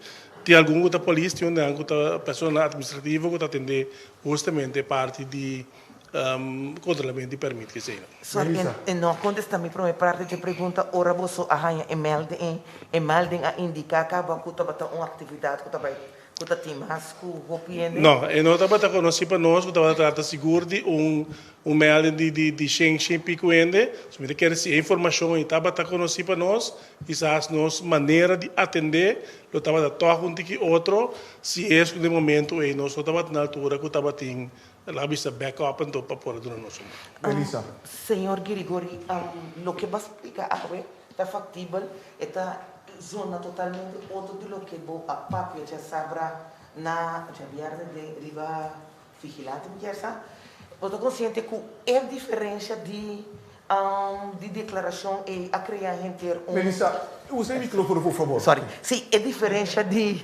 tin algun ku ta polis, tin un ku ta personanan administrativo ku ta atendé hustamente e parti di Kontrolamentu di permit ke esei. Sorry, e no a kontestá mi promé parti dje pregunta. Ora boso a haña e melding ei, e melding a indiká kaba ku tabata un aktividat ku ta bai ku ta tin mas ku hopi hende? No, e no tabata konosí pa nos ku tabata trata sigur di un un melding di di di shen shen piku hende. So mi ta kere si e informashon ei tabata konosí pa nos, kisas nos manera di atendé lo tabata tòg un tiki otro si es ku den momentu ei nos no tabata na altura ku tabatin El a bisa back up anto pa por a duna nos un man. Melissa. Señor Girigori, loke bo a splika awe ta factibel, e ta zona totalmente otro di loke bo a papia djasabra na djabièrnè den riba Vigilante mi kier sa. Bo ta konsiente ku e diferensha di di deklarashon ei a krea henter un. Melissa, usa e mikrofono por fabor. Sorry. Sí, e diferensha di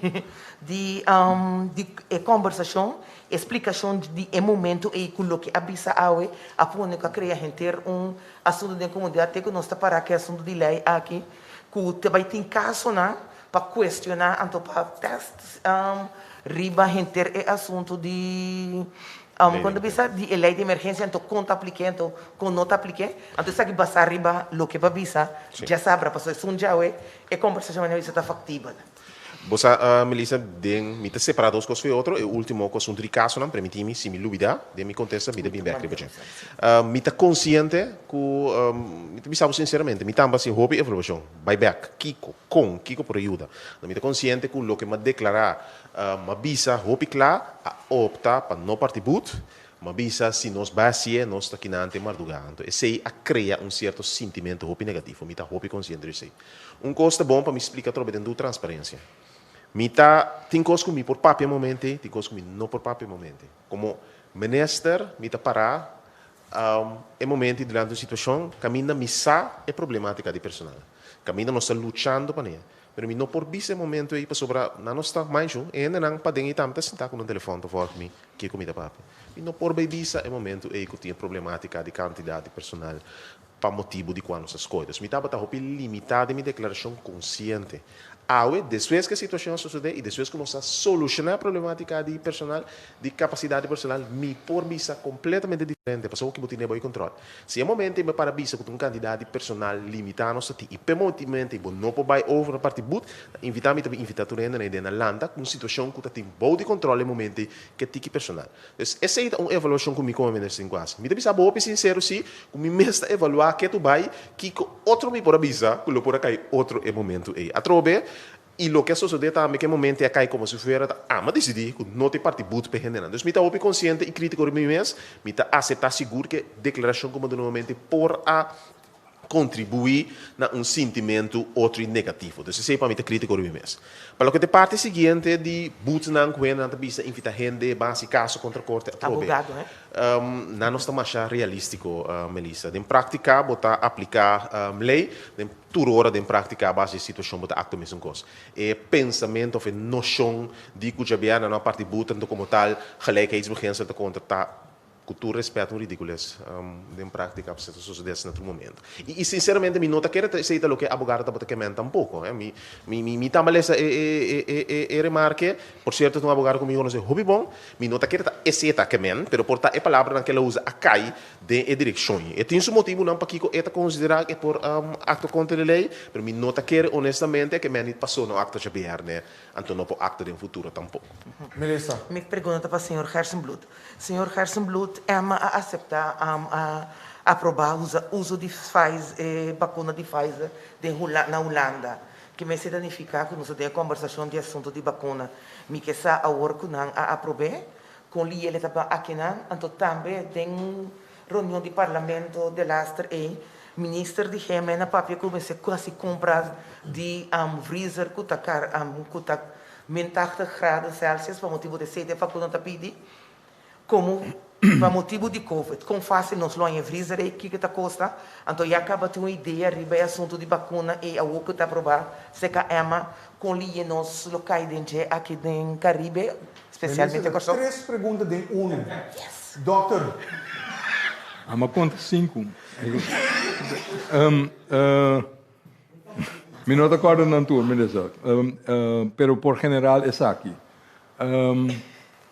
di di e kombersashon, e splikashon di e momento ei ku loke a bisa awe a pone ku a krea henter un asuntu den komunidat te ku nos ta para ku e asuntu di lei aki ku ta bai tin kasonan pa kuestioná anto pa tèst riba henter e asuntu di kon ta bisa di e lei di emergensia anto kon ta aplik'é anto kon no ta aplik'é anto esaki basá riba loke bo a bisa djasabra pasobra esun djawe e kombersashon manera bo bisa ta faktibel. Bo sa, Melissa, den mi ta separá dos kos for e otro. E último ku asuntu di kasonan, permití mi, si mi lubidá den mi kontesta, mi ta bin bèk riba dje. Mi ta konsiente ku, mi ta bisa bo sinseramente, mi tamba hasi hopi evaluashon, bai bèk, kiko, kon, kiko por a yuda. Mi ta konsiente ku loke mi a deklará, mi a bisa hopi kla, a opta pa no parti but, mi a bisa si nos bai hasié, nos ta kinan te mardugá. Anto esei a krea un sierto sintimentu hopi negativo, mi ta hopi konsiente di esei. Un kos ta bon pa mi splika atrobe den tur transparensia. Mi ta tin kos ku mi por papia momente, tin kos ku mi no por papia momente. Komo minister mi ta pará e momente durante un situashon kaminda mi sa e problematika di personal, kaminda nos ta luchando pa ne, pero mi no por bisa e momento ei pasobra nan no sta manchu, e hendenan paden ei tambe ta sintá ku nan telefòn ta vòlg mi kiko mi ta papia. Mi no por bai bisa e momento ei ku tin e problematika di kantidat di personal pa motibu di kua nos a skohe. Dus mi tabata hopi limitá den mi deklarashon konsiente. Awe, despues ku e situashon a sosodé i despues ku nos a solushoná e problematika di personal, di kapasidat di personal, mi por bisa kompletamente diferente, pasobra ku bo tene bo e kontròl. Si e momento ei bo para bisa ku ta un kantidat di personal limitá nos ta tin i p'e momento ei bo no por bai over na parti but, ta invitá mi ta bin invitá tur hende na e den na lanta ku un situashon ku ta tin bou di kontròl e momento ei ku e tiki personal. Pues esei ta un evaluashon ku mi komo minister tin ku hasi. Mi ta bisa bo hopi sinsero si, ku mi mes ta evaluá ke tu bai, kiko otro mi por a bisa ku lo por a kai otro e momentu ei. Atrobe, i loke a sosodé tambe ku e momento ei a kai komo si fuera ta ama disidí ku no ta e parti but pa e hendenan. Dus mi ta hopi konsiente i krítiko riba mi mes, mi ta aseptá sigur ku e deklarashon ku mi a duna un momento ei por a kontribuí na un sintimentu otro i negativo. Dus esei pa mi ta krítiko riba mi mes. Pa loke ta e parti siguiente di butnan ku hendenan ta bisa invitá hende ban hasi kaso kontra korte atrobe. Abogado, he? Nan nos ta masha realístiko, Melissa. Den práktika bo ta apliká lei, den tur ora den práktika a base di e situashon bo ta aktua mesun kos. E pensamentu òf e noshon di ku djabièrnè nan a parti but anto komo tal gelijkheidsbeginsel ta kontra ta Ku tur respet un ridicules den practica ta sosode asina tur momento. Y y sinceramente mi no ta kere ta esey ta loke e abogado tabata kemen tampoco. Mi mi mi mi tamba lesa e e e e e remarke, por cierto ta un abogado cu mi conoce hopi bon, mi no ta kere ta esey ta kemen, pero por ta e palabranan ke el a usa a cay den e direccion. E tin su motibunan pakico e ta considera e por actua contra di ley, pero mi no ta kere honestamente ke men paso no actua djabierne, anto no por actua den futuro tampoco. Melissa. Mi pregunta ta pa señor Gerstenbluth. Señor Gerstenbluth, EMA a acepta a aproba usa uso di Pfizer e bakuna di Pfizer den Hula na Hulanda. Ke mester ta nifica ku nos ta den e kombersashon di asuntu di bakuna. Mi ke sa awor ku nan a aprob'é, kon liele ta ban akinan, anto tambe den reunion di parlamento delaster ei minister di GMN a papia ku mester hasi kompra di vriezer ku ta kar ku ta min tachtig graden Celsius pa motibu di esei ta e bakuna ta pidi. Komo. Pa motibu di Covid, kon fásil nos lo haña vriezer ei, kiko ta kosta? Anto ya kaba tin un idea riba e asuntu di bakuna ei awor ku ta aprobá CKM, kon liye nos lo kai den dje aki den Karibe, spesialmente Melissa, Kòrsou? Tres pregunta den unu. Dòkter. Ama konta sinku. Mi no ta kòrda nan tur, Melissa. Pero por general esaki.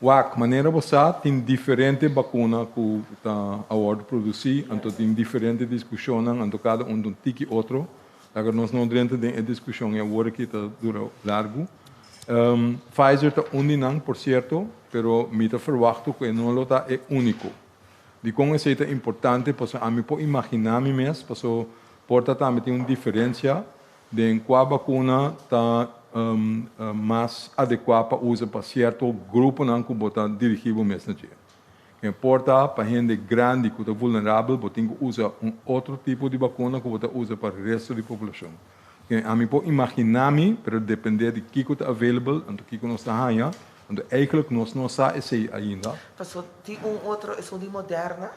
Wak, manera bo sa, tin diferente bakuna ku ta a wòrdu produsí, anto tin diferente diskushonnan, anto kada un ta un tiki otro. Laga nos no drenta den e diskushon e awor aki ta dura largu. Pfizer ta un di nan, por sierto, pero mi ta ferwachtu ku e no lo ta e úniko. Dikon esei ta importante? Pasobra ami por imaginá mi mes, pasobra por ta tambe tin un diferensia Den kua bakuna ta mas adekuá pa usa pa sierto gruponan ku bo ta dirigí bo mes na dje? Ke por ta pa hende grandi ku ta vulnerabel bo tin ku usa un otro tipo di bakuna ku bo ta usa pa resto di populashon. Ke ami por imaginá mi, pero dependé di kiko ta available, anto kiko nos ta haña, anto eigenlijk nos no sa esei ainda. Paso tin un otro, esun di Moderna,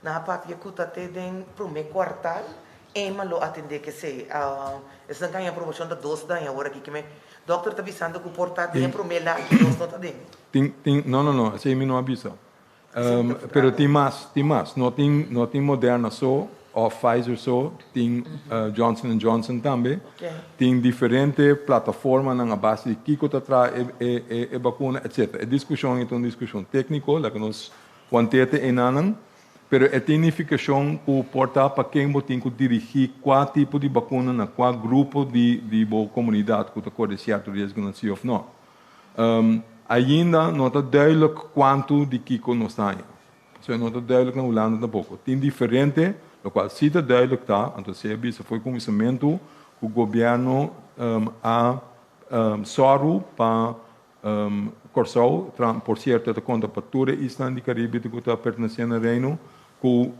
nan a papia ku ta te den promé kuartal Emma lo atendé kesei. Esnan ka haña promocion ta dos daña awor aki. Keme dokter ta bisando ku por ta den e promé la aki nos no ta den. Tin, tin, no, no, no, esei mi no a bisa. Pero tin mas, tin mas. No tin, no tin Moderna so òf Pfizer so, tin Johnson and Johnson tambe. Tin diferente plataformanan a base di kiko ta traha e, e, e bakuna, etcetera. E diskushon ei ta un diskushon tékniko, laga nos want'é te einanan. Pero e tin nifikashon ku por ta pa ken bo tin ku dirigí kua tipo di bakuna na kua grupo di di bo komunidat ku ta kore sierto riesgonan si òf no. Ainda no ta duidelijk kuantu di kiko nos ta haña. Pasobra no ta duidelijk na Hulanda tampoko. Tin diferente, lokual si ta duidelijk ta, anto si a bisa for e kuminsamentu ku gobièrnu a sòru pa Kòrsou, por sierto ta konta pa tur e islanan di Karibe ku ta pertenesé na Reino, ku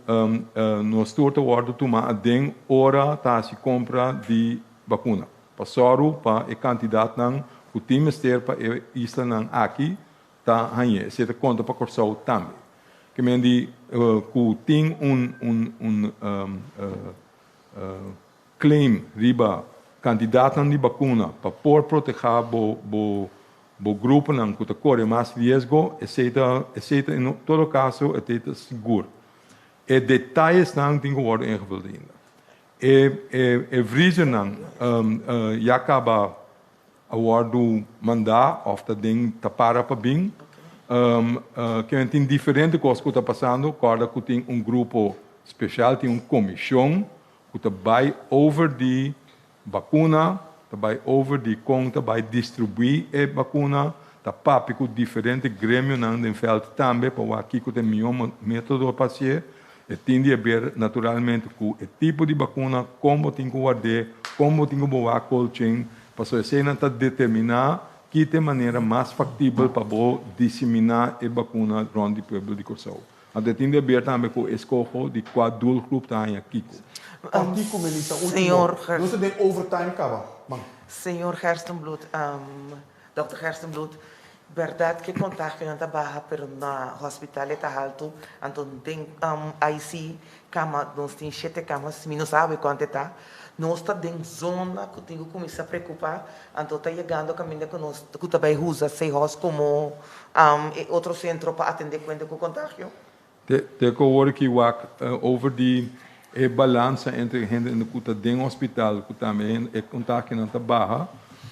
nos tur ta wòrdu tumá aden ora ta hasi kompra di bakuna. Pa sòru pa e kantidatnan ku tin mester pa e islanan aki ta hañ'é. Esei ta konta pa Kòrsou tambe. Ke men di ku tin un un Claim riba kandidatnan di bakuna pa por protehá bo bo bo gruponan ku ta kore mas riesgo, esei ta esei ta en todo kaso esei ta sigur. E detayesnan tin ku wòrdu ingevuld ainda. E e e vriezernan ya kaba a wòrdu mandá òf ta den ta para pa bin. Kimen tin diferente kos ku ta pasando, kòrda ku tin un grupo speshal, tin un komishon ku ta bai over di bakuna, ta bai over di kon ta bai distribuí e bakuna, ta papia ku diferente gremionan den vèlt tambe pa wak kiko ta e mihó método pa hasié. E tin di haber naturalmente ku e tipo di bakuna, kon bo tin ku ward'é, kon bo tin ku bo wak cold chain, pasobra eseinan ta determiná ki ta e manera mas faktibel pa bo diseminá e bakuna rònt di pueblo di Kòrsou. Anto e tin di haber tambe ku e eskoho di kua doelgroep ta haña kiko. Kòrtiku, Melissa, último. Señor Nos ta den overtime kaba. Man. Señor Gerstenbluth, Dòkter Gerstenbluth, bèrdat ku e kontagionan ta baha pero na hospital e ta haltu, anto den IC kama nos tin shete kama, mi no sabi kuantu e ta, nos ta den zona ku tin ku kuminsá preokupá, anto ta yegando kaminda ku nos ku ta bai usa Seahorse komo e otro sentro pa atendé kuenta ku kontagio. Te ku awor ki wak over di e balansa entre hende ku ta den hospital ku tambe e kontagionan ta baha,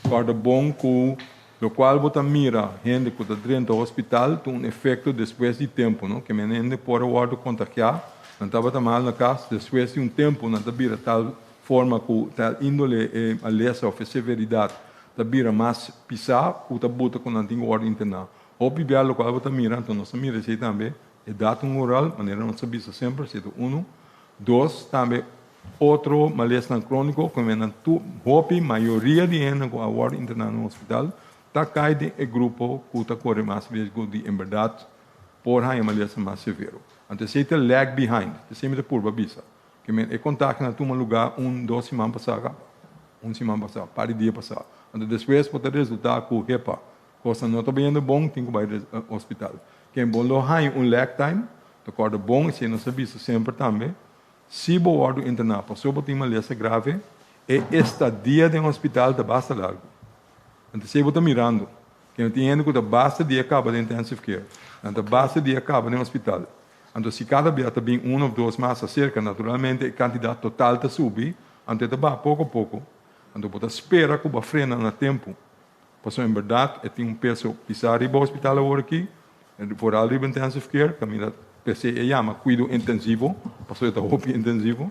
kòrda bon ku lokual bo ta mira hende ku ta drenta hospital ta un efekto despues di tempu, no? Ke men hende por a wòrdu kontagiá, nan tabata mal na kas, despues di un tempu nan ta bira tal forma ku tal índole e malesa òf e severidat ta bira mas pisá ku ta buta ku nan tin ku wòrdu interná. Hopi bia lokual bo ta mira, anto nos ta mira esei tambe, e datum oral, manera nos ta bisa semper, esei ta unu. Dos, tambe otro malesnan króniko ku nan tur, hopi, mayoria di hende ku a wòrdu interná na hospital ta kai den e grupo ku ta kore mas riesgo di en bèrdat por haña malesa mas severo. Anto esei ta lag behind, esei mi ta purba bisa. Ke men e kontaktonan a tuma lugá un, dos siman pasá kaba, un siman pasá, par di dia pasá. Anto despues bo ta resultá ku, hepa, Kosnan no ta bayendo bon, tin ku bai hospital. Ken bo lo haña un lag time, Ta kòrda bon, esei nos a bisa semper tambe, si bo wòrdu interná pasobra bo tin malesa grave, e estadia den hospital ta basta largu. Anto esei bo ta mirando, ke no tin hende ku ta basta dia kaba den intensive care, nan ta basta dia kaba den hospital. Anto si kada bia ta bin un òf dos mas aserka, naturalmente e kantidat total ta subi, anto e ta baha poko poko. Anto bo ta spera ku bo a frena na tempu. Pasobra en bèrdat e tin un peso pisá riba hospital awor aki, vooral riba intensive care, kaminda p'esei e yama kuido intensivo, pasobra e ta hopi intensivo.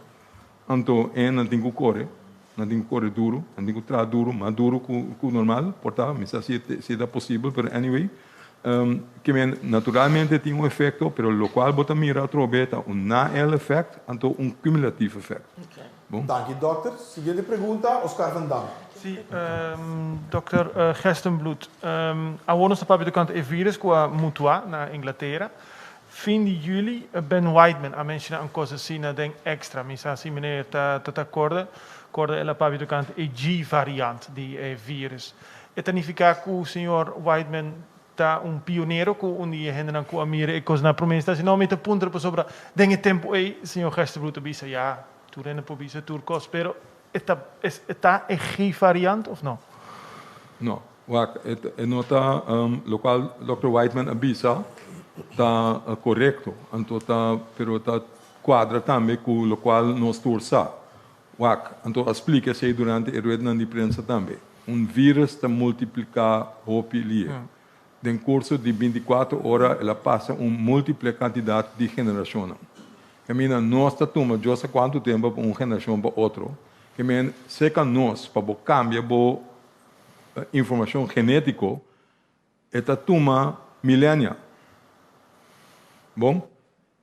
Anto e nan tin ku kore, nan tin ku kore duru, nan tin ku traha duru, mas duru ku normal, por ta, mi sa si e ta posibel, pero anyway, ke men naturalmente tin un efekto, pero lokual bo ta mira atrobe ta un na-el effect, anto un cumulatief effect. Bon. Danki dòkter. Siguiente pregunta, Oscar van Dam. Si, dòkter Gerstenbluth, awor nos ta papia tokante e virus ku a mutuá na Inglatera. Fin di juli Ben Whiteman a menshoná un kos asina den Extra. Mi sa si meneer ta ta korda. Korda el a papia tokante e G-variant di e virus. E ta nifiká ku señor Whiteman ta un pionero ku un di e hendenan ku a mira e kos na promé instansia? No, mi ta puntra pasobra den e tempu ei señor Gerstenbluth a bisa ya, tur hende por bisa tur kos, pero e ta e ta e G-variant òf no? No. Wak, e no ta lokual Dòkter Whiteman a bisa ta korekto, anto ta pero ta kuadra tambe ku lokual nos tur sa. Wak, anto a splika esei durante e ruedanan di prensa tambe. Un vírus ta multipliká hopi lie. Den kurso di bintikuater ora el a pasa un múltiple kantidat di generashonnan. Kaminda nos ta tuma djosa kuantu tempu pa un generashon pa otro, ke men seka nos pa bo kambia bo informashon genétiko, e ta tuma milenia. Bon,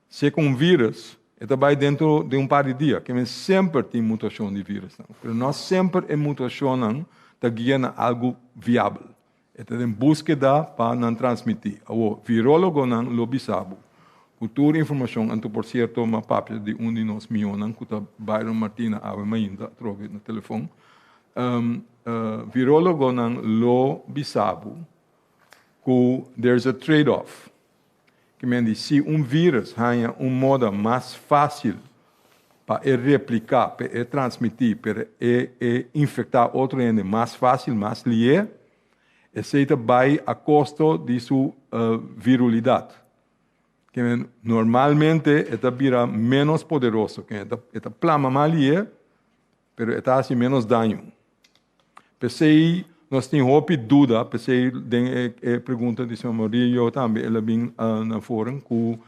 si ku un vírus, e ta bai dentro di un par di dia. Ke men semper tin mutashon di vírusnan, pero no semper e mutashonnan ta guia na algu viabel. E ta den búskeda pa nan transmití. Awor, virólogonan lo bisa bo ku tur informashon, anto por sierto m'a papia di un di nos mihónan ku ta Byron Martina awe mainta atrobe na telefon, Virólogonan lo bisa bo ku there's a trade-off. Ke men di si un vírus haña un moda mas fásil pa e repliká, pa e transmití, pa e e infektá otro hende mas fásil, mas lié, esei ta bai a kosto di su virulidat. Ke men normalmente e ta bira ménos poderoso, ke e ta plama mas lié, Pero e ta hasi ménos daño. P'esei nos tin hopi duda, p'esei den e e pregunta di señor Murillo tambe el a bin na voren ku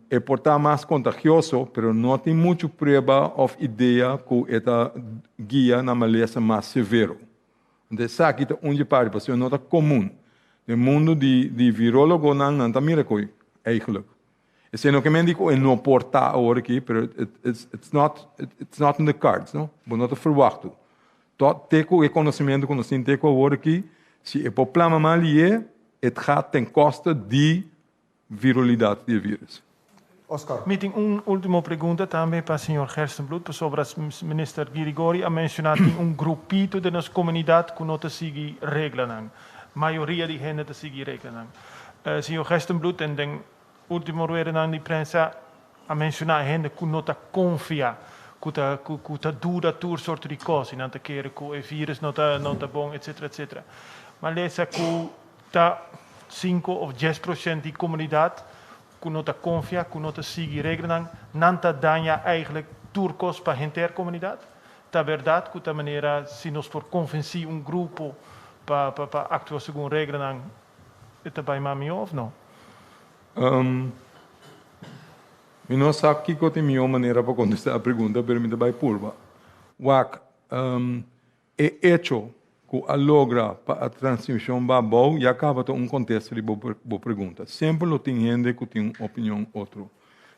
e por ta mas kontagioso, pero no tin muchu prueba òf idea ku e ta guia na malesa mas severo. Anto esaki ta un dje parti, pasobra no ta komun. Den mundu di di virólogonan nan ta mira koe eigenlijk. Esei no ke men di ku e no por ta awor aki, pero it's not, it's not in the cards, no? Bo no ta ferwachtu. Tot te ku e konosementu ku nos tin te ku awor aki, si e por plama mal lié, et gaat ten koste di virulidad di e virus. Oscar. Mi tin un ultimo pregunta tambe pa señor Gerstenbluth, pasobra Minister Girigori a menciona tin un grupito den nos comunidad cu no ta sigui reglanan. Mayoria di hende ta sigui reglanan. Señor Gerstenbluth en den Ultimo ruedanan di prensa a menshoná hende ku no ta konfia, ku ta ku ta duda tur sorto di kos i nan ta kere ku e vírus no ta no ta bon etsetera etsetera. Ma lesa ku ta sinku òf dies prosent di komunidat ku no ta konfia, ku no ta sigui reglanan, nan ta daña eigentlik tur kos pa henter komunidat. Ta bèrdat ku ta manera si nos por konvensí un grupo pa pa pa aktua segun reglanan E ta bai mas mihó òf no? Mi no sa kiko ta e mihó manera pa kontestá e pregunta, pero mi ta bai purba. Wak, e echo ku a logra pa a transmishon ba abou ya kaba ta un kontesta di bo bo pregunta. Semper lo tin hende ku tin un opinion otro.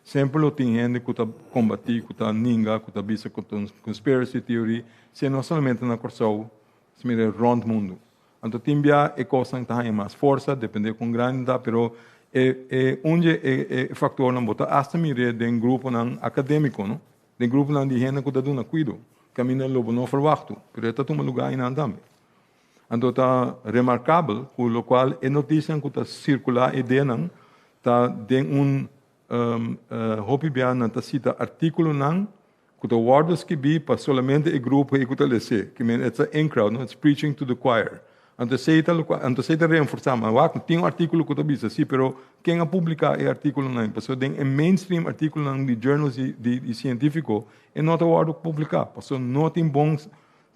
Semper lo tin hende ku ta kombatí, ku ta ninga, ku ta bisa ku ta un conspiracy theory, si no solamente na Kòrsou, si mira rònt mundu. Anto tin bia e kosnan ta haña mas forsa, depende kon grandi ta, pero e e un dje e e faktornan bo ta asta mir'é den gruponan akadémiko, no? Den gruponan di hende ku ta duna kuido, kaminda lo bo no ferwachtu, pero e ta tuma lugá einan tambe. Anto ta remarkabel ku lokual e notisianan ku ta sirkulá e ideanan ta den un. Hopi bia nan ta sita artíkulonan ku ta wòrdu skibí pa solamente e grupo ei ku ta les'é. Ke men it's a in crowd, no? It's preaching to the choir. Anto esei ta loke, anto esei ta reenforsá. Ma wak, tin un artíkulo ku ta bisa si, pero ken a publiká e artíkulonan ei? Pasobra den e mainstream artíkulonan di journals di di sientífiko e no ta wòrdu publiká, pasobra no tin bon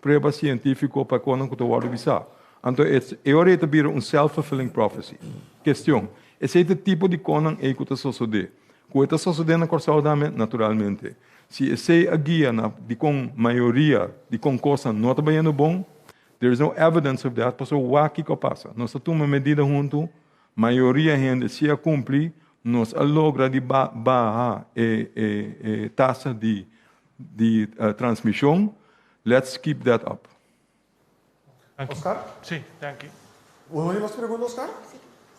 prueba sientífiko pa e kosnan ku ta wòrdu bisá. Anto e ora ei ta bira un self-fulfilling prophecy. Kestion, Esei ta e tipo di kosnan ei ku ta sosodé. Ku e ta sosodé na Kòrsou tambe? Naturalmente. Si esei a guia na dikon mayoria di kon kosnan no ta bayendo bon, there is no evidence of that, pasobra wak kiko a pasa. Nos a tuma medida huntu, mayoria hende si a kumpli, nos a logra di baha e e tasa di di transmishon, let's keep that up. Oscar? Sí, danki. Bo no tin mas pregunta, Oscar?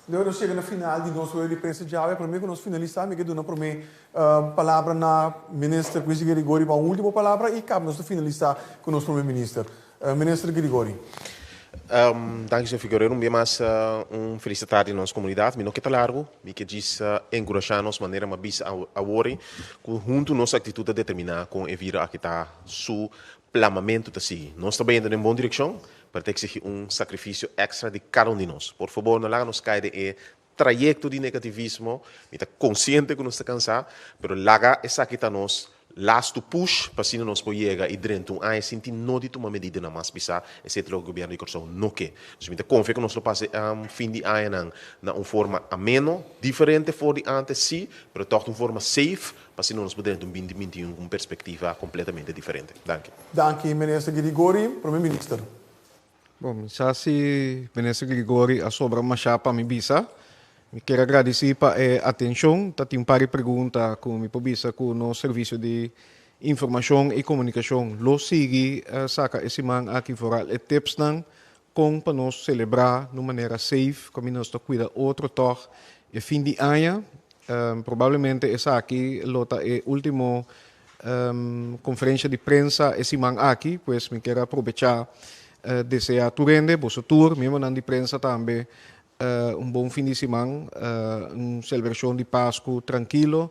Leo nos yega na final di nos rueda di prensa djawe. Prome ku nos finalisá, mi ke duna prome palabra na Minister Quincy Girigorie pa un ultimo palabra i kaba nos ta finalisá ku nos Prome Minister. Minister Girigorie. Danki señor Figueredo. Un bia mas un felis tardi na nos komunidat. Mi no ke ta largu, mi ke djis enkurashá nos manera mi a bisa awor ku huntu nos aktitut ta determiná kon e viro aki ta su plamamentu ta sigui. Nos ta bayendo den bon direkshon, pero ta eksigí un sakrifisio èkstra di kada un di nos. Por fabor, no laga nos kai den e trayekto di negativismo. Mi ta konsiente ku nos ta kansá, pero laga esaki ta nos lastu push pa asina nos por yega i drenta un aña sin tin no di tuma medidanan mas pisá. Esei ta loke gobièrnu di Kòrsou no ke. Dus mi ta konfia ku nos lo pasa e fin di añanan na un forma ameno, diferente for di ántes sí, pero tòg un forma safe Pa asina nos por drenta un binti 21 ku un perspektiva kompletamente diferente. Danki. Danki Minister Girigori. Prome Minister. Bon, mi sa si Minister Girigori a sobra mashá pa mi bisa. Mi kier a gradisí pa e atenshon. Ta tin un par di pregunta ku mi por bisa ku nos Servisio di Informashon i Komunikashon lo sigui saka e siman aki foral e tipsnan kon pa nos selebrá na un manera safe kaminda nos ta kuida otro tòg e fin di aña. Probablemente esaki lo ta e ultimo conferencia di prensa e siman aki, pues mi kier a probecha desea tur hende, boso tur, miembronan di prensa tambe, un bon fin di siman, un celebracion di Pascu trankilo,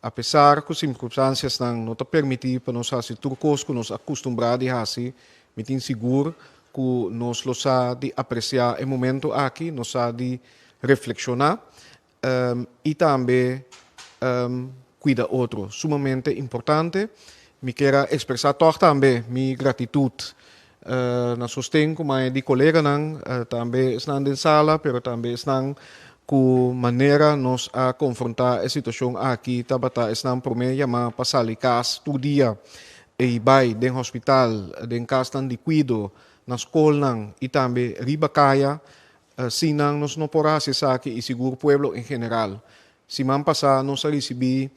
a pesar cu circunstanciasnan no ta permiti pa nos haci tur cos cu nos a custumbra di haci, mi tin sigur cu nos lo sa di aprecia e momento aki, nos sa di reflexiona. I tambe cuida otro, sumamente importante. Mi kier a expresa toch tambe mi gratitud na sosten cu mai di coleganan, tambe esnan den sala, pero tambe esnan cu manera nos a confronta e situacion aki tabata esnan prome yama pa sali cas tur dia y bay den hospital, den casnan di cuido, na scolnan y tambe riba caya. Sin nan nos no por hasi esaki i sigur pueblo en general. Siman pasá nos a risibí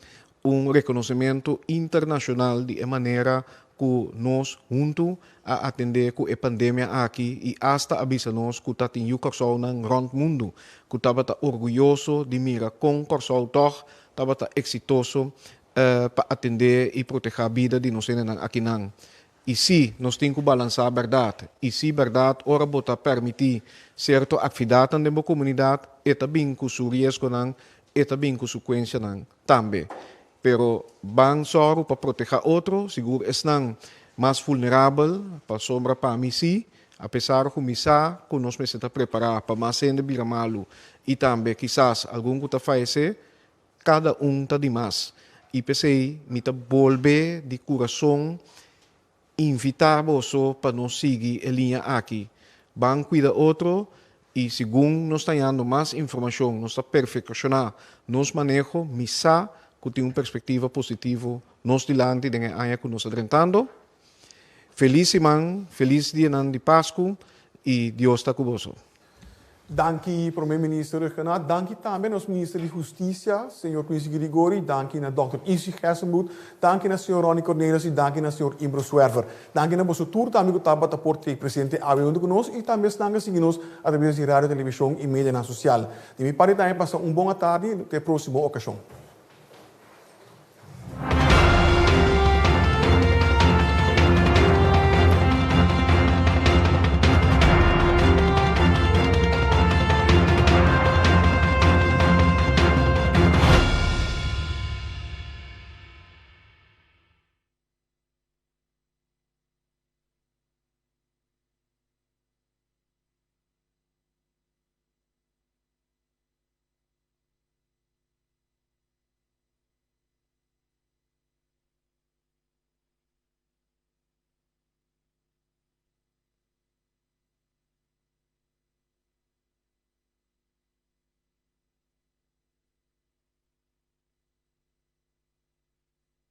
un rekonosementu internashonal di e manera ku nos huntu a atendé ku e pandemia aki i asta a bisa nos ku ta tin yu Kòrsounan rònt mundu ku tabata orguyoso di mira kon Kòrsou tòg tabata eksitoso pa atendé i protehá bida di nos hendenan akinan. I sí, nos tin ku balansá bèrdat. I sí, bèrdat, ora bo ta pèrmití sierto akvidatnan den bo komunidat, e ta bin ku su riesgonan, e ta bin ku su kuensianan tambe. Pero ban sòru pa protehá otro, sigur esnan mas vulnerabel, pasobra pa mi sí, apesar ku mi sa ku nos mester ta prepará pa mas hende bira malu i tambe kisas algun ku ta fayesé, Kada un ta di mas. I p'esei mi ta bolbe di kurason invitá boso pa nos sigui e liña aki. Ban kuida otro i segun nos ta hañando mas informashon, nos ta perfekashoná nos maneho, mi sa ku tin un perspektiva positivo nos dilanti den e aña ku nos ta drentando. Felis siman, felis dianan di Pasku i Dios ta ku boso. Danki Prome Minister Rhuggenaath, danki tambe nos Minister di Husticia, Señor Quincy Girigorie, danki na Dòkter Izzy Gerstenbluth, danki na Señor Ronnie Cornelius y danki na Señor Imbro Zwerver. Danki na boso tur tambe cu tabata por t'ey presente awe hunto cu nos y tambe esnan a sigui nos a traves di radio, television y medianan social. Di mi parti tambe pasa un bon atardi, te e proximo ocasion.